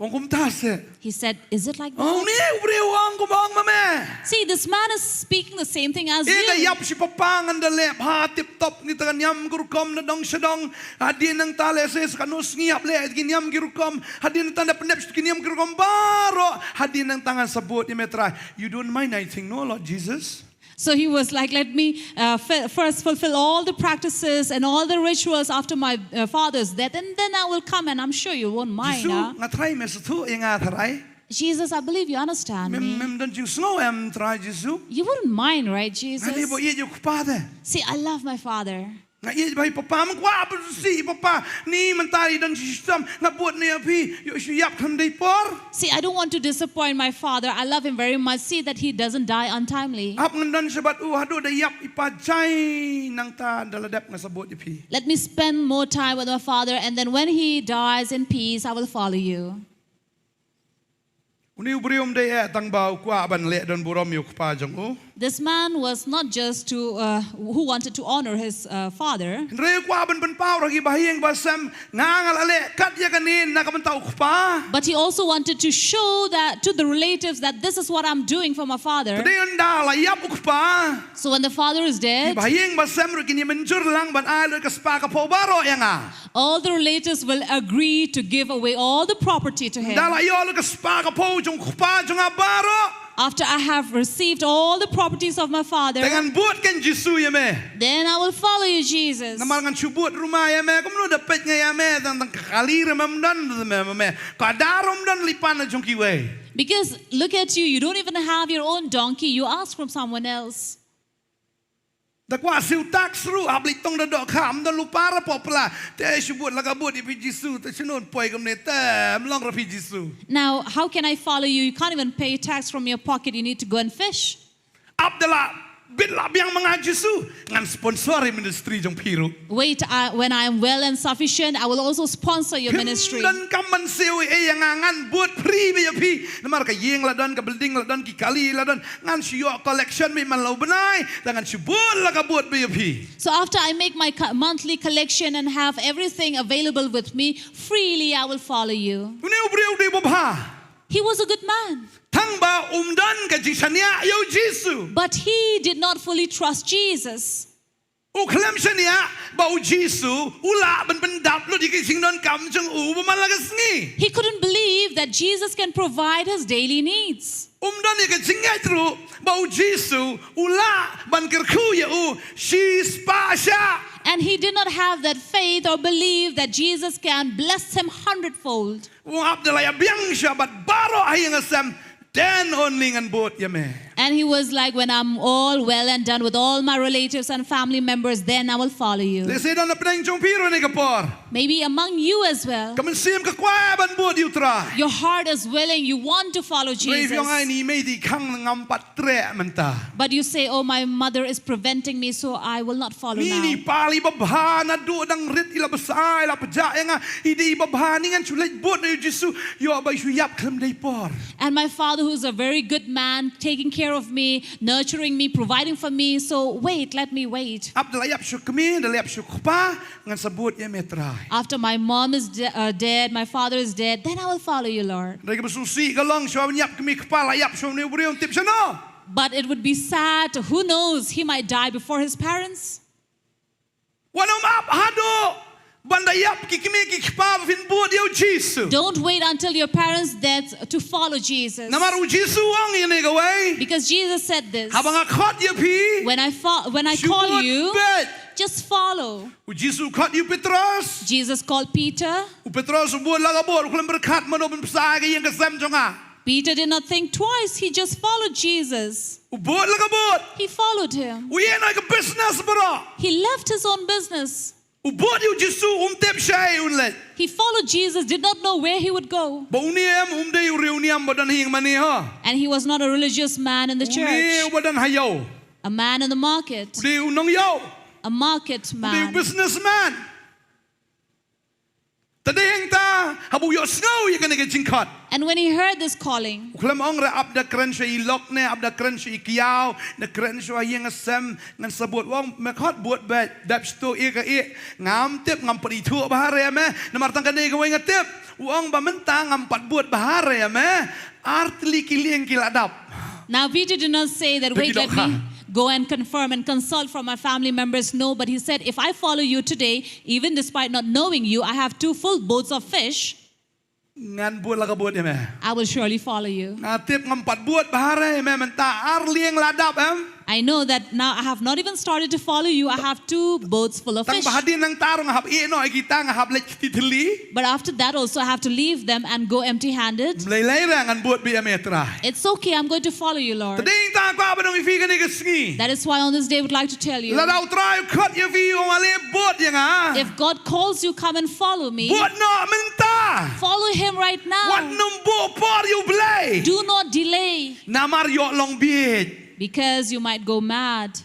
Ong kumta se. He said, "Is it like Oh, that?" Une u briew ong kumba ong ma me. See, this man is speaking the same thing as Ïa ka you. ïap shi papa ngan da leh bha tip top, ngi ta ka niam ki rukom na dong sha dong. Hadien nangta lehse sa katno sngi hap leh ki niam ki rukom. Hadien nangta da pyndep ki niam ki rukom baroh. Hadien nangta ngan sa bud ïa me Trai. You don't mind, I think, no, Lord Jesus? So he was like, "Let me uh, f- first fulfill all the practices and all the rituals after my uh, father's death, and then I will come, and I'm sure you won't mind." Jisu, Huh? Nga tharai me sngewthuh ïa nga tharai. Jesus, I believe you understand Mem me. Mem don jingsngew em Trai Jisu? You wouldn't mind, right, Jesus? Nga dei ba ïeit ïa u papa de. See, I love my father. Nga ïeit bha ïa u papa, mem kwah ban sih ïa u papa. Ni mynta i don shi shitom, nga bud ne ïa phi, ïoh shu ïap khlem dei por. See, I don't want to disappoint my father. I love him very much. See that he doesn't die untimely. Hap ngan don sha bad u haduh da ïap i pa jai, nangta da la dep nga sa bud ïa phi. Let me spend more time with my father, and then when he dies in peace, I will follow you. Une u briew um dei eh tang ba u kwah ban leh don burom ïa u kpa jong u. This man was not just to uh, who wanted to honor his uh, father, Hynrei u kwah ban pynpaw ruh ha ki bahaïing bahasem, nga nga la leh kat ïa kane na ka bynta u kpa. But he also wanted to show that to the relatives that this is what I'm doing for my father. Te ynda la ïap u kpa, So when the father is ki dead, bahaïing bahasem ruh kin ïa mynjur lang ban ai lut ka spah ka phew baroh ïa nga. All the relatives will agree to give away all the property to him. Ynda la ïoh lut ka spah ka phew jong u kpa jong nga baroh, After I have received all the properties of my father, te ngan bud ken Jisu ïa me. Then I will follow you, Jesus. Namar ngan shu bud ruh ma ïa me, kumno da peit nga ïa me, tang tang ka kali ruh mem don, me me me. Ka da ruh mem don, leit pan na jong kiwei. Because look at you, you don't even have your own donkey, you ask from someone else. Da kwah siew tax ruh, hap leit tong da dohkha, mem don lypa ruh pop pla. Te shu bud la ka bud ïa phi Jisu, te shu nud poi kumne, te mem long ruh phi Jisu. Now, how can I follow you? You can't even pay tax from your pocket, you need to go and fish. Ap da la bit la biang ma nga Jisu, ngan sponsor ïa ministry jong phi ruh. Wait, I, when I am well and sufficient, I will also sponsor your ministry. Phim donkam ban siew ei ïa nga, ngan bud free beit ïa phi. Namar ka ïing la don, ka building la don, ki kali la don, ngan shu ïoh collection beit man la u bnai, te ngan shu bud la ka bud beit ïa phi. So after I make my co- monthly collection and have everything available with me, freely I will follow you. Une u briew u dei u babha. He was a good man, Tang ba um don ka jingshaniah ïa u Jisu. But he did not fully trust Jesus. U khlem shaniah ba u Jisu u lah ban pyndap lut ïa ki jingdonkam jong u ba man la ka sngi. He couldn't believe that Jesus can provide his daily needs. Um don ïa ka jingngeit ruh ba u Jisu u lah ban kyrkhu ïa u shispah shah. And he did not have that faith or believe that Jesus can bless him hundredfold. U ap da la ïa biang shah bad baroh ha ïing ha sem, then only ngan bud ïa me. And he was like, "When I'm all well and done with all my relatives and family members, then I will follow you." Lehse don na pdeng jong phi ruh ha kane ka por. Maybe among you as well. Ka mynsiem ka kwah ban bud ïa u Trai. Your heart is willing, you want to follow Hynrei phi ong, "Ai, Jesus. ni mei dei khang, ngam pat treh mynta." But you say, "Oh, my mother is preventing me, so I will not follow Ni, ni now." pa i babha naduh dang rit, i la bsa, i la pjah ïa nga, i dei i babha, ni ngan shu leit bud na u Jisu, ïoh ba i shu ïap khlem dei por. And my father, who's a very good man, taking care of me, nurturing me, providing for me, so wait, let me wait. Ap da la ïap sha u kmie, da la ïap sha u kpa, ngan sa bud ïa me Trai. After my mom is de- uh, dead, my father is dead, then I will follow you, Lord. Hynrei kaba sngewsih ka long, shuwa ban ïap kmie kpa, la ïap shuwa une u briew, tip shano? But it would be sad. Who knows? He might die before his parents. Wat nym ap haduh ban da ap ki kmie ki kpa ba phin bud ïa u Jisu. Don't wait until your parents' death to follow Jesus. Namar u Jisu u ong ïa kane kawei. Because Jesus said this. Haba nga khot ïa phi. When I fo- when I call you, just follow. U Jisu u khot ïa u Petros. Jesus called Peter. U Petros u bud la ka bud, u khlem pyrkhat mano ban pynbsa ïa ka ïing ka sem jong nga. Peter did not think twice. He just followed Jesus. U bud la ka bud. He followed him. U ïeh noh ïa ka business baroh. He left his own business. U bud ïa u Jisu, um tip shaei un leit. He followed Jesus, did not know where he would go. Bad une em um dei u riewniam ba don ha ïing mane ho. And he was not a religious man in the church. Une uba don ha ïew. A man in the market. U dei u nongïew. A market man. U dei u businessman. Te dei hangta haba u ïohsngew ïa kane ka jingkhot. And when he heard this calling, u khlem ong re ap da kren sha i lok ne ap da kren sha i kiaw, da kren sha ïing sem, ngan sa bud. U ong me khot bud beit, dep sha to ïa ka ïing. Ngam tip, ngam pat ithuh bha re me. Namar tang kane kawei nga tip. U ong ba mynta ngam pat bud bha re me. Ar tylli ki lieng ki la dap. Now Peter did not say that, "Wait, let me go and confirm and consult from my family members." No, but he said, "If I follow you today, even despite not knowing you, I have two full boats of fish. Ngan bud la ka bud ïa me. I will surely follow you." Nga tip ngam pat bud bha re me mynta ar lieng la dap em. I know that now I have not even started to follow you. I have two boats full of fish. Tang ba hadien nangta ruh nga hap ïeh noh ïa kita, nga hap leit kti thylli. But after that also I have to leave them and go empty-handed. Ym lei lei re, ngan bud beit ïa me Trai. It's okay, I'm going to follow you, Lord. Te dei hangta ko ba nong ïa phi kane ka sngi. That is why on this day I would like to tell you, lada u Trai u khot ïa phi u ong ale bud ïa nga. If God calls you, come and follow me. Bud noh mynta. Follow him right now. Wat nym buh por ïa u Blei. Do not delay. Namar ïoh long bieit. Because you might go mad.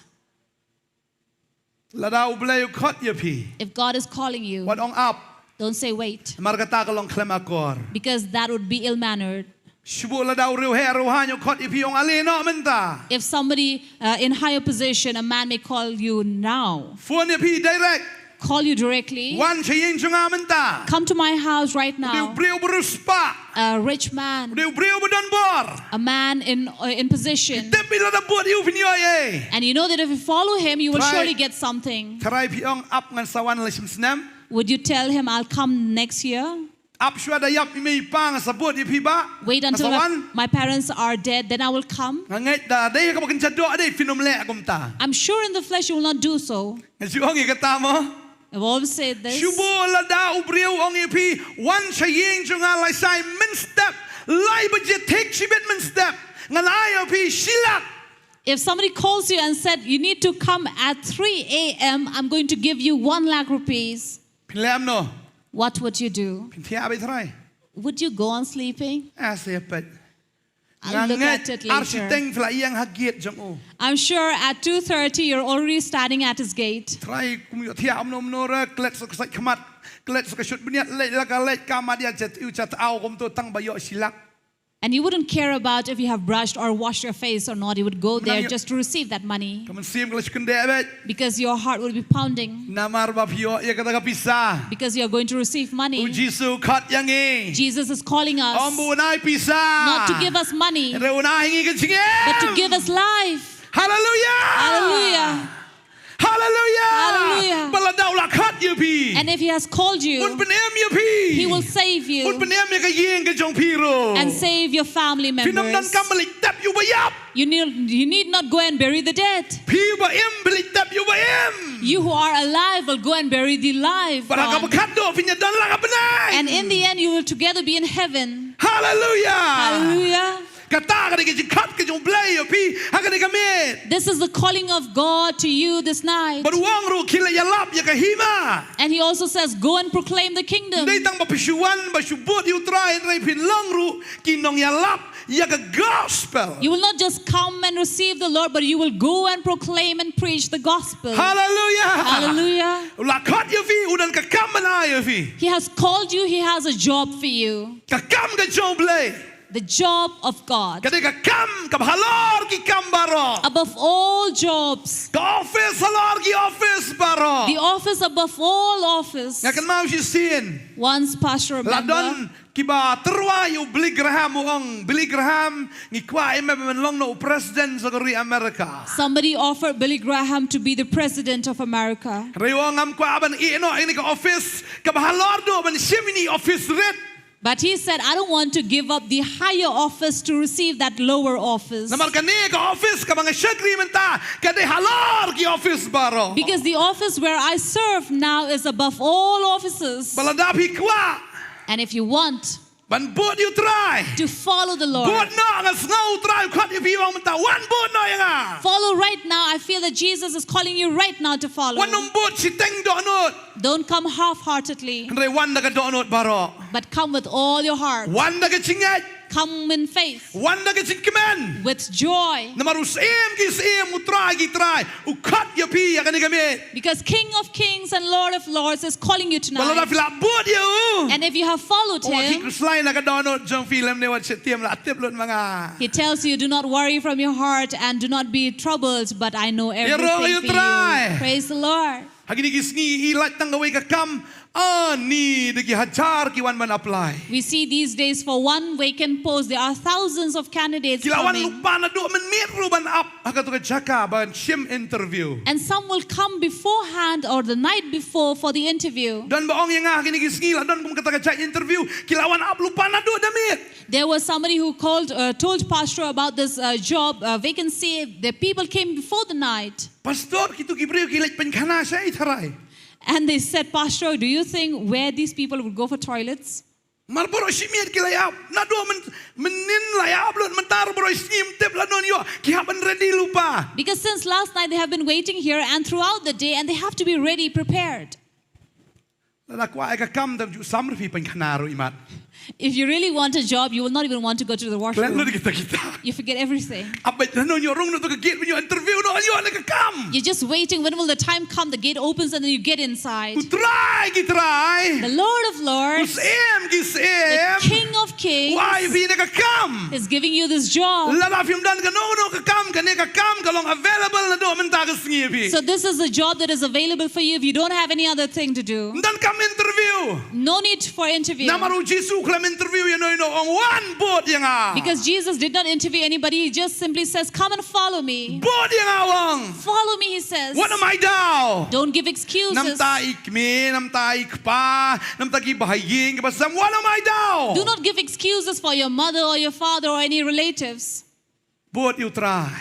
Lada u Blei u khot ïa phi. If God is calling you, wat ong ap. Don't say wait. Namar kata ka long khlem akor. Because that would be ill-mannered. Shu buh lada u riewheh riewhaiñ u khot ïa phi ong ale noh mynta. If somebody uh, in higher position, a man may call you now. Phone ïa phi direct. Call you directly. Wan sha ïing jong nga mynta. Come to my house right now. U dei u briew ba riewspah. A rich man. U dei u briew ba don bor. A man in uh, in position. Tip ïa lada bud ïa u phin ïoh ei. And you know that if you follow him, you will surely get something. Trai phi ong ap ngan sa wan la shim snem. Would you tell him, "I'll come next year"? Ap shuwa da ïap i mei i pa ngan sa bud ïa phi ba. Wait until my, my parents are dead, then I will come. Nga ngeit da dei kaba kynja doh dei phin ym leh kumta. I'm sure in the flesh you will not do so. Nga ju ong ïa kata mo. I've always said this. Shu buh lada u briew ong ïa phi wan sha ïing jong nga lai shai mynstep, lai baje thik shibit mynstep, ngan ai ïa phi shi lak. If somebody calls you and said, "You need to come at three a m, I'm going to give you one lakh rupees." Phin leh kumno? What would you do? Phin thiah beit trai? Would you go on sleeping? Ah, sa ïa peit. I'll look at it later. Nga ngeit ar shiteng phi la ïeng ha gate jong u. I'm sure at two thirty you're already standing at his gate. Trai kum ïoh thiah kumno kumno re, klet sa ka sait khmat, klet sa ka shut bniat, leit la ka leit ka mat ïa chat u chat au kumto tang ba ïoh shi lak. And you wouldn't care about if you have brushed or washed your face or not. You would go there just to receive that money. Ka mynsiem ka la shu kyndeh beit. Because your heart would be pounding. Namar ba phi ïoh ïa kata ka pisa. Because you are going to receive money. U Jisu u khot ïa ngi. Jesus is calling us. Ym ba un ai pisa. Not to give us money. Hynrei un ai ngi ka jingim. But to give us life. Hallelujah. Hallelujah. Hallelujah. Hallelujah. Ba lada u la khot ïa phi. And if he has called you, un pynim ïa phi. He will save you. Un pynim ïa ka ïing ka jong phi ruh. And save your family members. Phin ym donkam ban leit tep ïa u ba ïap. You need, you need not go and bury the dead. Phi ba im, phin leit tep ïa u ba im. You who are alive will go and bury the live one. Bad ha kaba khatduh phin ïadon la ka bneng. And in the end you will together be in heaven. Hallelujah. Hallelujah. Kata ka dei ka jingkhot ka jong u Blei ïa phi ha kane ka miet. This is the calling of God to you this night. Bad u ong ruh khie leit ïalap ïa ka hima. And he also says, "Go and proclaim the kingdom." Ym dei tang ba phi shu wan ba shu bud ïa u Trai, hynrei phin long ruh ki nongïalap ïa ka gospel. You will not just come and receive the Lord, but you will go and proclaim and preach the gospel. Hallelujah. Hallelujah. U la khot ïa phi, u don ka kam ban ai ïa phi. He has called you, he has a job for you. Ka kam ka jong u Blei. The job of God. Ka dei ka kam kaba halor ki kam baroh. Above all jobs. Ka office halor ki office baroh. The office above all office. Nga kynmaw shisien. Once, Pastor, remember, la don Kiba tyrwa ïa u Billy Graham u ong, Billy Graham, ngi kwah ïa me ban long noh u president jong ka ri America. Somebody offered Billy Graham to be the president of America. Hynrei u ong ngam kwah ban ïeh noh ïa kane ka office kaba halor duh ban shim ïa kane ka office rit. But he said, "I don't want to give up the higher office to receive that lower office." Namar kane ka office kaba nga shakri mynta ka dei halor ki office baroh. Because the office where I serve now is above all offices. Ba lada phi kwah And if you want ban bud ïa u Trai, to follow the Lord, bud noh. Nga sngew u Trai u khot ïa phi, u ong mynta, wan bud noh ïa nga. Follow right now. I feel that Jesus is calling you right now to follow. Wat nym bud shiteng dohnud. Don't come half-heartedly, hynrei wan da ka dohnud baroh. But come with all your heart. Wan da ka jingngeit. Come in faith. Wan da ka jingkmen. With joy. Namar u Syiem ki syiem, u Trai ki trai, u khot ïa phi ïa kane ka miet. Because King of Kings and Lord of Lords is calling you tonight. Ba lada phi la bud ïa u, and if you have followed him, u ong, khuslai na ka dohnud jong phi, lymne wat sheptieng, la tip lut ma nga. He tells you, "Do not worry from your heart and do not be troubled, but I know everything for you." Ïaroh ïa u Trai. Praise the Lord. Ha kine ki sngi i lait tang kawei ka kam, ani da ki hajar ki wan ban apply. We see these days for one vacant post, there are thousands of candidates coming. Ki la wan lypa naduh mynmiet ruh ban ap ha kato ka jaka ban shim interview. And some will come beforehand or the night before for the interview. Don ba ong ïa nga ha kine ki sngi la don kum kata ka jait interview, ki la wan ap lypa naduh da miet. There was somebody who called, uh, told pastor about this, uh, job, uh, vacancy. The people came before the night. Pastor, kito ki briew ki leit pynkhana shaei tharai? And they said, "Pastor, do you think where these people would go for toilets?" Namar baroh shi miet ki la ïap. Naduh myn-, mynnin la ïap lut, mynta ruh baroh shi miet tip la don ïoh, ki hap ban ready lypa. Because since last night they have been waiting here and throughout the day, and they have to be ready, prepared. Lada kwah ïa ka kam, te ju sam ruh phi pynkhana ruh imat. If you really want a job, you will not even want to go to the washroom. Khlem lut kita kita. You forget everything. Ap beit, naduh ïoh rung naduh ka gate, ïoh interview, ïoh ïoh na ka kam. You're just waiting. When will the time come? The gate opens and then you get inside. U Trai ki trai, the Lord of Lords, u Syiem ki syiem, the King of Kings, u ai phi na ka kam, is giving you this job. Lada phim don kano kano ka kam, kane ka kam ka long available naduh mynta ka sngi ïa phi. So this is a job that is available for you if you don't have any other thing to do. Ym don kam interview. No need for interview. Namar u Jisu khlem interview ïano ïano, u ong, wan bud ïa nga. Because Jesus did not interview anybody, he just simply says, "Come and follow me." Bud ïa nga, u ong. "Follow me," he says. Wat nym ai daw. Don't give excuses. Na bynta i kmie, na bynta i kpa, na bynta ki bahaïing ki basem, wat nym ai daw. Do not give excuses for your mother or your father or any relatives. Bud ïa u Trai.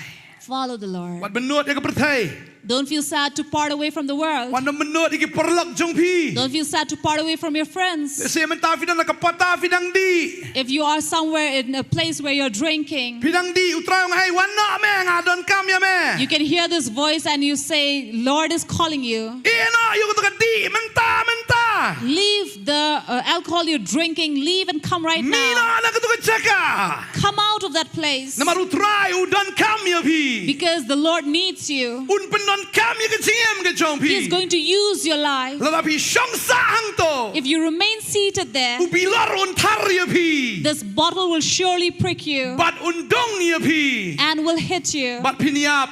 Follow the Lord. Wat bynnud ïa ka pyrthei. Don't feel sad to part away from the world. Wat nym bynnud ïa ki paralok jong phi. Don't feel sad to part away from your friends. Lehse mynta phi don ha ka pata, phi dang dih. If you are somewhere in a place where you're drinking, phi dang dih, u Trai u ong, hei, wan noh me, nga don kam ïa me. You can hear this voice and you say, "Lord is calling you." Ïeh noh ïa kato ka dih mynta mynta. Leave the, uh, alcohol you're drinking, leave and come right now. Mih noh na kato ka jaka. Come out of that place. Namar u Trai u don kam ïa phi. Because the Lord needs you. Un pyndonkam ïa ka jingim ka jong phi. He is going to use your life. Lada phi shong sah hangto, if you remain seated there, u bilor un thar ïa phi. This bottle will surely prick you. Bad un dung ïa phi. And will hit you. Bad phin ïap.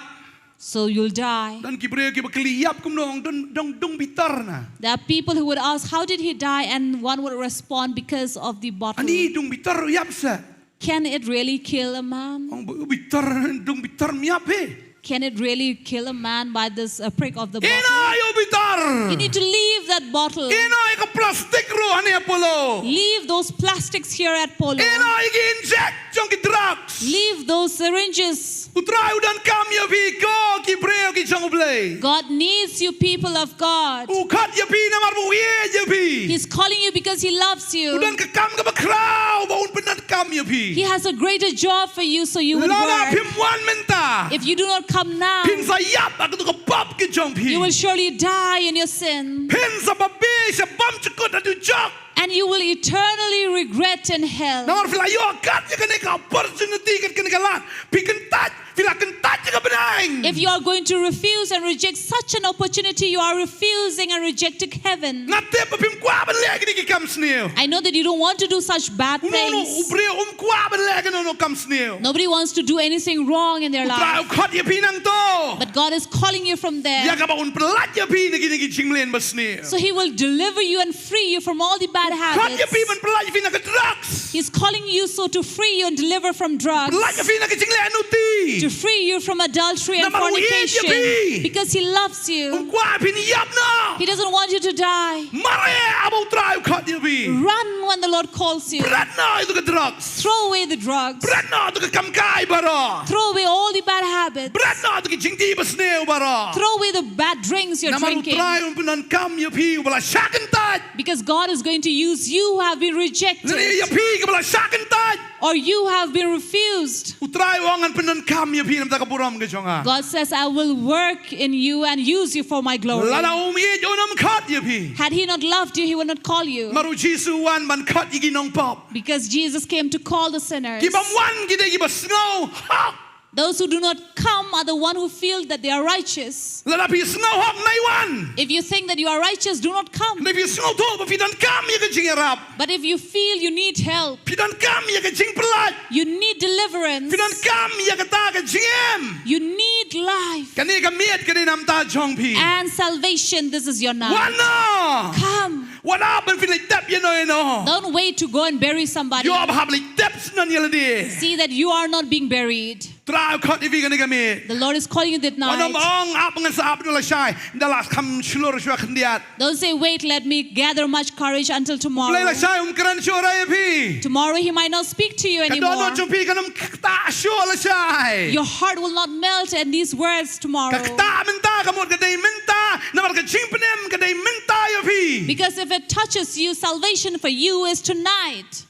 So you'll die. Don ki briew kiba kylli, ïap kumno, ong, dung, dung, dung bitar na. There are people who would ask, "How did he die?" And one would respond, "Because of the bottle." Ani dung bitar ïap seh? Can it really kill a man? Ong, ba, bitar, dung bitar, ym ïap hi. Can it really kill a man by this, uh, prick of the bottle? Ïeh noh ïa u bitar. You need to leave that bottle. Ïeh noh ïa ka plastik ruh hangne ha Apollo. Leave those plastics here at Apollo. Ïeh noh ïa ki inject jong ki drugs. Leave those syringes. U Trai u don kam ïa phi, ko ki briew ki jong U Blei. God needs you, people of God. U khot ïa phi namar ba u ïeit ïa phi. He's calling you because he loves you. U don ka kam kaba khraw ba un pyndonkam ïa phi. He has a greater job for you, so you would work. Lada phim wan mynta, if you do not come now, phin sa ïap ha kato ka pop ka jong phi. You will surely die in your sin. Phin sa babe sha bymjukut ha dujok. And you will eternally regret in hell. Namar phi la ïoh kat ïa kane ka opportunity, kat kane ka lad, phi kyntait, phi la kyntait ïa ka bneng. If you are going to refuse and reject such an opportunity, you are refusing and rejecting heaven. Nga tip ba phim kwah ban leh kine ki kam sniew. I know that you don't want to do such bad things. Uno uno u briew um kwah ban leh kano kano kam sniew. Nobody wants to do anything wrong in their life. U Trai u khot ïa phi nangto. But God is calling you from there. Ïa kaba un pyllait ïa phi na kine ki jingmlien basniew. So he will deliver you and free you from all the bad Khot ïa phi ban pyllait ïa phi na ka drugs. He's calling you so to free you and deliver from drugs. Pyllait ïa phi na ka jingleh nuti. To free you from adultry and fornication. Namar u ïeit ïa phi. Because he loves you. Um kwah phin ïap noh. He doesn't want you to die. Mareh haba u Trai u khot ïa phi. Run when the Lord calls you. Bret noh ïa ka drugs. Throw away the drugs. Bret noh ïa ka kam kai baroh. Throw away all the bad habits. Bret noh ïa ka jingdih basniew baroh. Throw away the bad drinks you're drinking. Namar u Trai un pyndonkam ïa phi uba la shah kyntait. Because God is going to use you who have been rejected. Lane ïa phi kaba la shah kyntait. Or you have been refused. U Trai u ong ngan pyndonkam ïa phi na ka bynta ka burom ka jong nga. God says, "I will work in you and use you for my glory." Lada um ïeit un ym khot ïa phi. Had he not loved you, he would not call you. Namar u Jisu u wan ban khot ïa ki nongpop. Because Jesus came to call the sinners. Ki bym wan ki dei kiba sngew hok. Those who do not come are the one who feel that they are righteous. Lada phi sngew hok, nai wan. If you think that you are righteous, do not come. Lada phi sngewthuh ba phi donkam ïa ka jingïarap. But if you feel you need help, phi donkam ïa ka jingpyllait. You need deliverance. Phi donkam ïa kata ka jingim. You need life. Kane ka miet ka dei na ka bynta jong phi. And salvation, this is your night. Wan noh. Come. Wat ap ban phin leit tep ïano ïano. Don't wait to go and bury somebody. Ïoh ba hap leit tep shen ïa lade. See that you are not being buried. Trai u khot ïa phi kane ka miet. The Lord is calling you that night. Wat nym ong ap ngan sa ap haduh lashai. Ynda lah kham shlur shuwa khyndiat. Don't say, "Wait, let me gather much courage until tomorrow." Lashai um kren shuh ruh ïa phi. Tomorrow he might not speak to you anymore. Ka dohnud jong phi kan ym ktah shuh lashai. Your heart will not melt at these words tomorrow. Ka ktah mynta ka mut ka dei mynta. Namar ka jingpynim ka dei mynta ïa phi. Because if it touches you, salvation for you is tonight.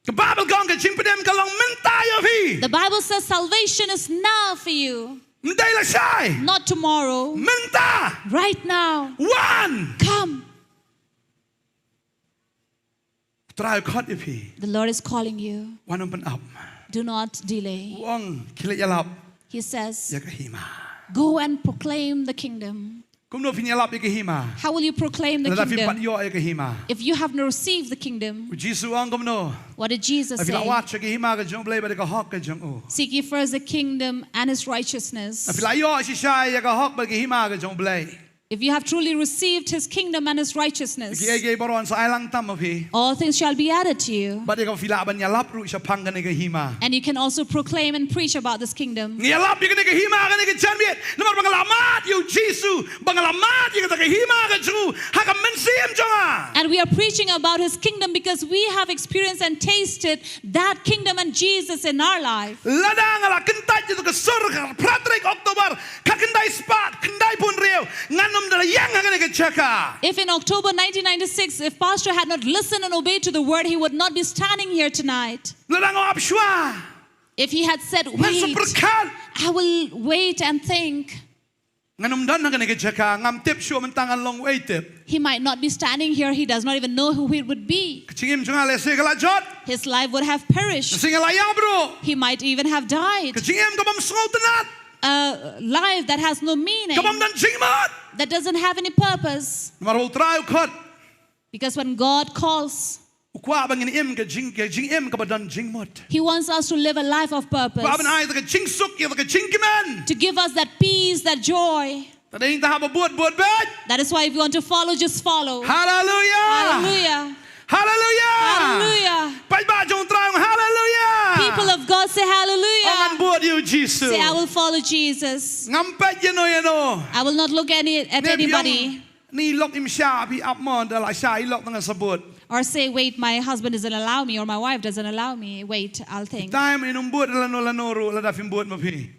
Ka Baibl ka ong ka jingpynim ka long mynta ïa phi. The Bible says salvation is now for you. Ym dei lashai. Not tomorrow. Mynta. Right now. Wan. Come. Trai u khot ïa phi. The Lord is calling you. Wat nym pynap. Do not delay. U ong khie leit ïalap. He says, ïa ka hima. Go and proclaim the kingdom. Kumno phin ïalap ïa ka hima? How will you proclaim the kingdom? Lada phi pat ïoh ïa ka hima. If you have not received the kingdom, u Jisu u ong kumno? What did Jesus say? Lada phi la wad sha ka hima ka jong U Blei bad ïa ka hok ka jong u. Seek ye first the kingdom and his righteousness. Lada phi la ïoh shisha ïa ka hok bad ka hima ka jong U Blei. If you have truly received his kingdom and his righteousness, kiei kiei baroh yn sa ai lang tam ha phi. All things shall be added to you. Bad ïa kaba phi lah ban ïalap ruh shaphang kane ka hima. And you can also proclaim and preach about this kingdom. Ngi ïalap ïa kane ka hima, kane ka janmiet. Namar ba nga la mad ïa u Jisu, ba nga la mad ïa kata ka hima ka jong u ha ka mynsiem jong nga. And we are preaching about his kingdom because we have experienced and tasted that kingdom and Jesus in our life. Lada nga la kyntait ïa ka sur ka phra tarik October, ka khyndai spah khyndai phew hynriew, ngan ym da la ïeng ha kane ka jaka. If in October nineteen ninety-six, if Pastor had not listened and obeyed to the word, he would not be standing here tonight. Lada nga ap shuwa. If he had said, "Wait, I will wait and think," ngan ym don ha kane ka jaka, ngam tip shuh mynta ngan long uei tip. He might not be standing here, he does not even know who it would be. Ka jingim jong nga lehse ka la jot. His life would have perished. Lehse nga la ïap ruh. He might even have died. Ka jingim ka bym sngewtynnat. A life that has no meaning. Ka bym don jingmut. That doesn't have any purpose. Namar ba u Trai u khot. Because when God calls, u kwah ba ngin im ka jing, ka jingim kaba don jingmut. He wants us to live a life of purpose. U kwah ban ai ka jingsuk, ïa ka jingkmen. To give us that peace, that joy. Te dei ngi hap ban bud, bud beit. That is why if you want to follow, just follow. Hallelujah. Hallelujah. Hallelujah. Hallelujah. Paidbah jong u Trai, hallelujah. People of God, say hallelujah. Ong ngan bud ïa u Jisu. Say, "I will follow Jesus." Ngam peit ïano ïano. I will not look any, at anybody. Ngi lok im shah, phi ap mo, da la shah i lok tang sa bud. Or say, "Wait, my husband doesn't allow me or my wife doesn't allow me. Wait, I'll think." Time in um bud lano lano ruh lada phim bud ma phi.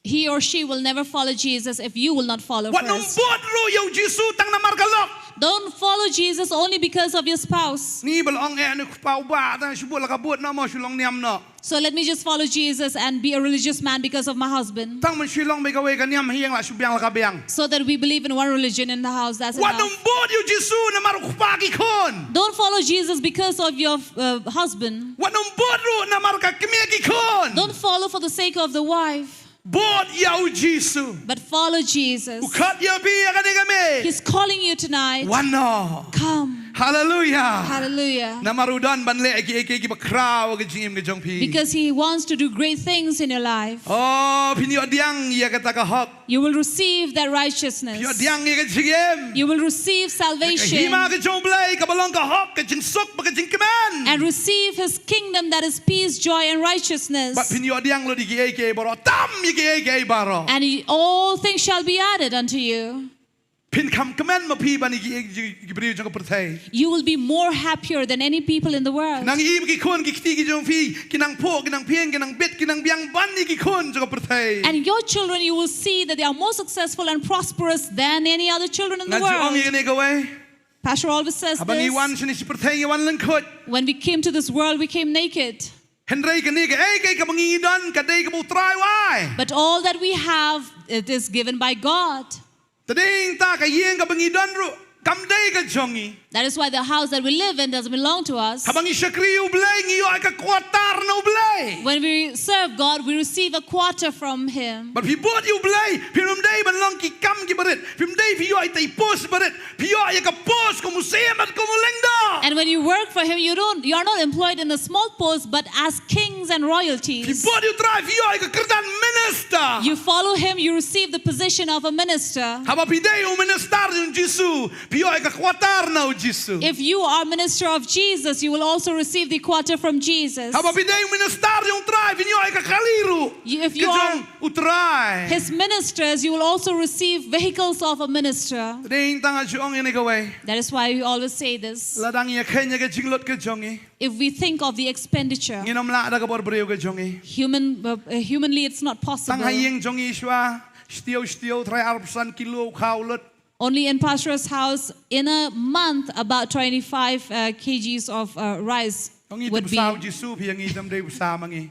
He or she will never follow Jesus if you will not follow first. Wat nym bud ruh ïa u Jisu tang namar ka lok. Don't follow Jesus only because of your spouse. Ngi ba la ong eh, ane u kpa u bah tang shu bud la ka bud noh mo, shu long niam noh. So let me just follow Jesus and be a religious man because of my husband. Tang ban shu long beit kawei ka niam ha ïing, la shu biang la ka biang. So that we believe in one religion in the house, that's enough. Wat nym bud ïa u Jisu namar u kpa ki khun. Don't follow Jesus because of your uh, husband. Wat nym bud ruh namar ka kmie ki khun. Don't follow for the sake of the wife. Bud ïa u Jisu. But follow Jesus. U khot ïa phi ha kane ka miet. He's calling you tonight. Wan noh. Come. Hallelujah. Hallelujah. Namar u don ban leh kiei kiei kiba khraw ha ka jingim ka jong phi. Because he wants to do great things in your life. Oh, phin ïoh pdiang ïa kata ka hok. You will receive that righteousness. Phin ïoh pdiang ïa ka jingim. You will receive salvation. Ka hima ka jong U Blei kaba long ka hok, ka jingsuk bad ka jingkmen. And receive his kingdom, that is peace, joy, and righteousness. Bad phin ïoh pdiang lut ïa kiei kiei baroh, tam ïa kiei kiei baroh. And all things shall be added unto you. Phin kham kmen ma phi ban ïa ki, ïa ki, ïa ki briew jong ka pyrthei. You will be more happier than any people in the world. Nang ïohi ba ki khun ki kti ki jong phi ki nang phuh, ki nang phieng, ki nang bit, ki nang biang ban ïa ki khun jong ka pyrthei. And your children, you will see that they are more successful and prosperous than any other children in the world. Nga ju ong ïa kane kawei. Pastor always says this. Haba ngi wan shane sha pyrthei ngi wan lyngkhuid. When we came to this world, we came naked. Hynrei kane kaei kaei kaba ngi don ka dei kaba U Trai u ai. But all that we have, it is given by God. Te dei nangta ka ïing kaba ngi don ruh kam dei ka jong ngi. That is why the house that we live in doesn't belong to us. Haba ngi shakri ïa U Blei ngi ïoh ïa ka quarter na U Blei. When we serve God, we receive a quarter from Him. Bad phi bud ïa U Blei, phim dei ban long ki kam kiba rit. Phim dei phi ïoh ïa i post barit. Phi ïoh ïa ka post kum u siem bad kum u lyngdoh. And when you work for Him, you don't, you are not employed in a small post, but as kings and royalties. Phi bud ïa U Trai phi ïoh ïa ka kyrdan minister. You follow Him, you receive the position of a minister. Haba phi dei u minister jong U Jisu, phi ïoh ïa ka quarter na U Jisu. If you are minister of Jesus, you will also receive the quarter from Jesus. Haba phi dei u minister jong U Trai phin ïoh ïa ka kali ruh. You, if you are Ka jong U Trai. His ministers, you will also receive vehicles of a minister. Te dei nangta nga ju ong ïa kane kawei. That is why we always say this. Lada ngi ïa kheiñ ïa ka jinglut ka jong ngi. If we think of the expenditure, Ngin ym lah da ka bor briew ka jong ngi. Human, uh, uh, humanly, it's not possible. Tang ha ïing jong ngi shuwa, shitiew shitiew, trai arphew san kilo u khaw lut. Only in Pastor's house, in a month, about twenty-five, uh, kgs of, uh, rice Jong ngi would te be, bsa U Jisu, phi ïa ngi te ym dei bsa ma ngi.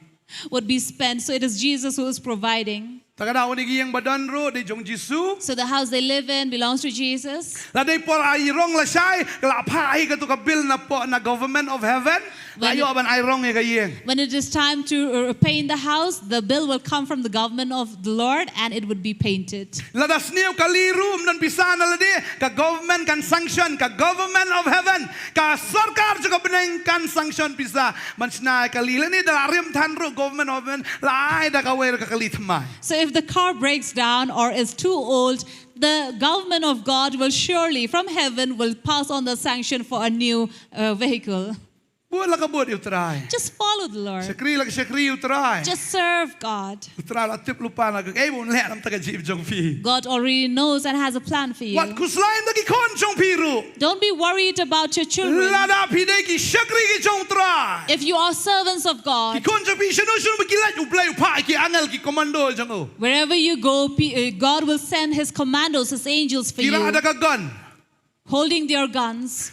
would be spent. So it is Jesus who is providing. Te ka daw kane ka ïing ba don ruh dei jong U Jisu. So the house they live in belongs to Jesus. La dei por ai rong lashai, ka la phah hi kato ka bill na poh na government of heaven. La When ïoh ban ai rong ïa ka ïing. When it is time to, uh, paint the house, the bill will come from the government of the Lord and it would be painted. Lada sniew kali ruh ym don pisa na lade, ka government kan sanction, ka government of heaven, ka sorkar jong ka bneng kan sanction pisa ban shna ïa kali. Lane da la rim than ruh government of heaven la ai da kawei ruh ka kali thymmai. So if the car breaks down or is too old, the government of God will surely, from heaven, will pass on the sanction for a new, uh, vehicle. Bud la ka bud ïa U Trai. Just follow the Lord. Shakri la ka shakri ïa U Trai. Just serve God. U Trai la tip lypa na kaei ba un leh na ka bynta ka jingim jong phi. God already knows and has a plan for you. Wat khuslai na ki khun jong phi ruh. Don't be worried about your children. Lada phi dei ki shakri ki jong U Trai. If you are servants of God, Ki khun jong phi shano shano ba ki leit U Blei u phah ki angel ki commando jong u. Wherever you go, pe-, uh, God will send his commandos, his angels for you. Ki rah da ka gun. Holding their guns.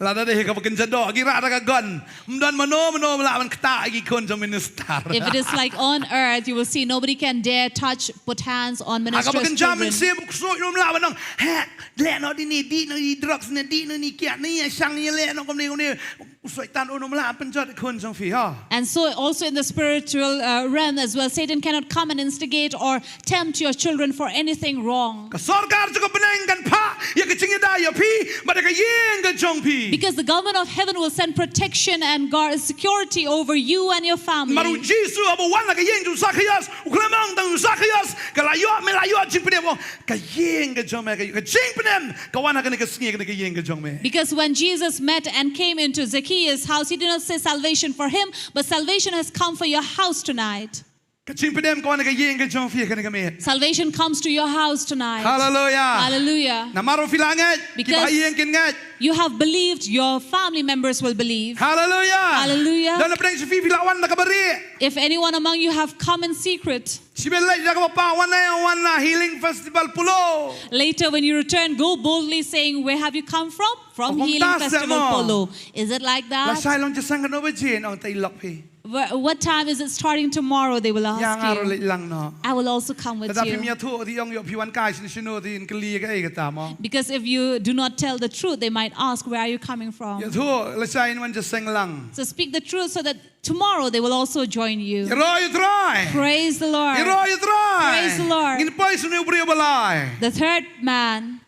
Lada dei kaba kynja doh, ki rah da ka gun. Ym don mano mano ba lah ban ktah ïa ki khun jong minister. If it is like on earth, you will see nobody can dare touch, put hands on minister's children. Ha kaba kynja mynsiem u ksuid um lah ban ong, "Heh, leh noh dini, dih noh i drugs ne, dih noh i kiad ne, ïa shang ïa leh noh kumne kumne." U Soitan un um lah ban pynjot ïa ki khun jong phi, ha. And so also in the spiritual, uh, realm as well, Satan cannot come and instigate or tempt your children for anything wrong. Ka sorkar jong ka bneng kan phah ïa ka jingïada ïa phi bad ïa ka ïing ka jong phi. Because the government of heaven will send protection and guard security over you and your family. Namar u Jisu haba u wan ha ka ïing jong u Sakhaios, u khlem ong tang u Sakhaios, ka la ïoh me la ïoh jingpynim, ka ïing ka jong me ka ïoh ka jingpynim, ka wan ha kane ka sngi ha kane ka ïing ka jong me. Because when Jesus met and came into Zacchaeus' house, he did not say salvation for him, but salvation has come for your house tonight. Ka jingpynim ka wan ha ka ïing ka jong phi ha kane ka miet. Salvation comes to your house tonight. Hallelujah. Hallelujah. Namar ba phi la ngeit, kiba ha ïing kin ngeit. Because you have believed, your family members will believe. Hallelujah. Hallelujah. Don na pdeng sha phi, phi la wan da kaba rieh. If anyone among you have come in secret, Shibun leit da kaba pah, wan na, wan na Healing Festival Polo. Later when you return, go boldly saying, "Where have you come from?" "From Healing Festival Polo." Is it like that? Lashai long jingïaseng katno baje, yn ong, te i lok phi. "Wha-, what time is it starting tomorrow?" they will ask you. Ïa nga ruh leit lang noh. "I will also come with you." Lada phim ïathuh, te i ong, ïoh phi wan kai shano shano, te yn kylli kaei kata mo. Because if you do not tell the truth, they might ask, "Where are you coming from?" Ïathuh, lashai yn wan jingïaseng lang. So speak the truth so that tomorrow they will also join you. Ïaroh ïa U Trai. Praise the Lord. Ïaroh ïa U Trai. Praise the Lord. Ngin poi sha une u briew ba lai. The third man.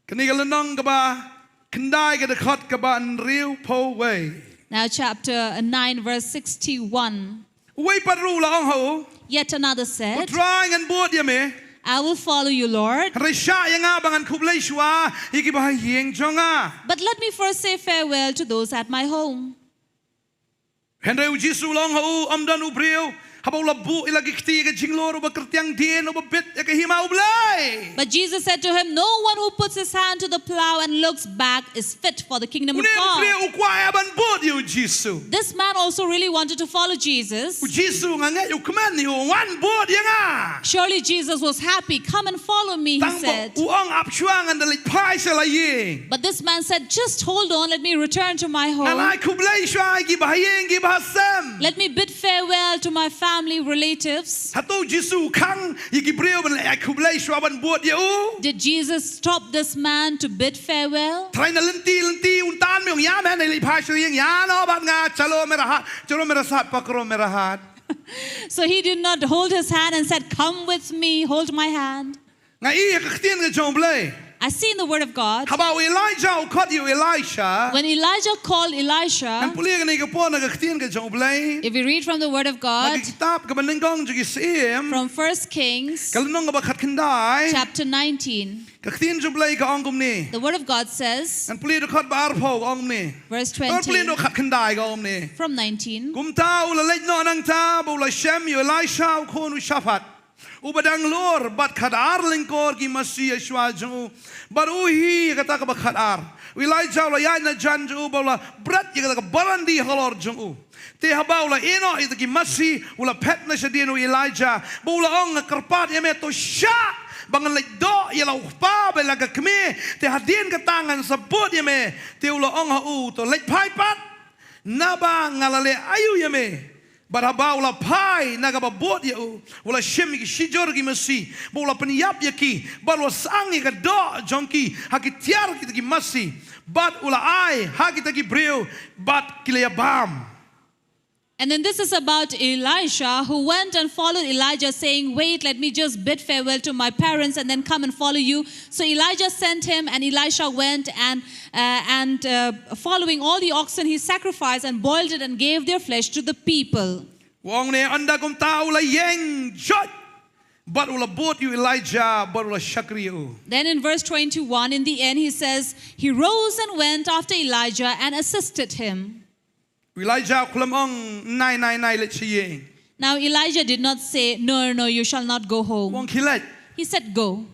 Kane ka lynnong kaba khyndai ka dkhot kaba hynriewphew wei. Now, chapter nine, verse sixty-one. Uwei pat ruh u la ong ha u, Yet another "U said, Trai, ngan bud ïa me, I will follow you, Lord, hynrei shah ïa nga ba ngan khublei shuwa ïa kiba ha ïing jong nga." But let me first say farewell to those at my home. Hynrei u Jisu u la ong ha u, ym don u briew haba u la buh ïa la ki kti ïa ka jinglur uba kyrtiang dien, uba bit ïa ka hima U Blei. But Jesus said to him, "No one who puts his hand to the plow and looks back is fit for the kingdom of God." Une u briew u kwah ïa ban bud ïa u Jisu. This man also really wanted to follow Jesus. U Jisu, nga ngeit u kmen ïa u, wan bud ïa nga. Surely Jesus was happy. "Come and follow me," he said. Tang ba u ong, ap shuwa, ngan da leit phai sha la ïing. But this man said, "Just hold on, let me return to my home. Ngan ai khublei shuwa ïa kiba ha ïing, kiba ha sem." Let me bid farewell to my family, relatives." Hato u Jisu u khang ïa ki briew ban leit ai khublei shuwa ban bud ïa u? Did Jesus stop this man to bid farewell? Trai na lynti lynti un tan me, ong, "Ïa me, nai leit phai sha ïing, ïa noh bad nga, chalo mera hath, chalo mera sat, pakro mera hath." So he did not hold his hand and said, "Come with me, hold my hand." Nga i ha ka ktien ka jong U Blei, I see in the word of God, haba u Elijah u khot ïa u Elisha, when Elijah called Elisha, ngan pule kane ka por na ka ktien ka jong U Blei, if we read from the word of God, na ka kitab kaba nyngkong jong ki Syiem, from First Kings, ka lynnong kaba khatkhyndai, chapter nineteen. Ka ktien jong U Blei ka ong kumne. The word of God says, ngan pule dkhot ba arphew, ka ong kumne. Verse twenty, ngan pule dkhot khatkhyndai, ka ong kumne. From nineteen. Kumta u la leit noh nangta, ba u la shem ïa u Elisha u khun u Shaphat, uba dang lur bad khatar lyngkor ki masi ha shuwa jong u, bad u hi ïa kata kaba khatar. U Elijah u la ïaid na jan jong u, bad u la bret ïa kata ka barandi halor jong u. Te haba u la ïehnoh ïa kita ki masi, u la phet na shadien u Elijah, bad u la ong, "Nga kyrpad ïa me, to shah ba ngan leit doh ïa la u kpa bad la ka kmie, te hadien kata ngan sa bud ïa me." Te u la ong ha u, "To leit phai pat, naba nga la leh aïu ïa me?" Bad haba u la phai na kaba bud ïa u, u la shim ïa ki shijur ki masi, bad u la pynïap ïa ki, bad u la sah ïa ka doh jong ki ha ki tiar kita ki masi, bad u la ai ha kita ki briew, bad ki la ïabam. And then this is about Elisha, who went and followed Elijah, saying, "Wait, let me just bid farewell to my parents and then come and follow you." So Elijah sent him, and Elisha went and, uh, and uh, following all the oxen, he sacrificed and boiled it and gave their flesh to the people. U ong ne, ynda kumta u la ïeng joit, bad u la bud ïa u Elijah, bad u la shakri ïa u. Then in verse twenty-one, in the end, he says, "He rose and went after Elijah and assisted him." U Elijah u khlem ong, "Nai, nai, nai, leit sha ïing." Now Elijah did not say, "No, no, you shall not go home." U ong, "Khie leit." He said, "Go.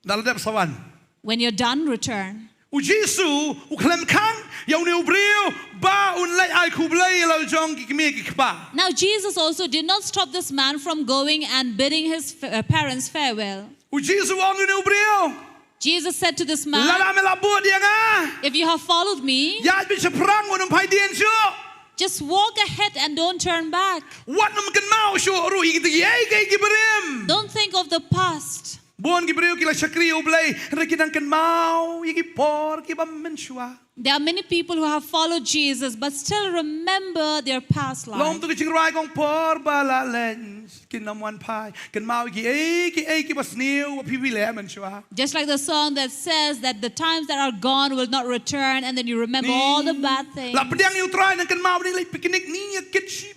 Ynda la dep sa wan. When you're done, return." U Jisu u khlem khang ïa une u briew ba un leit ai khublei ïa la u jong ki kmie ki kpa. Now Jesus also did not stop this man from going and bidding his f-, uh, parents farewell. U Jisu u ong ïa une u briew, Jesus said to this man, "Lada me la bud ïa nga, if you have followed me, ïaid beit shaphrang, wat nym phai dien shuh. Just walk ahead and don't turn back. Wat nym kynmaw shuh ruh ïa kita kiei kiei kiba rim." Don't think of the past. Bun ki briew ki la shakri ïa U Blei, hynrei ki dang kynmaw ïa ki por kiba mynshuwa. There are many people who have followed Jesus but still remember their past life. Long tu ka jingrwai ka ong, "Por ba la leit kin nym wan phai." Kynmaw ïa kiei kiei kiba sniew ba phi, phi leh mynshuwa. Just like the song that says that the times that are gone will not return, and then you remember all the bad things. Ni la pdiang ïa U Trai, ngan kynmaw, ngi leit picnic, ngi ïa kit shi,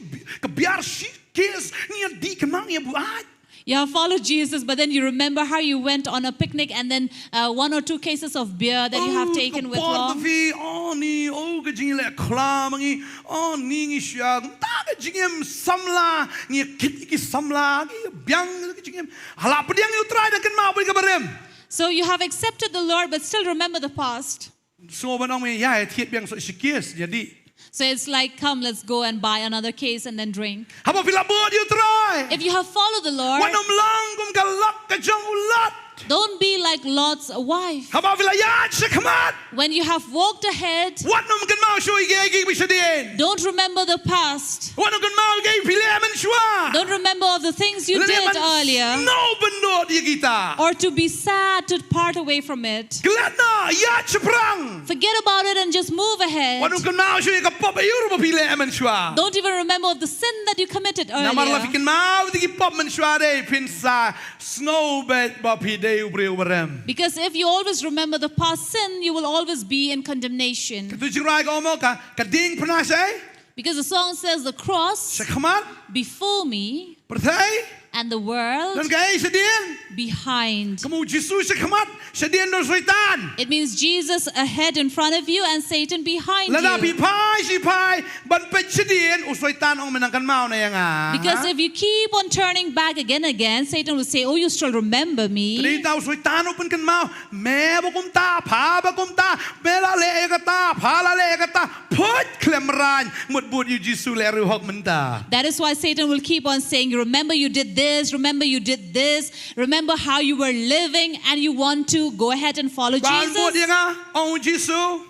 ka biar shi case, ngi ïa dih, kynmaw, ngi ïa buaid. You have followed Jesus, but then you remember how you went on a picnic and then, uh, one or two cases of beer that you have taken with long. Oh, ka por, oh, ni, oh, ka jingïaleh khlem ngi, oh, ni ngi shia, ta ka jingim samla, ngi kit ki samla, ngi biang ka jingim. Hala pdiang ïa U Trai, ngan kynmaw bad kaba rim. So you have accepted the Lord, but still remember the past. Sngew ban ong me, ïa, ïa thied biang sa shi case, ïa dih. So it's like, "Come, let's go and buy another case and then drink." Haba phi la bud ïa U Trai, if you have followed the Lord, wat nym long kum ka lok ka jong u Lot. Don't be like Lot's wife. Haba phi la ïaid shakhmat, when you have walked ahead, wat nym kynmaw shuh ïa kiei kiei kiba shadien. Don't remember the past. Wat nym kynmaw ïa kiei phi leh mynshuwa. Don't remember of the things you did earlier. Lane ban sngewbha ïa kita. Or to be sad to part away from it. Klet noh, ïaid shaphrang. Forget about it and just move ahead. Wat nym kynmaw shuh ïa ka pop aïu ruh ba phi leh mynshuwa. Don't even remember of the sin that you committed earlier. Namar lada phi kynmaw ïa ki pop mynshuwa de, phin sa sngew beit ba phi de u briew ba rem. Because if you always remember the past sin, you will always be in condemnation. Ka tu jingrai ka ong mo ka, ka diengphna shaei? Because the song says the cross shakhmat, before me, pyrthei, and the world, don kaei shadien? Behind. Ka mut u Jisu shakhmat, shadien don Soitan. It means Jesus ahead in front of you and Satan behind you. Lada phi phai shi phai ban peit shadien, u Soitan ong me nang kynmaw na ïa nga. Because if you keep on turning back again and again, Satan will say, "Oh, you still remember me." Te dei ta u Soitan u pynkynmaw, me ba kumta, pha ba kumta, me la leh ïa kata, pha la leh ïa kata, phuit khlem rain, mut bud ïa u Jisu leh ruh hok mynta. That is why Satan will keep on saying, "Remember you did this, remember you did this, remember how you were living, and you want to go ahead and follow Jesus." Ban bud ïa nga, ong u Jisu.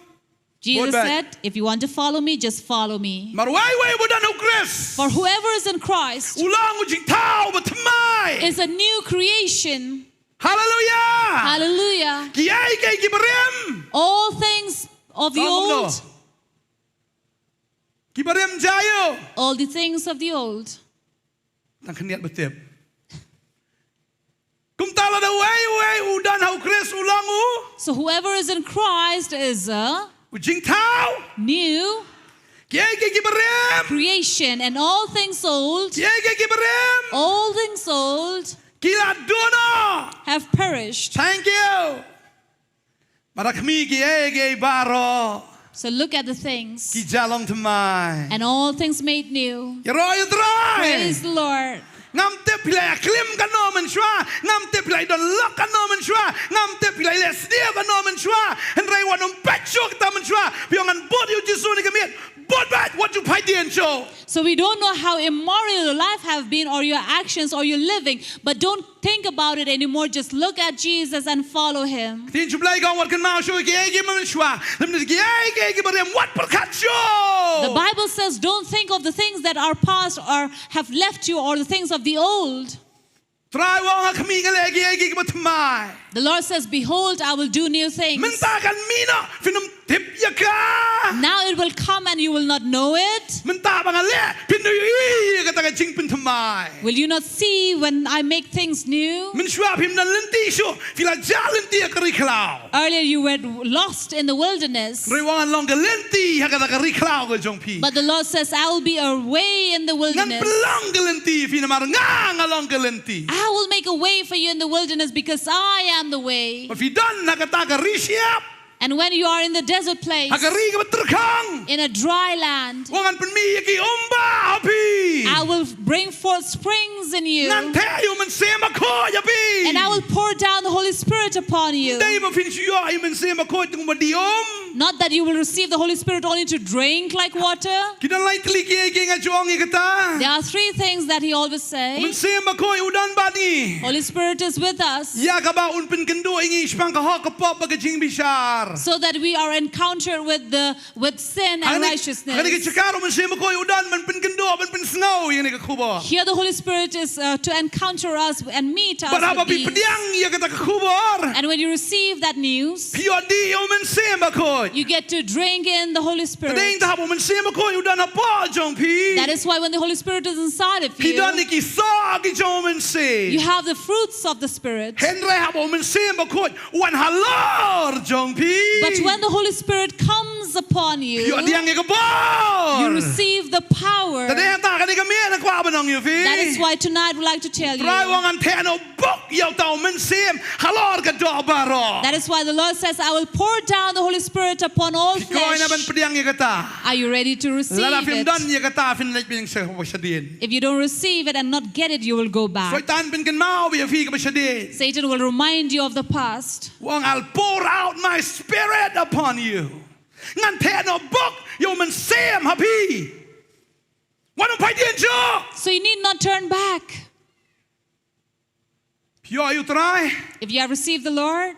Jesus said, "If you want to follow me, just follow me." Mar wei wei ba don ha u Khrist. For whoever is in Christ, u long u jingthaw ba thymmai, is a new creation. Hallelujah. Hallelujah. Kiei kiei kiba rem. All things of the old. Kiba rem jia ïa u. All the things of the old. Tang khyndiat ba tip. Kumta lada wei wei u don ha u Khrist u long u. So whoever is in Christ is a, u jingthaw, new, kiei kiei kiba rem, creation, and all things old, kiei kiei kiba rem, all things old, ki la duh noh, have perished. Thank you. Bad khmih, kiei kiei baroh, so look at the things, ki jia long thymmai, and all things made new. Ïaroh ïa u Trai. Praise the Lord. Ngam tip phi la ïa klim katno mynshuwa, ngam tip phi la ïa don lok katno mynshuwa, ngam tip phi la ïa leh sniew katno mynshuwa. Hynrei wat nym peit shuh kata mynshuwa. Phi ong ngan bud ïa u Jisu ne ka miet, bud beit, wat ju phai dien shuh. So we don't know how immoral your life have been, or your actions, or your living, but don't think about it anymore. Just look at Jesus and follow him. Ka ktien jong U Blei ka ong wat kynmaw shuh ïa kiei kiei mynshuwa, lymne kiei kiei kiba rem wat pyrkhat shuh. The Bible says, "Don't think of the things that are past or have left you, or the things of the old." U Trai u ong, ha khmih nga leh kiei kiei kiba thymmai. The Lord says, "Behold, I will do new things." Mynta kan mih noh, phin ym tip ïa ka. Now it will come and you will not know it. Mynta ba nga leh, phin ym ïohi ïa kata ka jingpynthymmai. Will you not see when I make things new? Mynshuwa phim don lynti shuh, phi la jah lynti ha ka ri khlaw. Earlier you were lost in the wilderness. U Trai u ong ngan long ka lynti ha kata ka ri khlaw ka jong phi. But the Lord says, "I will be a way in the wilderness." Ngan pynlong ka lynti ïa phi namar nga nga long ka lynti. I will make a way for you in the wilderness because I am the way. Ba phi don ha kata ka ri shyiap. And when you are in the desert place, ha ka ri kaba tyrkhong, in a dry land, u ong ngan pynmih ïa ki umbah ha phi. I will bring forth springs in you. Ngan theh ïa u Mynsiem Bakhuid ha phi. And I will pour down the Holy Spirit upon you. Ym dei ba phin shu ïoh ïa u Mynsiem Bakhuid tang ba die um. Not that you will receive the Holy Spirit only to drink like water. Ki don lai tylli kiei kiei nga ju ong ïa kata. There are three things that he always says. U Mynsiem Bakhuid u don bad ngi. Holy Spirit is with us. Ïa kaba un pynkynduh ïa ngi shaphang ka hok ka pop bad ka jingbishar. So that we are encountered with the, with sin and righteousness. Ha kane ka jaka u Mynsiem Bakhuid u don ban pynkynduh, ban pynsngew ïa kane ka khubor. Here the Holy Spirit is, uh, to encounter us and meet us with these. Bad haba phi pdiang ïa kata ka khubor, and when you receive that news, phi ïoh die ïa u Mynsiem Bakhuid. You get to drink in the Holy Spirit. Te dei te haba u Mynsiem Bakhuid u don hapoh jong phi. That is why when the Holy Spirit is inside of you, phi don ïa ki soh ki jong u Mynsiem. You have the fruits of the Spirit. Hynrei haba u Mynsiem Bakhuid u wan halor jong phi. But when the Holy Spirit comes upon you, phi ïoh pdiang ïa ka bor. You receive the power. Te dei hangta kane ka miet nga kwah ban ong ïa phi. That is why tonight we'd like to tell you. U Trai u ong ngan theh noh bok ïa uta u Mynsiem halor ka doh baroh. That is why the Lord says, "I will pour down the Holy Spirit upon all flesh." Phi kwah ne ban pdiang ïa kata? Are you ready to receive it? Lada phim don ïa kata phin leit biang sha, shadien. If you don't receive it and not get it, you will go back. Soitan pynkynmaw ïa phi kaba shadien. Satan will remind you of the past. U ong, "I'll pour out my spirit upon you." Ngan theh noh bok ïa u Mynsiem ha phi. Wat nym phai dien shuh. So you need not turn back. Phi ïoh ïa u Trai, if you have received the Lord,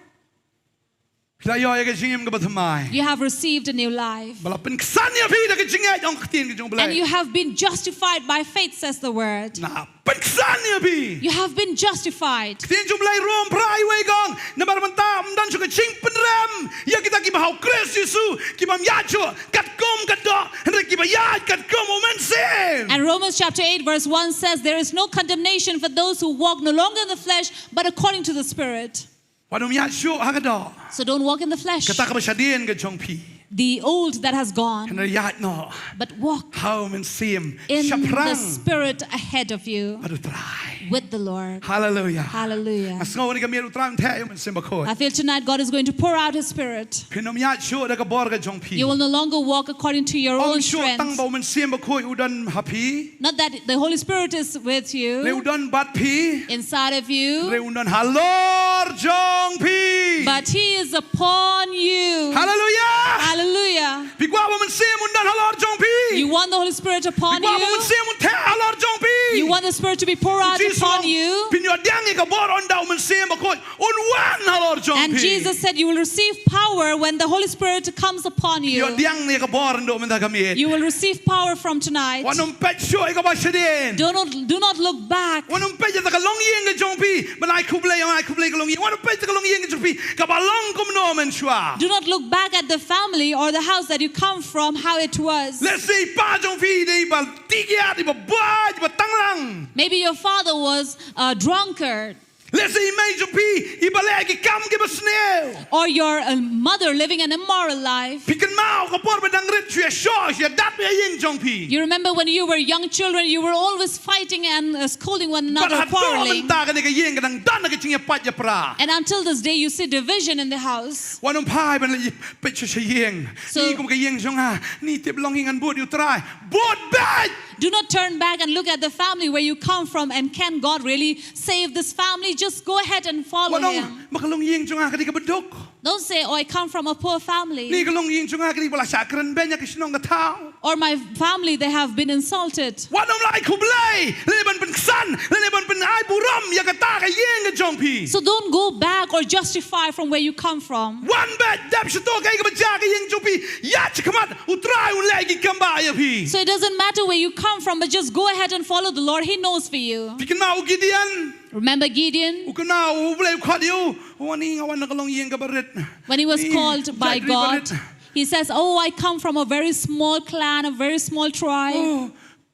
phi la ïoh ïa ka jingim kaba thymmai. You have received a new life. Ba la pynksan ïa phi da ka jingngeit, ong ka ktien ka jong U Blei. And you have been justified by faith, says the word. La pynksan ïa phi. You have been justified. Ka ktien jong U Blei Rom phra wei ka ong, namar mynta ym don shuh ka jingpynrem ïa kita kiba ha u Khrist Jisu, kiba ym ïaid shuh katkum ka doh, hynrei kiba ïaid katkum u Mynsiem. And Romans chapter eight verse one says, "There is no condemnation for those who walk no longer in the flesh, but according to the Spirit." Wat nym ïaid shuh ha ka doh. So don't walk in the flesh. Kata kaba shadien ka jong phi. The old that has gone. Hynrei ïaid noh. But walk Ha u mynsiem in the shaphrang. Spirit ahead of you Bad u Trai. With the Lord. Hallelujah. Hallelujah. Nga sngew kane ka miet u Trai un theh ïa u Mynsiem Bakhuid. I feel tonight God is going to pour out His Spirit. Phin nym ïaid shuh da ka bor ka jong phi. You will no longer walk according to your own strength. Ym shuh tang ba u Mynsiem Bakhuid u don ha phi. Not that the Holy Spirit is with you. Hynrei u don bad phi. Inside of you. Hynrei u don halor jong phi. But He is upon you. Hallelujah. Hallelujah. Phi kwah ba u Mynsiem un don halor jong phi. You want the Holy Spirit upon you. Phi kwah ba u Mynsiem un theh halor jong phi. You want the Spirit to be poured out upon you. Phin ïoh pdiang ïa ka bor ynda u Mynsiem Bakhuid un wan halor jong phi. And Jesus said, "You will receive power when the Holy Spirit comes upon you." Phin ïoh pdiang ïa ka bor naduh mynta ka miet. You will receive power from tonight. Wat nym peit shuh ïa kaba shadien. Do not, do not look back. Wat nym peit ïa ka longïing ka jong phi. Ban ai khublei, ai khublei ka longïing. Wat nym peit ïa ka longïing ka jong phi. Kaba long kumno mynshuwa. Do not look back at the family or the house that you come from, how it was. Lehse i pa jong phi i dei iba tigiat, iba bait, iba tanglang. Maybe your father was a drunkard. Lehse i mei jong phi iba leh ki kam kiba sniew. Or your, uh, mother living an immoral life. Phi kynmaw ka por ba dang rit shu ïashoh shu ïadap ïa ïing jong phi. You remember when you were young children, you were always fighting and, uh, scolding one another, quarreling. Bad haduh mynta kane ka ïing ka dang don ka jingïapait ïapra. And until this day, you see division in the house. Wat nym phai ban leit peit sha ïing. So, ni kum ka ïing jong nga, ni tip long hi ngan bud ïa u Trai. Bud beit! Do not turn back and look at the family where you come from and can God really save this family? Just go ahead and follow Him. Wat nym ong ba ka longïing jong nga ka dei kaba duk. Don't say, "Oh, I come from a poor family." Ni ka longïing jong nga ka dei ba la shah kren beiñ ha ka shnong ka thaw. Or my family, they have been insulted. Wat nym lah ai khublei lane ban pynksan lane ban pynai burom ïa kata ka ïing ka jong phi. So don't go back or justify from where you come from. Wan beit, dep sha to kaei kaba jia ka ïing jong phi. Ïaid shakhmat, u Trai un leh ki kam ba ïa phi. So it doesn't matter where you come from, but just go ahead and follow the Lord. He knows for you. Phi kynmaw u Gideon? Remember Gideon? U kynmaw, U Blei u khot ïa u. U ong, nga wan na ka longïing kaba rit. When he was called by God, he says, "Oh, I come from a very small clan, a very small tribe." Oh,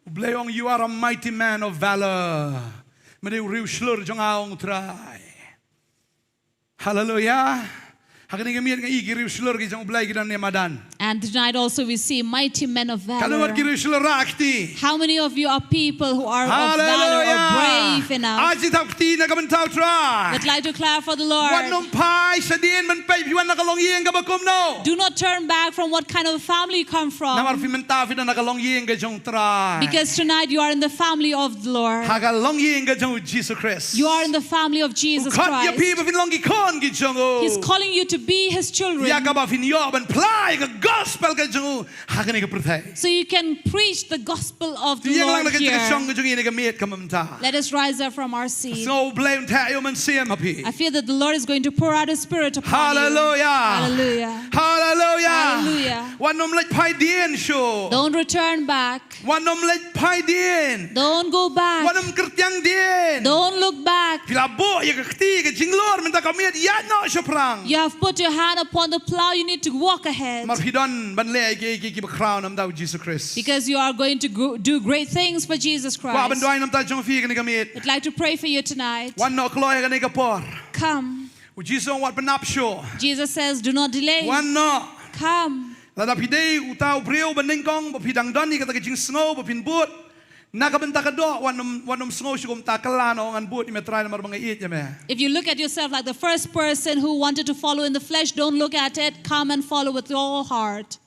U Blei u ong, "You are a mighty man of valor." Me dei u riewshlur jong nga, ong u Trai. Hallelujah. Ha kane ka miet nga i ki riewshlur ki jong U Blei ki don ne madan. And tonight also we see mighty men of valor. Katno ngut ki riewshlur rah kti? How many of you are people who are of valor or brave enough? Hallelujah. Ai jied thap kti na ka bynta u Trai. Would like to clap for the Lord. Wat nym phai shadien ban peit phi wan na ka longïing kaba kumno. Do not turn back from what kind of family you come from. Namar phi mynta phi don na ka longïing ka jong u Trai. Because tonight you are in the family of the Lord. Ha ka longïing ka jong u Jisu Khrist. You are in the family of Jesus Christ. U khot ïa phi ba phin long ki khun ki jong u. He's calling you to be His children. Ïa kaba phin ïoh ban phla ïa ka gospel ka jong u ha kane ka pyrthei. So you can preach the gospel of the Lord here. Ïeng lang na ka jingïaishong ka jong ngi ha kane ka miet ka mynta. Let us rise up from our seat. Sngew U Blei un theh ïa u Mynsiem ha phi. I feel that the Lord is going to pour out His Spirit upon you. Hallelujah. Hallelujah. Hallelujah. Hallelujah. Wat nym leit phai dien shuh. Don't return back. Wat nym leit phai dien. Don't go back. Wat nym kyrtiang dien. Don't look back. Phi la buh ïa ka kti ka jinglor mynta ka miet, ïaid noh shaphrang. You have put your hand upon the plow. You need to walk ahead. Namar phi don ban leh ïa ki, ki, kiba khraw na ka bynta u Jisu Khrist. Because you are going to go, do great things for Jesus Christ. Kwah ban duwai na ka bynta jong phi kane ka miet. I'd like to pray for you tonight. Wan noh kloi ha kane ka por. Come. U Jisu u ong wat pynap shuh. Jesus says, "Do not delay." Wan noh. Come. Lada phi dei uta u briew ba nyngkong ba phi dang don ïa kata ka jingsngew ba phin bud na ka bynta ka doh, wat nym, wat nym sngew shuh kumta, kylla noh, ngan bud ïa me Trai namar ba nga ïeit ïa me. If you look at yourself like the first person who wanted to follow in the flesh, don't look at it. Come and follow with your heart.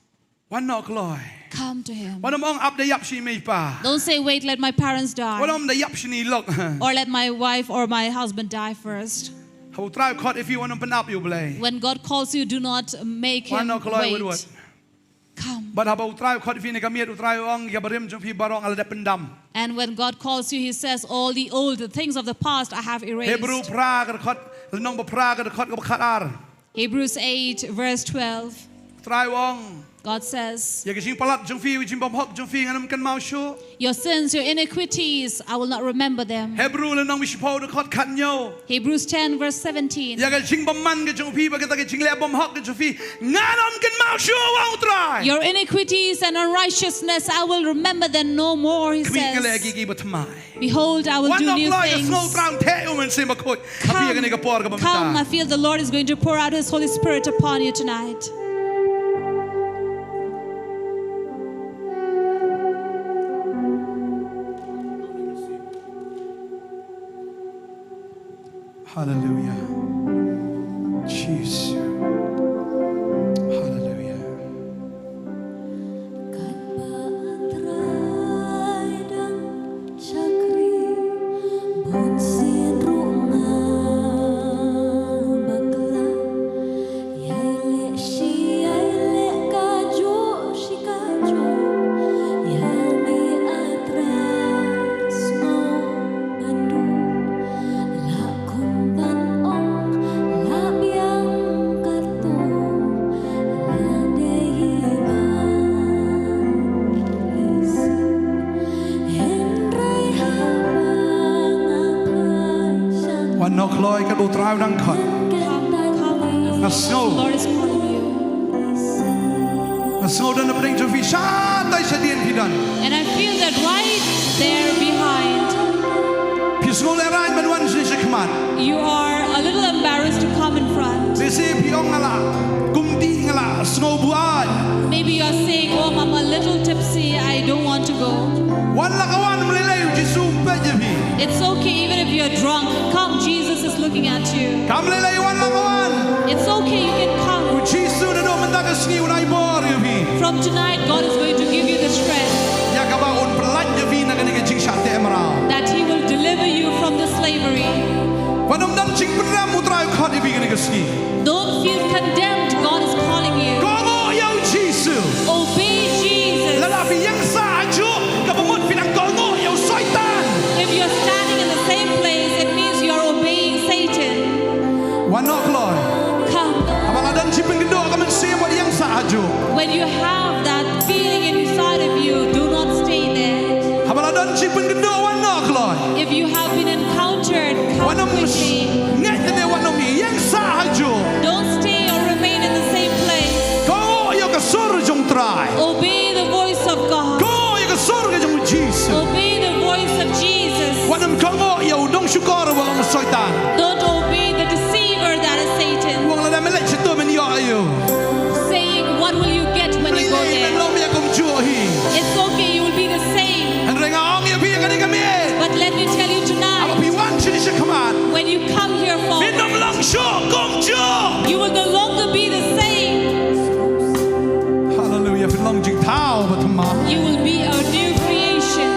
Wan noh kloi. Come to Him. Wat nym ong ap da ïap sha i mei i pa. Don't say, "Wait, let my parents die." Wat nym ong da ïap sha i lok. Or let my wife or my husband die first. Haba u Trai u khot ïa phi, wat nym pynap ïa u Blei. When God calls you, do not make Him wait. Wan noh kloi wut wut. Come. Bad haba u Trai u khot ïa phi kane ka miet, u Trai u ong, ïa ka barim jong phi baroh nga la dep pyndam. And when God calls you, He says, "All the old, the things of the past, I have erased." Hebru phra ka dkhot, lynnong ba phra ka dkhot kaba khatar. Hebrews eight, verse twelve. Trai u ong, God says, ïa ka jingpalat jong phi, ka jingbymhok jong phi, ngan ym kynmaw shuh. Your sins, your iniquities, I will not remember them. Hebru lynnong shiphew dkhot khathynñiew. Hebrews ten verse seventeen. Ïa ka jingbymman ka jong phi bad kata ka jingleh bymhok ka jong phi, ngan ym kynmaw shuh, u ong u Trai. Your iniquities and unrighteousness, I will remember them no more, he says. Khmih, nga leh ki ki ba thymmai. Behold, I will do new things. Wan noh kloi, ka sngew Trai un theh ïa u Mynsiem Bakhuid ha phi ha kane ka por kaba mynta. Come, I feel the Lord is going to pour out his Holy Spirit upon you tonight. Hallelujah. Jisu. Hallelujah. Katba Trai dang shakri, bun sien ruh nga bakla. Ïai leh shi ïai leh kajuh shi kajuh, ïa ngi, ah Trai, sngew ban duh. La kum ban ong, la biang katto, la dei hi ba isih. Hynrei haba nga phai sha Wan noh kloi, katba u Trai u dang khot. Come, come, the Lord is calling you. Nga sngew. Nga sngew don hapdeng jong phi, shatai shadien phi don. And I feel that right there behind. Phi sngew lehraiñ ban wan shane shakhmat. You are a little embarrassed to come in front. Lehse phi ong, nga la kumdih, nga la sngew buaid. Maybe you're saying, "Oh, I'm a little tipsy, I don't want to go." Wan la ka wan, ym lei lei, u Jisu um peit ïa phi. It's okay even if you're drunk. Come, Jesus is looking at you. Kam lei lei, wan la ka wan. It's okay, you can come. U Jisu naduh mynta ka sngi un ai bor ïa phi. From tonight, God is going to give you the strength. Ïa kaba un pyllait ïa phi na kane ka jingshah teh mraw. That he will deliver you from the slavery. Wat nym don jingpynrem, u Trai u khot ïa phi kane ka sngi. Don't feel condemned, God is calling you. Kohnguh ïa u Jisu. Obey Jesus. Lada phi ïeng sah hajuh, kaba mut phi dang kohnguh ïa u Soitan. If you're standing in the same place, it means you're obeying Satan. Wan noh kloi. Come. Haba la don jingpynkynduh ka mynsiem, wat ïeng sah hajuh. When you have that feeling inside of you, do not stay there. Haba la don jingpynkynduh, wan noh kloi. If you have been encountered, come quickly. Wat nym ngeit ne wat nym ïeng sah hajuh. Don't stay or remain in the same place. Kohnguh ïa ka sur jong u Trai. Obey the voice of God. Kohnguh ïa ka sur ka jong u Jisu. Obey the voice of Jesus. Wat nym kohnguh ïa u nongshukor uba long u Soitan. Don't obey the deceiver that is Satan. U ong lada me leit shato men ïoh aïu. Saying, "What will you get when you go there?" Ym lei lei, men long mia kumjuh hi. It's okay, you will be the same. Hynrei nga ong ïa phi ha kane ka miet. But let me tell you tonight, haba phi wan shane shakhmat, when you come here, Father, phin ym long shuh kumjuh. You will no longer be the same. Hallelujah. Phin long jingthaw ba thymmai. You will be a new creation.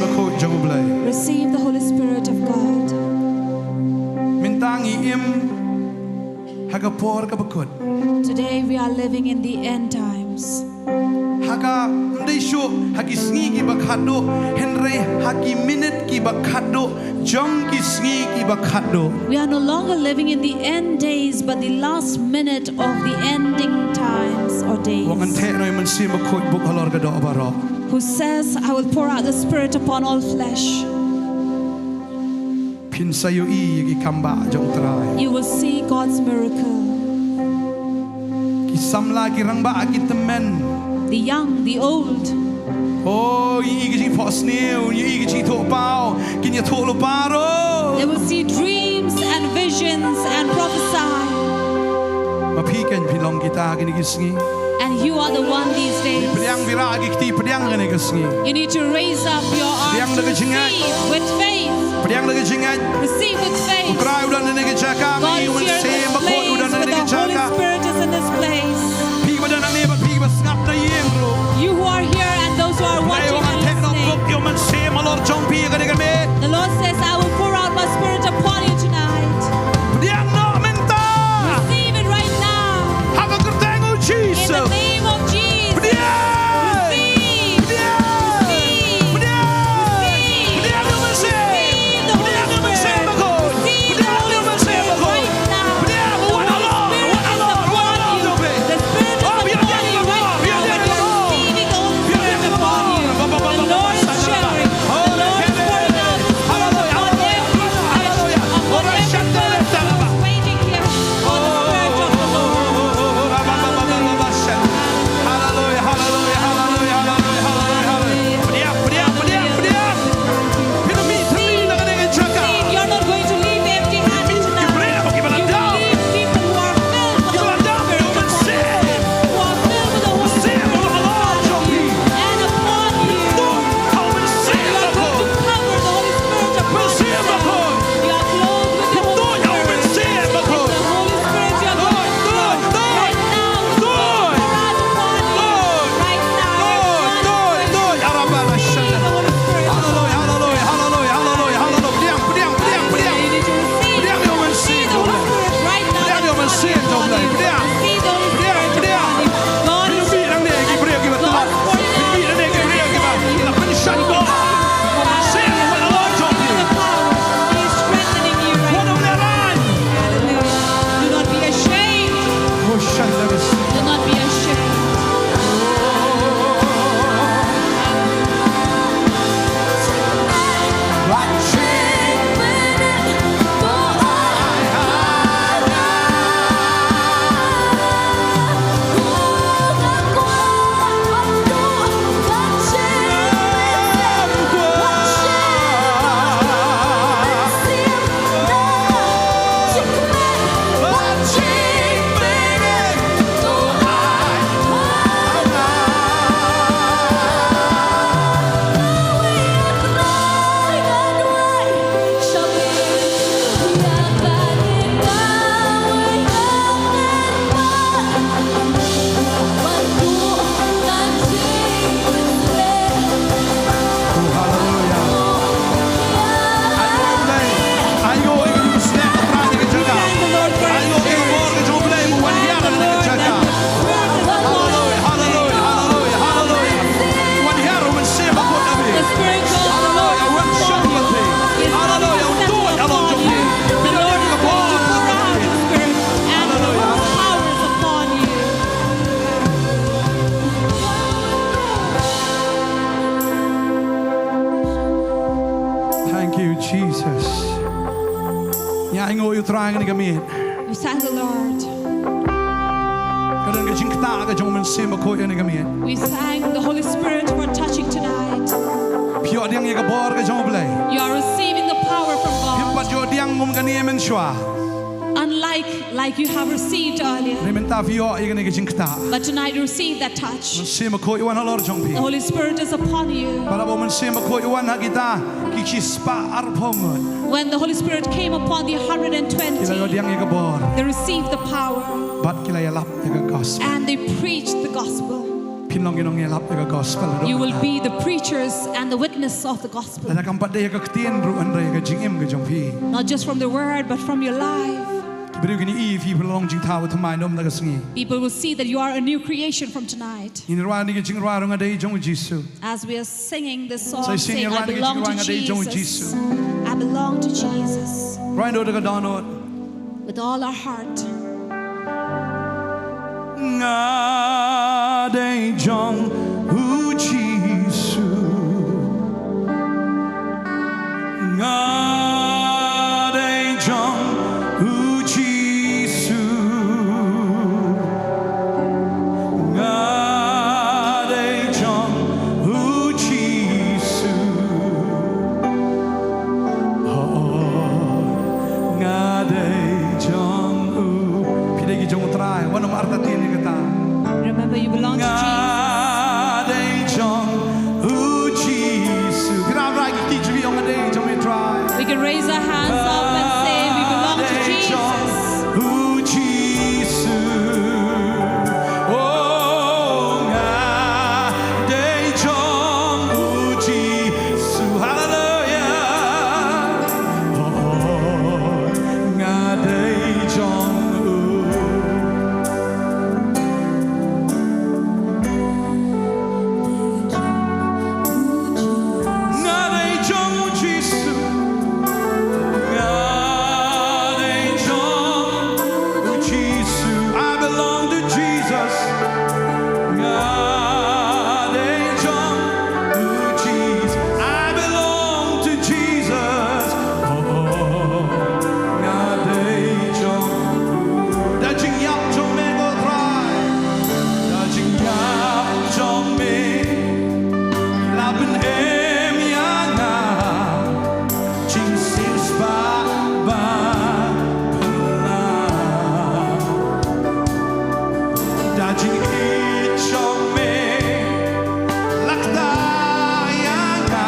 Bakhuid jong U Blei. Receive the Holy Spirit of God. Mynta ngi im ha ka por kaba kut. Today we are living in the end times. Ha ka, ym dei shuh ha ki sngi kiba khatduh, hynrei ha ki minit kiba khatduh jong ki sngi kiba khatduh. We are no longer living in the end days, but the last minute of the ending times or days. Wan ngan theh noh ïa U Mynsiem Bakhuid, buh halor ka doh baroh. Who says, "I will pour out the Spirit upon all flesh." Phin sa ïohi ïa ki kambah jong U Trai. You will see God's miracle. Ki samla, ki rangbah, ki tymmen. The young, the old. Oh, ïohi ka jingphohsniew, ïohi ka jingthohpaw, kin ïathuh lypa ruh. They will see dreams and visions and prophesy. Ma phi kein phi long kita kine ki sngi. And you are the one these days. Pdiang, phi rah ki kti, pdiang kane ka sngi. You need to raise up your arms to receive with faith. Pdiang da ka jingngeit. Pdiang da ka jingngeit. Receive with faith. U Trai u don ha kane ka jaka. God is here in this place. Mynsiem Bakhuid u don ha kane ka jaka. The Holy Spirit is in this place. Phi ba don hangne bad phi ba sngap na ïing ruh. You who are here and those who are watching and listening. Phi ba don hangne bad phi ba sngap na ïing ruh. The Lord says, "I will pour out my Spirit upon you tonight." Pdiang noh mynta. Receive it right now. Ha ka kyrteng u Jisu. In the name of Jesus. Pdiang. Receive. Pdiang. Receive. Pdiang. Pdiang ïa U Mynsiem. Receive the Holy Spirit. Pdiang ïa U Mynsiem Bakhuid. Receive the Holy Spirit right now. Pdiang ïa U Mynsiem Bakhuid. Pdiang. The Holy Spirit is upon you. The Spirit is upon you right now. When you receive the Holy Spirit upon you, the Lord is sharing. The Lord is pouring out His Spirit upon every church, upon every person who is waiting here for the Spirit of the Lord. Hallelujah. Hallelujah, hallelujah, hallelujah, hallelujah, hallelujah. Pdiang, pdiang, pdiang, pdiang. Phi mih thylli na kane ka jaka. You're not going to leave empty-handed tonight. You will leave people who are filled with the Holy Spirit upon you, who are filled with the Holy Spirit inside of you and upon you. And you are going to cover the Holy Spirit upon yourself. You are clothed with the Holy Spirit. It's the Holy Spirit you are going to feel right now. It's poured out upon you right now. Everyone is going to receive the Holy Spirit. Hallelujah, hallelujah, hallelujah, hallelujah, hallelujah. Pdiang, pdiang, pdiang, pdiang. You need to receive, receive the Holy Spirit right now. Pdiang ïa U Mynsiem Bakhuid. Receive the Holy Spirit upon you. God is, God is pouring out His Spirit upon you. He is strengthening you right now. Hallelujah. Do not be ashamed. Do not be ashamed. Thank you, Jesus. Ngi ainguh ïa U Trai ha kane ka miet. We thank the Lord. Ka don ka jingktah ka jong U Mynsiem Bakhuid ha kane ka miet. We thank the Holy Spirit for touching tonight. Phi ïoh pdiang ïa ka bor ka jong U Blei. You are receiving the power from God. Phim pat ïoh pdiang kum kane mynshuwa. Unlike, like you have received earlier. Hynrei mynta phi ïoh ïa kane ka jingktah. But tonight you receive that touch. Mynsiem Bakhuid u wan halor jong phi. The Holy Spirit is upon you. Bad haba U Mynsiem Bakhuid u wan ha kita ki shispah arphew ngut. When the Holy Spirit came upon the hundred and twenty, ki la ïoh pdiang ïa ka bor. They received the power. Bad ki la ïalap ïa ka gospel. And they preached the gospel. Phin long ki nongïalap ïa ka gospel. You will be the preachers and the witness of the gospel. Lada kam pat dei ïa ka ktien ruh, hynrei ïa ka jingim ka jong phi. Not just from the word, but from your life. Ki briew kin ïohi ïa phi ba phi la long jingthaw thymmai na ka sngi. People will see that you are a new creation from tonight. Ngin rwai ïa ka jingrwai Nga Dei Jong U Jisu. As we are singing this song, saying, "I belong to Jesus. I belong to Jesus." Rwai noh da ka dohnud. With all our heart. Nga dei jong U Jisu. Nga dei jong U Jisu. Nga dei jong U Jisu. Oh, nga dei jong U. Phi dei ki jong U Trai, wat nym artatien ïa kata. Remember, you belong to Jesus. Nga dei jong U Jisu. Phi dei ki jong U Trai. We can raise our hands up and say, "We belong to Jesus." U Jisu. Oh, nga dei jong U Jisu. Hallelujah. Oh, nga dei jong U. Nga dei jong U Jisu. Nga dei jong U Jisu. I belong to Jesus. Nga dei jong U Jisu. I belong to Jesus. Oh, nga dei jong U. Da jingïap jong me ko Trai. Da jingïap jong me. La pynim ïa nga. Jingsiewspah ba phylla. Da jingïeit jong me. La ktah ïa nga.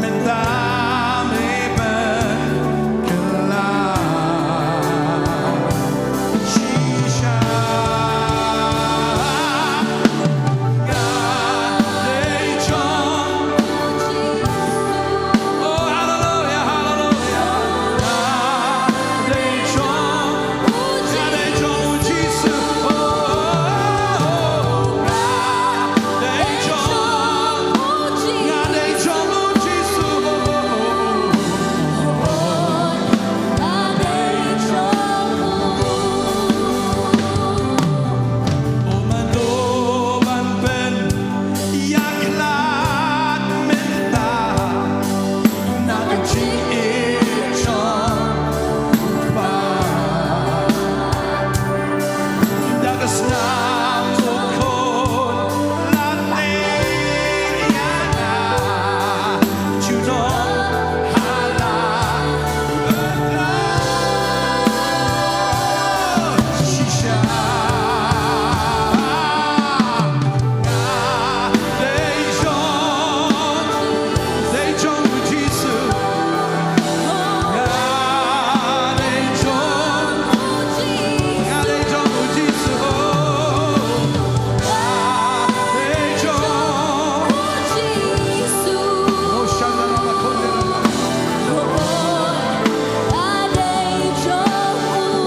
Mynta me ban kylla. Shisha. Nga dei jong. Oh, hallelujah, hallelujah. Nga dei jong. Nga dei jong U Jisu. Oh, nga dei jong. Nga dei jong U Jisu. Nga dei jong U. Oh, mano ban pynïakhlad mynta na ka jingïeit jong U Kpa. Da ka snam jong U Khun la tei ïa nga. Junom ha la u trai. Shisha. Nga dei jong, dei jong U Jisu. Nga dei jong, nga dei jong U Jisu. Nga dei jong U Jisu. Oh, shanda rama konde rama. Nga dei jong U.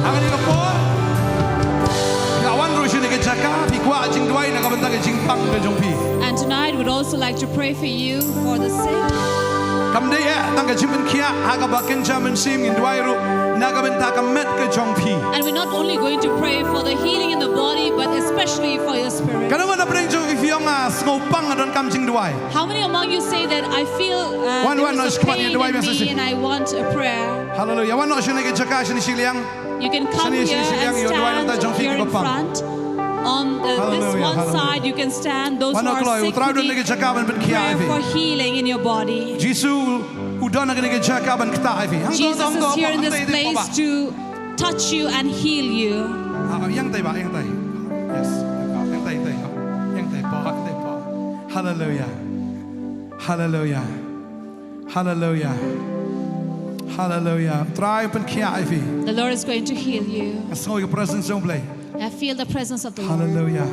Ha kane ka por, nga wan ruh sha kane ka jaka, phi kwah jingduwai na ka bynta ka jingpang ka jong phi. And tonight we'd also like to pray for you for the sick. Kam dei eh tang ka jingpynkhiah ha kaba kynja mynsiem, ngin duwai ruh na ka bynta ka met ka jong phi. And we're not only going to pray for the healing in the body, but especially for your spirit. Katno ngut na pdeng jong phi ong nga sngewpang, nga donkam jingduwai? How many among you say that, "I feel, uh, there is a pain in me and I want a prayer"? Hallelujah. Wan noh sha kane ka jaka shane shiliang. You can come here and stand here in front. On the, this one side, you can stand. Those who are sick, we need prayer for healing in your body. Jisu u don ha kane ka jaka ban ktah ïa phi. Jesus is here in this place to touch you and heal you. Ah, ïeng tai ba, ïeng tai. Yes. Ïeng tai, tai. Ïeng tai pa, ïeng tai pa. Hallelujah. Hallelujah. Hallelujah. Hallelujah. Trai pynkhiah ïa phi. The Lord is going to heal you. Nga sngew ïa ka presence jong U Blei. I feel the presence of the Lord. Hallelujah.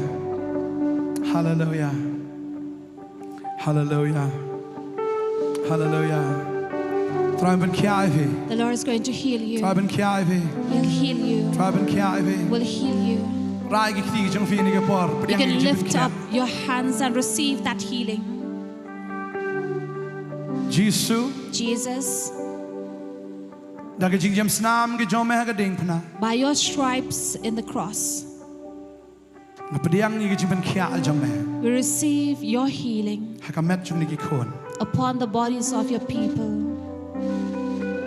Hallelujah. Hallelujah. Hallelujah. Trai un pynkhiah ïa phi. The Lord is going to heal you. Trai un pynkhiah ïa phi. He'll heal you. Trai un pynkhiah ïa phi. Will heal you. Rai ki kti jong phi ha kane ka por. You can lift up your hands and receive that healing. Jisu. Jesus. Da ka jingjem snam ka jong me ha ka diengphna. By your stripes in the cross. Nga pdiang ïa ka jingpynkhiah jong me. We receive your healing. Ha ka met jong kine ki khun. Upon the bodies of your people.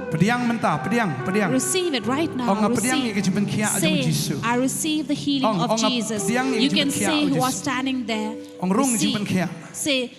Pdiang mynta, pdiang, pdiang. Receive it right now. Ong nga pdiang ïa ka jingpynkhiah jong Jisu. Say, "I receive the healing of Jesus." Ong nga pdiang ïa ka jingpynkhiah jong Jisu. You can say who are standing there. Ong rung jingpynkhiah. Receive. Say,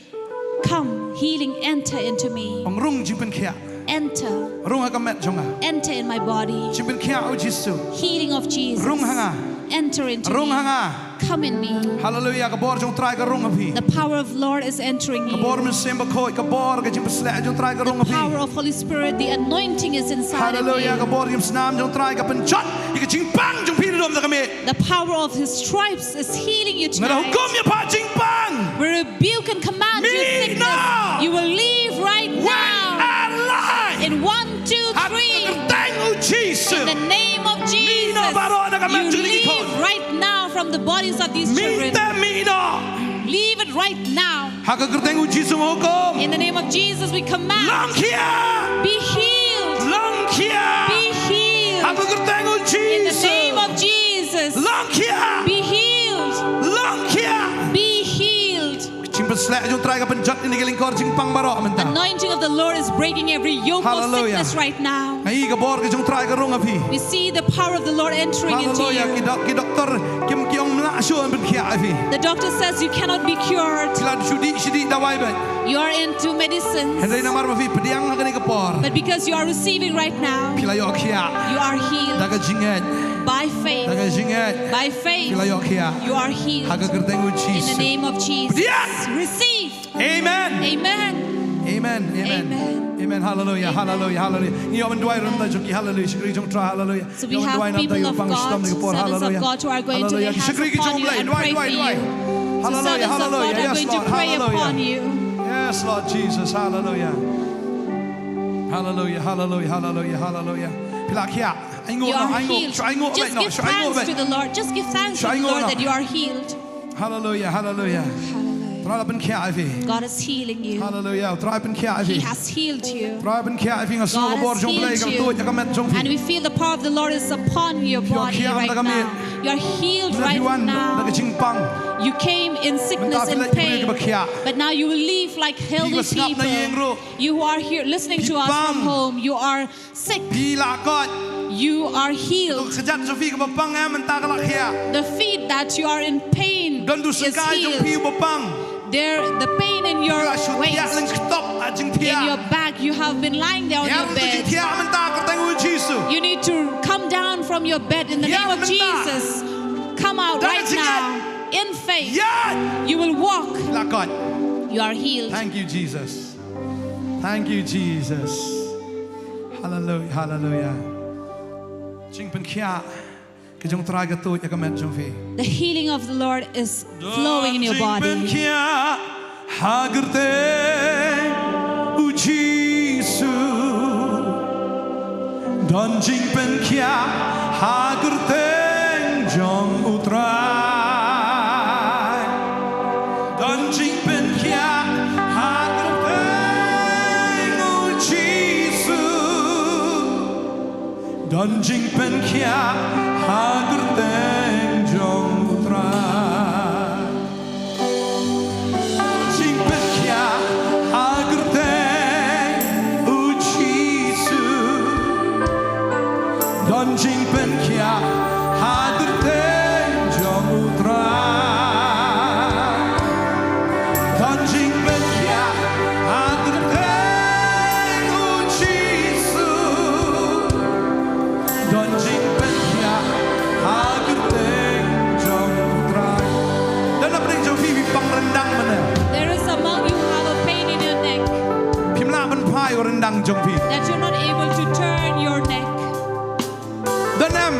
"Come, healing, enter into me." Ong rung jingpynkhiah. Enter. Rung ha ka met jong nga. Enter in my body. Jingpynkhiah u Jisu. Healing of Jesus. Rung ha nga. Enter into me. Rung ha nga. Come in me. Hallelujah, ka bor jong Trai ka rung ha phi. The power of Lord is entering you. Ka bor Mynsiem Bakhuid, ka bor ka jingpynshlur jong Trai ka rung ha phi. The power of Holy Spirit, the anointing is inside of you. Hallelujah, ka bor jingpynsnam jong Trai ka pynjot ïa ka jingpang jong phi na dum da ka miet. The power of his stripes is healing you tonight. Nga da hukum ïa pha jingpang. We rebuke and command you sickness. Mih noh. You will leave right now. Wait our life. In one, two, three. Ha ka kyrteng u Jisu. In the name of Jesus. Mih noh baroh na ka met jong kine ki khun. You leave right now from the bodies of these children. Mih te mih noh. Leave it right now. Ha ka kyrteng u Jisu nga hukum. In the name of Jesus, we command. Long khia. Be healed. Long khia. Be healed. Ha ka kyrteng u Jisu. In the name of Jesus. Long khia. Be healed. Long khia. Be healed. Ka jingpynshlur jong Trai ka pynjot ïa kine ki lyngkor jingpang baroh mynta. Anointing of the Lord is breaking every yoke of sickness right now. Hallelujah. Nga i ka bor ka jong Trai ka rung ha phi. We see the power of the Lord entering into you. Hallelujah. Ki dok-, ki doktor kim, ki ong ym lah shuh ban pynkhiah ïa phi. The doctor says you cannot be cured. Phi la shu dih, shu dih dawai beit. You are into medicines. Hynrei namar ba phi pdiang ha kane ka por. But because you are receiving right now, phi la ïoh khiah. You are healed. Da ka jingngeit. By faith. Da ka jingngeit. By faith. Phi la ïoh khiah. You are healed. Ha ka kyrteng u Jisu. In the name of Jesus. Pdiang. Receive. Amen. Amen. Amen. Amen. Amen. Amen. Hallelujah. Amen. Hallelujah. Hallelujah. Ngi ïoh ban duwai na ka bynta jong ki. Hallelujah. Shakri jong Trai. Hallelujah. So we have people of God, servants of God who are going to lay hands upon you and pray for you. Hallelujah. Hallelujah. Hallelujah. Hallelujah. Hallelujah. Yes, Lord. Hallelujah. Yes, Lord Jesus. Hallelujah. Hallelujah. Hallelujah. Hallelujah. Hallelujah. Phi la khiah. You are healed. Just give thanks to the Lord. Just give thanks to the Lord that you are healed. Hallelujah, hallelujah. Hallelujah. Trai la pynkhiah ïa phi. God is healing you. Hallelujah. Trai pynkhiah ïa phi. He has healed you. Trai pynkhiah ïa phi, nga sngew ka bor jong U Blei ka tuid ïa ka met jong phi. God has healed you. And we feel the power of the Lord is upon your body right now. You are healed right now. Mynta phi wan da ka jingpang. You came in sickness and pain. Mynta phi leit ki briew kiba khiah. But now you will leave like healthy people. Phi ba sngap na ïing ruh. You who are here listening to us from home, you are sick. Phi pang. Phi la koit. You are healed. Ka kjat jong phi kaba pang, eh, mynta ka la khiah. The feet that you are in pain is healed. Don utu u syngkai jong phi uba pang. There, the pain in your waist, in your back, you have been lying there on your bed. Phi la shu thiah lyngkhtop ha jingthiah. Hiar na ka jingthiah mynta ka kyrteng u Jisu. You need to come down from your bed in the name of Jesus. Hiar mynta. Come out right now in faith. Da ka jingngeit. Ïaid. You will walk. Phi la koit. You are healed. Thank you, Jesus. Thank you, Jesus. Hallelujah, hallelujah. Jingpynkhiah ka jong U Trai ka tuid ïa ka met jong phi. The healing of the Lord is flowing in your body. Don jingpynkhiah ha ka kyrteng u Jisu. Don jingpynkhiah ha ka kyrteng jong U Trai. Don jingpynkhiah ha ka kyrteng u Jisu. Don jingpynkhiah ha ka kyrteng jong U Trai. Jingpynkhiah ha ka kyrteng u Jisu. Don jingpynkhiah ha ka kyrteng jong U Trai. Don jingpynkhiah ha ka kyrteng u Jisu. Don jingpynkhiah ha ka kyrteng jong U Trai. Don na pdeng jong phi, phi pang ryndang mynne. There is among you who have a pain in your neck. Phim lah ban phai u ryndang jong phi. That you're not able to turn your neck. Don em?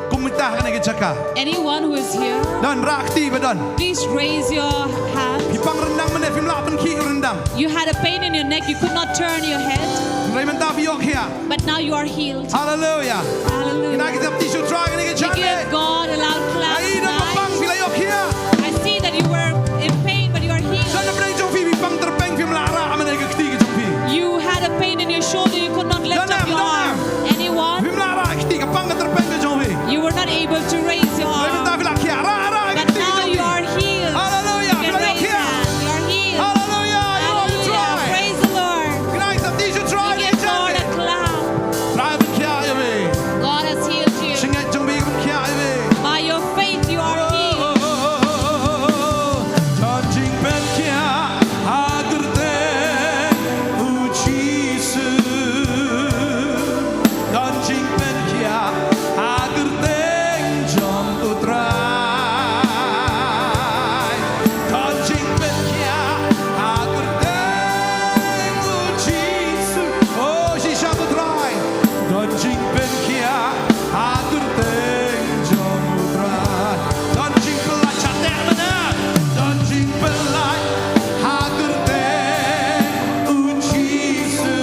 Kum mynta ha kane ka jaka. ka. Anyone who is here, don, rah kti ba don. Please raise your hand. Phi pang ryndang mynne, phim lah pynkhih ryndang. You had a pain in your neck, you could not turn your head. Hynrei mynta phi ïoh khiah. But now you are healed. Hallelujah. Hallelujah. Ngin ai ki tap tissue, Trai, kane ka jan. Give God a loud clap. Ai don ba pang, phi la ïoh khiah. I see that you were in pain, but you are healed. Don na pdeng jong phi, phi pang tyrpeng, phim lah rah mynne ka kti ka jong phi. You had a pain in your shoulder, you could not lift up your arm. Anyone? Phim lah rah kti, ka pang ka tyrpeng ka jong phi. You were not able to raise your arm. Hynrei mynta phi la khiah, rah, rah ka kti ka jong phi. But now you are healed. Hallelujah. You can raise your hand. You are healed. Hallelujah. Hallelujah. Praise the Lord. Ngin ai tap tissue, Trai. Give God a clap. Trai ban khiah ïa phi. God has healed you. Jingngeit jong phi ban khiah ïa phi. By your faith you are healed. Don jingpynkhiah ha kyrteng u Jisu. Don jingpynkhiah ha kyrteng jong u Trai. Don jingpynkhiah ha kyrteng u Jisu. Oh, shisha u Trai. Don jingpynkhiah ha kyrteng jong u Trai. Don jingpyllait, shateh mynne. Don jingpyllait ha kyrteng u Jisu.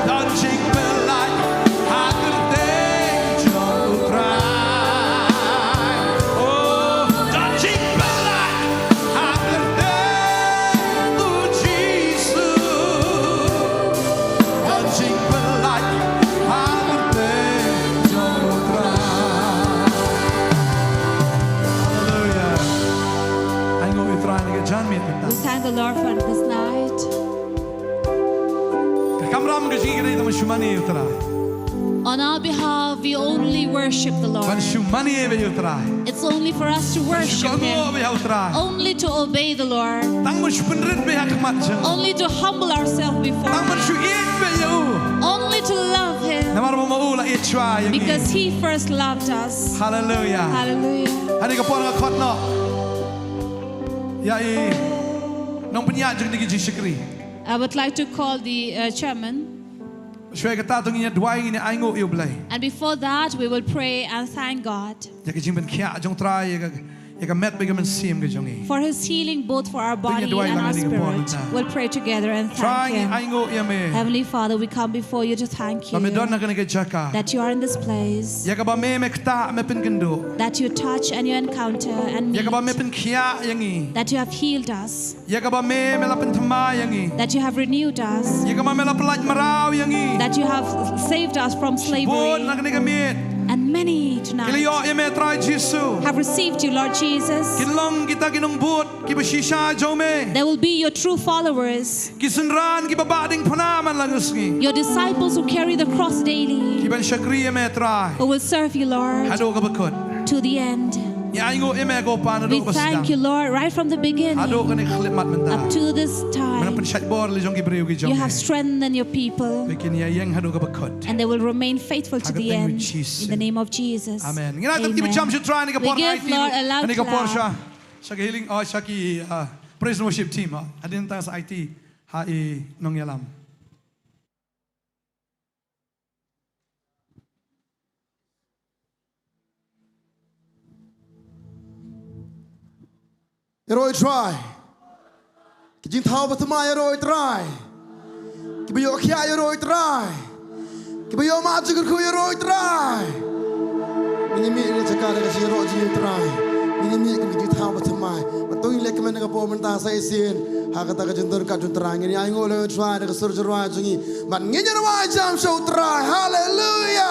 Don jingpyllait ha kyrteng jong u Trai. Oh, don jingpyllait ha kyrteng u Jisu. Don jingpyllait ha kyrteng jong u Trai. Hallelujah. Ai nguh ïa u Trai na ka janmiet mynta. We thank the Lord for this night. Ka kamram ka jong ngi ka dei tang ban shu mane ïa u Trai. On our behalf, we only worship the Lord. Ban shu mane beit ïa u Trai. It's only for us to worship Him. Ban shu kohnguh beit ïa u Trai. Only to obey the Lord. Tang ban shu pynrit beit ha khmat jong u. Only to humble ourselves before Him. Tang ban shu ïeit beit ïa u. Only to love Him. Namar ba ma u la ïeit shuwa ïa ngi. Because He first loved us. Hallelujah. Hallelujah. Hangne ka por nga khot noh ïa i nongpynïaid jong kine ki jingshakri. I would like to call the, uh, chairman. Shuwa kata to ngin ïa duwai, ngin ïa ainguh ïa u Blei. And before that, we will pray and thank God. Ïa ka jingpynkhiah jong u Trai ïa ka, ïa ka met bad ka mynsiem ka jong ngi. For his healing both for our body and our spirit. Ngin ïa duwai lang ïa kane ka por mynta. We'll pray together and thank Him. Trai, ngi ainguh ïa me. Heavenly Father, we come before you to thank you. Ba me don ha kane ka jaka. That you are in this place. Ïa kaba me, me ktah, me pynkynduh. That you touch and you encounter and meet. Ïa kaba me pynkhiah ïa ngi. That you have healed us. Ïa kaba me, me la pynthymmai ïa ngi. That you have renewed us. Ïa kaba me la pynlait mraw ïa ngi. That you have saved us from slavery. Shibun na kane ka miet. And many tonight. Ki la ïoh ïa me Trai Jisu. Have received you, Lord Jesus. Kin long kita ki nongbud kiba shisha jong me. They will be your true followers. Ki synran kiba bah diengphna man la ka sngi. Your disciples who carry the cross daily. Kiban shakri ïa me Trai. Who will serve you, Lord. Haduh kaba kut. To the end. Ngi ainguh ïa me ko Pa naduh ba sdang. We thank you, Lord, right from the beginning. Haduh kane ka khyllipmat mynta. Up to this time. Me la pynshait bor la jong ki briew ki jong me. You have strengthened your people. Ba kin ïa ïeng haduh kaba kut. And they will remain faithful to the end. Ha ka kyrteng u Jisu. In the name of Jesus. Amen. Amen. Ngin ai tang ki ba jam sha u Trai ha kane ka por. We give Lord a loud clap. Ha kane ka por sha, sha ki healing, oh, sha ki, uh, praise and worship team, oh. Hadien tang sa aiti ha i nongïalam. Ïaroh ïa u Trai. Ki jingthaw ba thymmai ïaroh ïa u Trai. Kiba ïoh khiah ïaroh ïa u Trai. Kiba ïoh mad jingkyrkhu ïaroh ïa u Trai. Ngin ïa mih na ka jaka da ka jingïaroh jong ngi ïa u Trai. Ngin ïa mih kum ki jingthaw ba thymmai. Bad to ngin leh kmen na ka por mynta sa shisien ha kata ka jingdon ka jong u Trai. Ngin ïa ainguh lang ïa u Trai da ka sur jingrwai jong ngi. Bad ngin ïa rwai jam sha u Trai. Haleluia.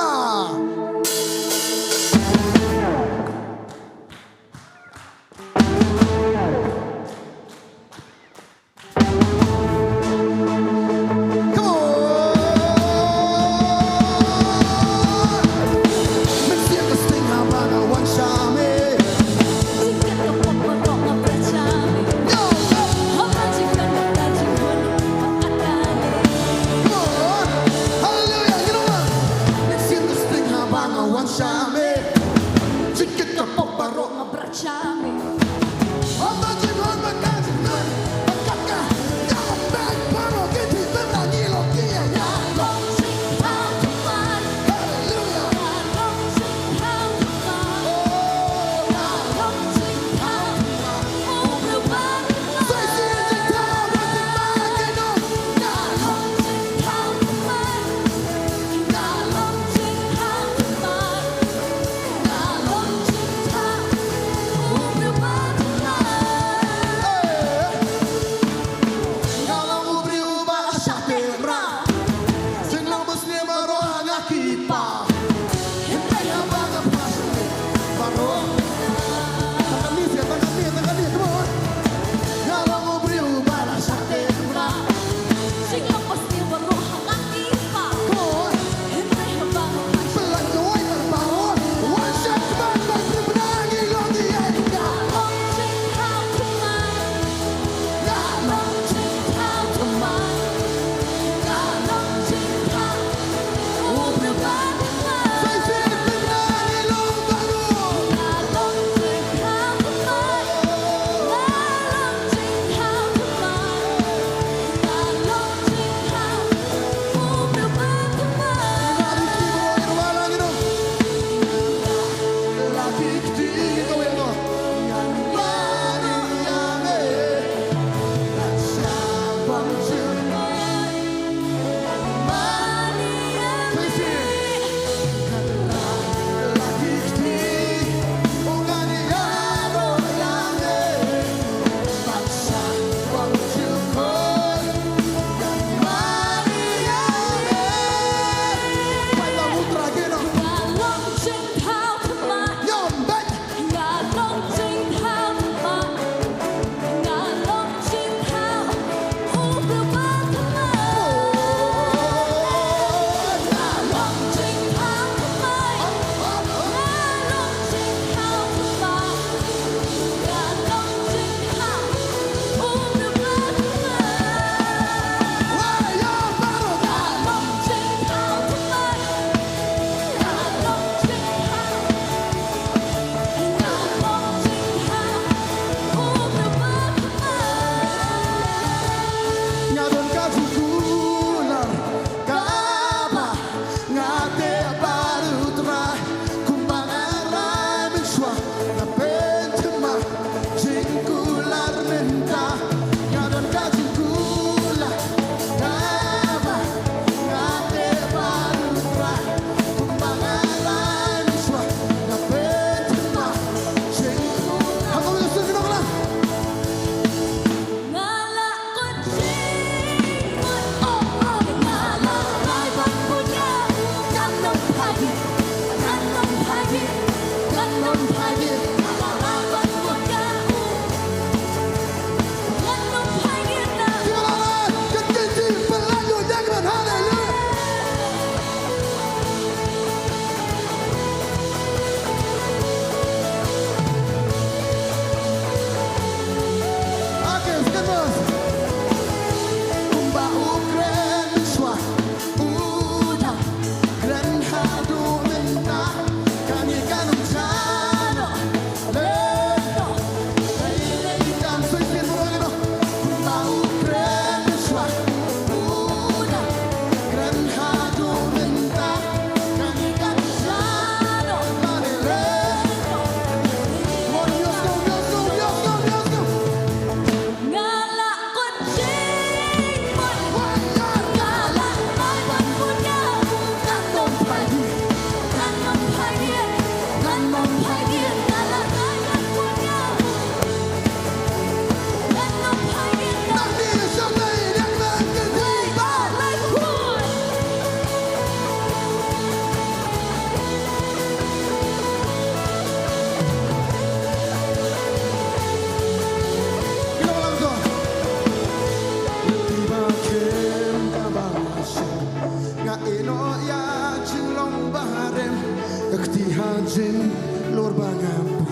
Jinglur ba nga bud,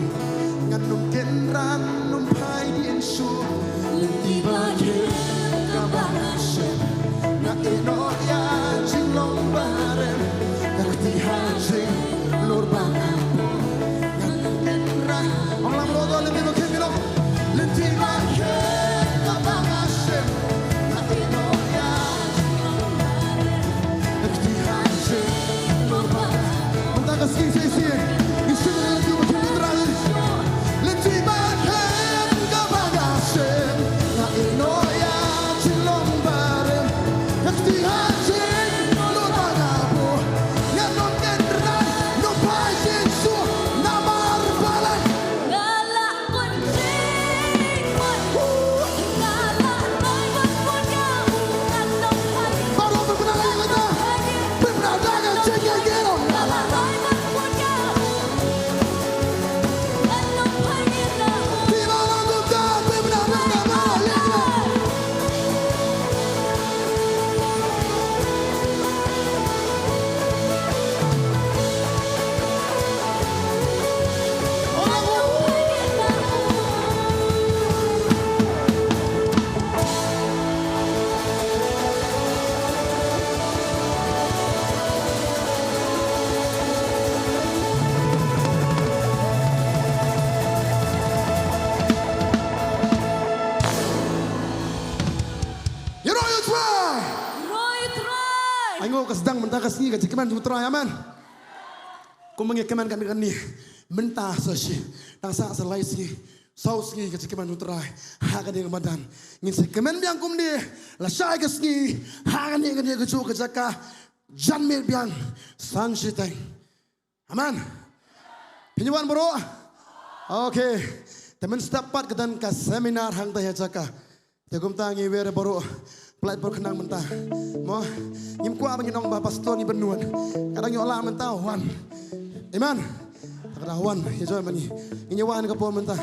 ngan ym kynran ym phai dien shuh. Lynti ba khem kaba nga shem, nga ïehnoh ïa jinglong ba rem. Ka kti ha jinglur ba nga bud, ngan ym kynran. Ong lang ruh to, lynti ba khem, you know. Lynti ba khem kaba nga shem, nga ïehnoh ïa jinglong ba rem. Mynta ka sngi sa shisien ngi sngewthuh ïa ka jingkyrpad. Lynti ba khem kaba nga shem, nga ïehnoh ïa jinglong ba rem. Ka kti ha jinglong ba nga bud, ngan ym kynran ym phai dien shuh namar balei. Ïaroh ïa U Trai. Ïaroh ïa U Trai. Ai nguh ka sdang mynta ka sngi ka jingkmen U Trai, amen. Kumba ngi kmen kane kane mynta sa shi, tang sa sa lai sngi, saw sngi ka jingkmen U Trai. Ha kane ka madan ngin sa kmen biang kumne, lashai ka sngi, ha kane kane ka juh ka jaka, janmiet biang san shiteng. Amen. Phin ïa wan baroh? Okay. Te mynstep pat ka don ka seminar hangta ha jaka. Te kumta ngi wer baroh. Pynlait por khnang mynta. Mo, ngim kwah ba ngin ong ba pastor ngi bynnud. Ka dang ïoh lah mynta wan. Amen. Te ka dang wan, ïa join bad ngi. Ngin ïa wan ka por mynta.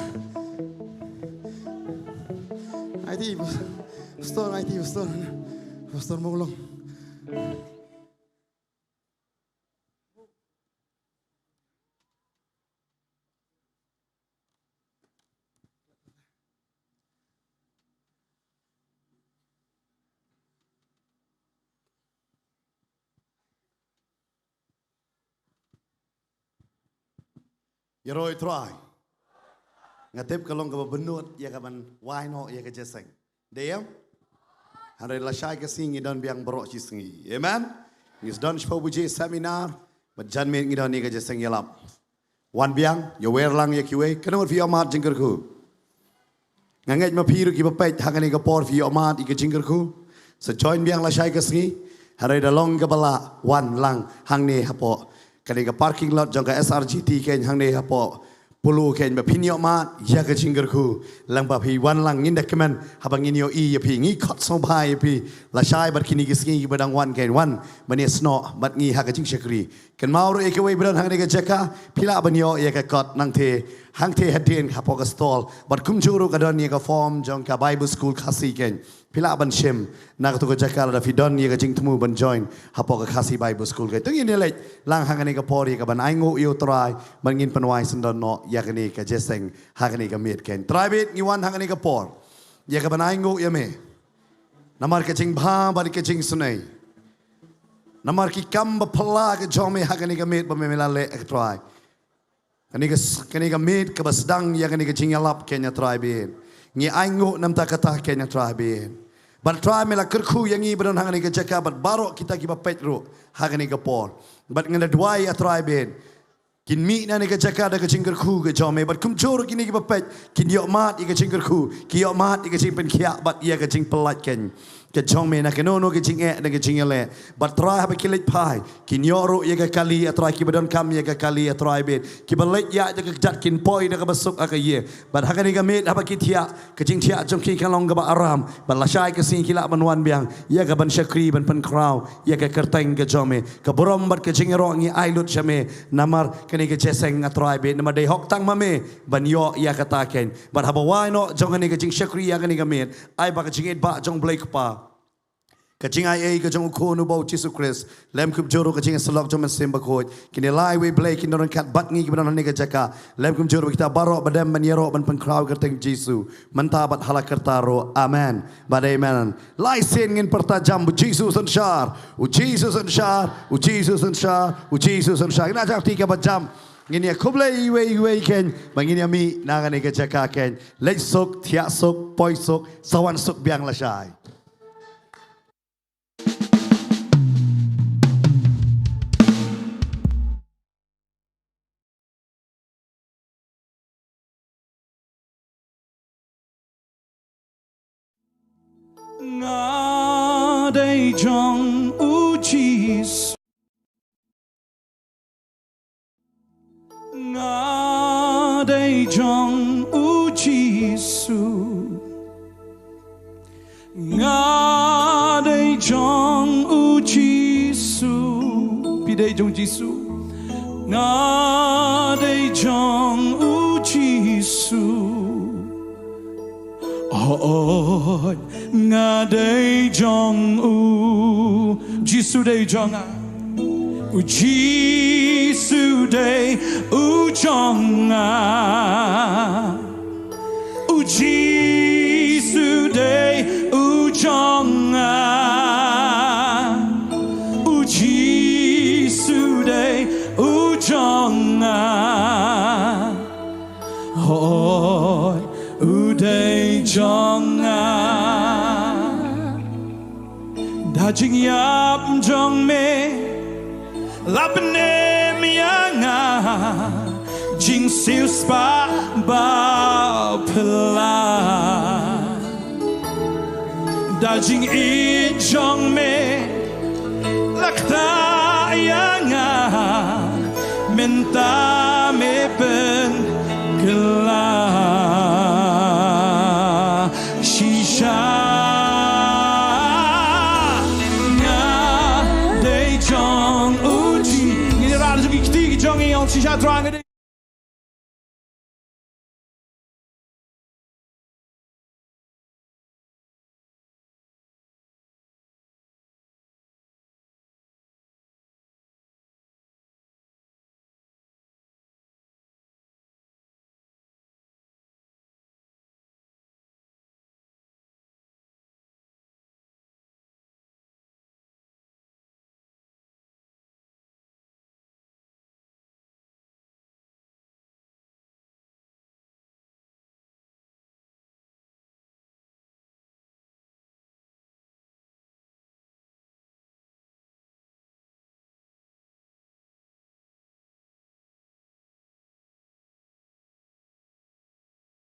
Aiti pastor, aiti pastor. Pastor Monglong. Ïaroh ïa U Trai. Nga tip ka long kaba bynnud ïa kaban wai noh ïa ka jingïaseng. Dei em? Hynrei lashai ka sngi ngi don biang baroh shi sngi. Amen. Ngi don shiphew baje seminar, bad janmiet ngi don ïa ka jingïaseng ïalap. Wan biang, ïa wer lang ïa kiwei, kano phi ïoh mad jingkyrkhu. Nga ngeit ma phi ruh kiba peit ha kane ka por phi ïoh mad ïa ka jingkyrkhu. Sa join biang lashai ka sngi, hynrei da long kaba lah wan lang hangne hapoh kane ka parking lot jong ka S R G T keiñ hangne hapoh Polo keiñ ba phin ïoh mad ïa ka jingkyrkhu. Lang ba phi wan lang ngin da kmen haba ngin ïohi ïa phi, ngi khot sngewbha ïa phi. Lashai bad kine ki sngi kiba dang wan keiñ, wan ban ïasnoh bad ngi ha ka jingshakri. Kynmaw ruh ïa kiwei ba don hangne ka jaka, phi lah ban ïoh ïa ka kot nangtei, hangtei hadien hapoh ka stall. Bad kumjuh ruh ka don ïa ka form jong ka Bible School Khasi keiñ. Phi lah ban shim na kato ka jaka lada phi don ïa ka jingthmu ban join hapoh ka Khasi Bible School keiñ. To ngin ïa leit lang ha kane ka por ïa kaban ainguh ïa U Trai, ban ngin pynwai syndon noh ïa kane ka jingïaseng ha kane ka miet keiñ. Trai bad ngi wan ha kane ka por ïa kaban ainguh ïa me. Namar ka jingbha bad ka jingsnei. Namar ki kam ba phylla ka jong me ha kane ka miet ba me la leh, eh Trai. Kane ka s-, kane ka miet kaba sdang ïa kane ka jingïalap keiñ, ah Trai bad ngi ainguh namar kata keiñ, ah Trai bad. Bad Trai me la kyrkhu ïa ngi ba don ha kane ka jaka bad baroh kita kiba peit ruh ha kane ka por. Bad ngan da duwai, ah Trai bad kin mih na kane ka jaka da ka jingkyrkhu ka jong me, bad kumjuh ruh kine kiba peit kin ïoh mad ïa ka jingkyrkhu, ki ïoh mad ïa ka jingpynkhiah bad ïa ka jingpyllait keiñ ka jong me na kano kano ka jingeh, na ka jingïaleh. Bad Trai haba ki leit phai kin ïoh ruh ïa ka kali, ah Trai, kiba donkam ïa ka kali, ah Trai bad kiba leit ïaid da ka kjat kin poi da kaba suk ha ka ïing. Bad ha kane ka miet haba ki thiah, ka jingthiah jong ki kan long kaba aram. Bad lashai ka sngi ki lah ban wan biang ïa kaban shakri, ban pynkhraw ïa ka kyrteng ka jong me. Ka burom bad ka jingïaroh ngi ai lut sha me. Namar kane ka jingïaseng, ah Trai bad namar dei hok tang ma me ban ïoh ïa kata keiñ. Bad haba wai noh jong kane ka jingshakri ïa kane ka miet, ai ba ka jingïeit ba jong U Blei Kpa, Ka jingai ei ka jong u khun u ba u Jisu Khrist. Lem kumjuh ruh ka jingïasyllok jong u Mynsiem Bakhuid. Kine lai wei Blei kin don ryngkat bad ngi kiba don ha kane ka jaka. Lem kumjuh ruh kita baroh ba dem ban ïaroh ban pynkhraw kyrteng Jisu. Mynta bad ha la karta ruh. Amen. Bad amen. Lai sien ngin pyrta jam u Jisu synshar. U Jisu synshar. U Jisu synshar. U Jisu synshar. Ngin ïa jam kti kaba jam. Ngin ïa khublei iwei iwei kein. Ba ngin ïa mih na kane ka jaka kein. Leit suk, thiah suk, poi suk, sa wan suk biang lashai. Nga dei jong u Jisu. Nga dei jong u Jisu. Nga dei jong u Jisu. Phi dei jong Jisu. Nga dei jong u Jisu. Hooid, nga dei jong u. Jisu dei jong nga. U Jisu dei u jong nga. U Jisu dei u jong nga. U Jisu dei u jong nga. Hooid, u dei jong nga. Da jingïap jong me la pynim ïa nga, jingsiewspah ba phylla. Da jingïeit jong me la ktah ïa nga, mynta me pynkylla. Shisha nga dei jong u Jisu. Ngin ïa rah jong ki kti ki jong ngi, ong shisha Trai nga dei.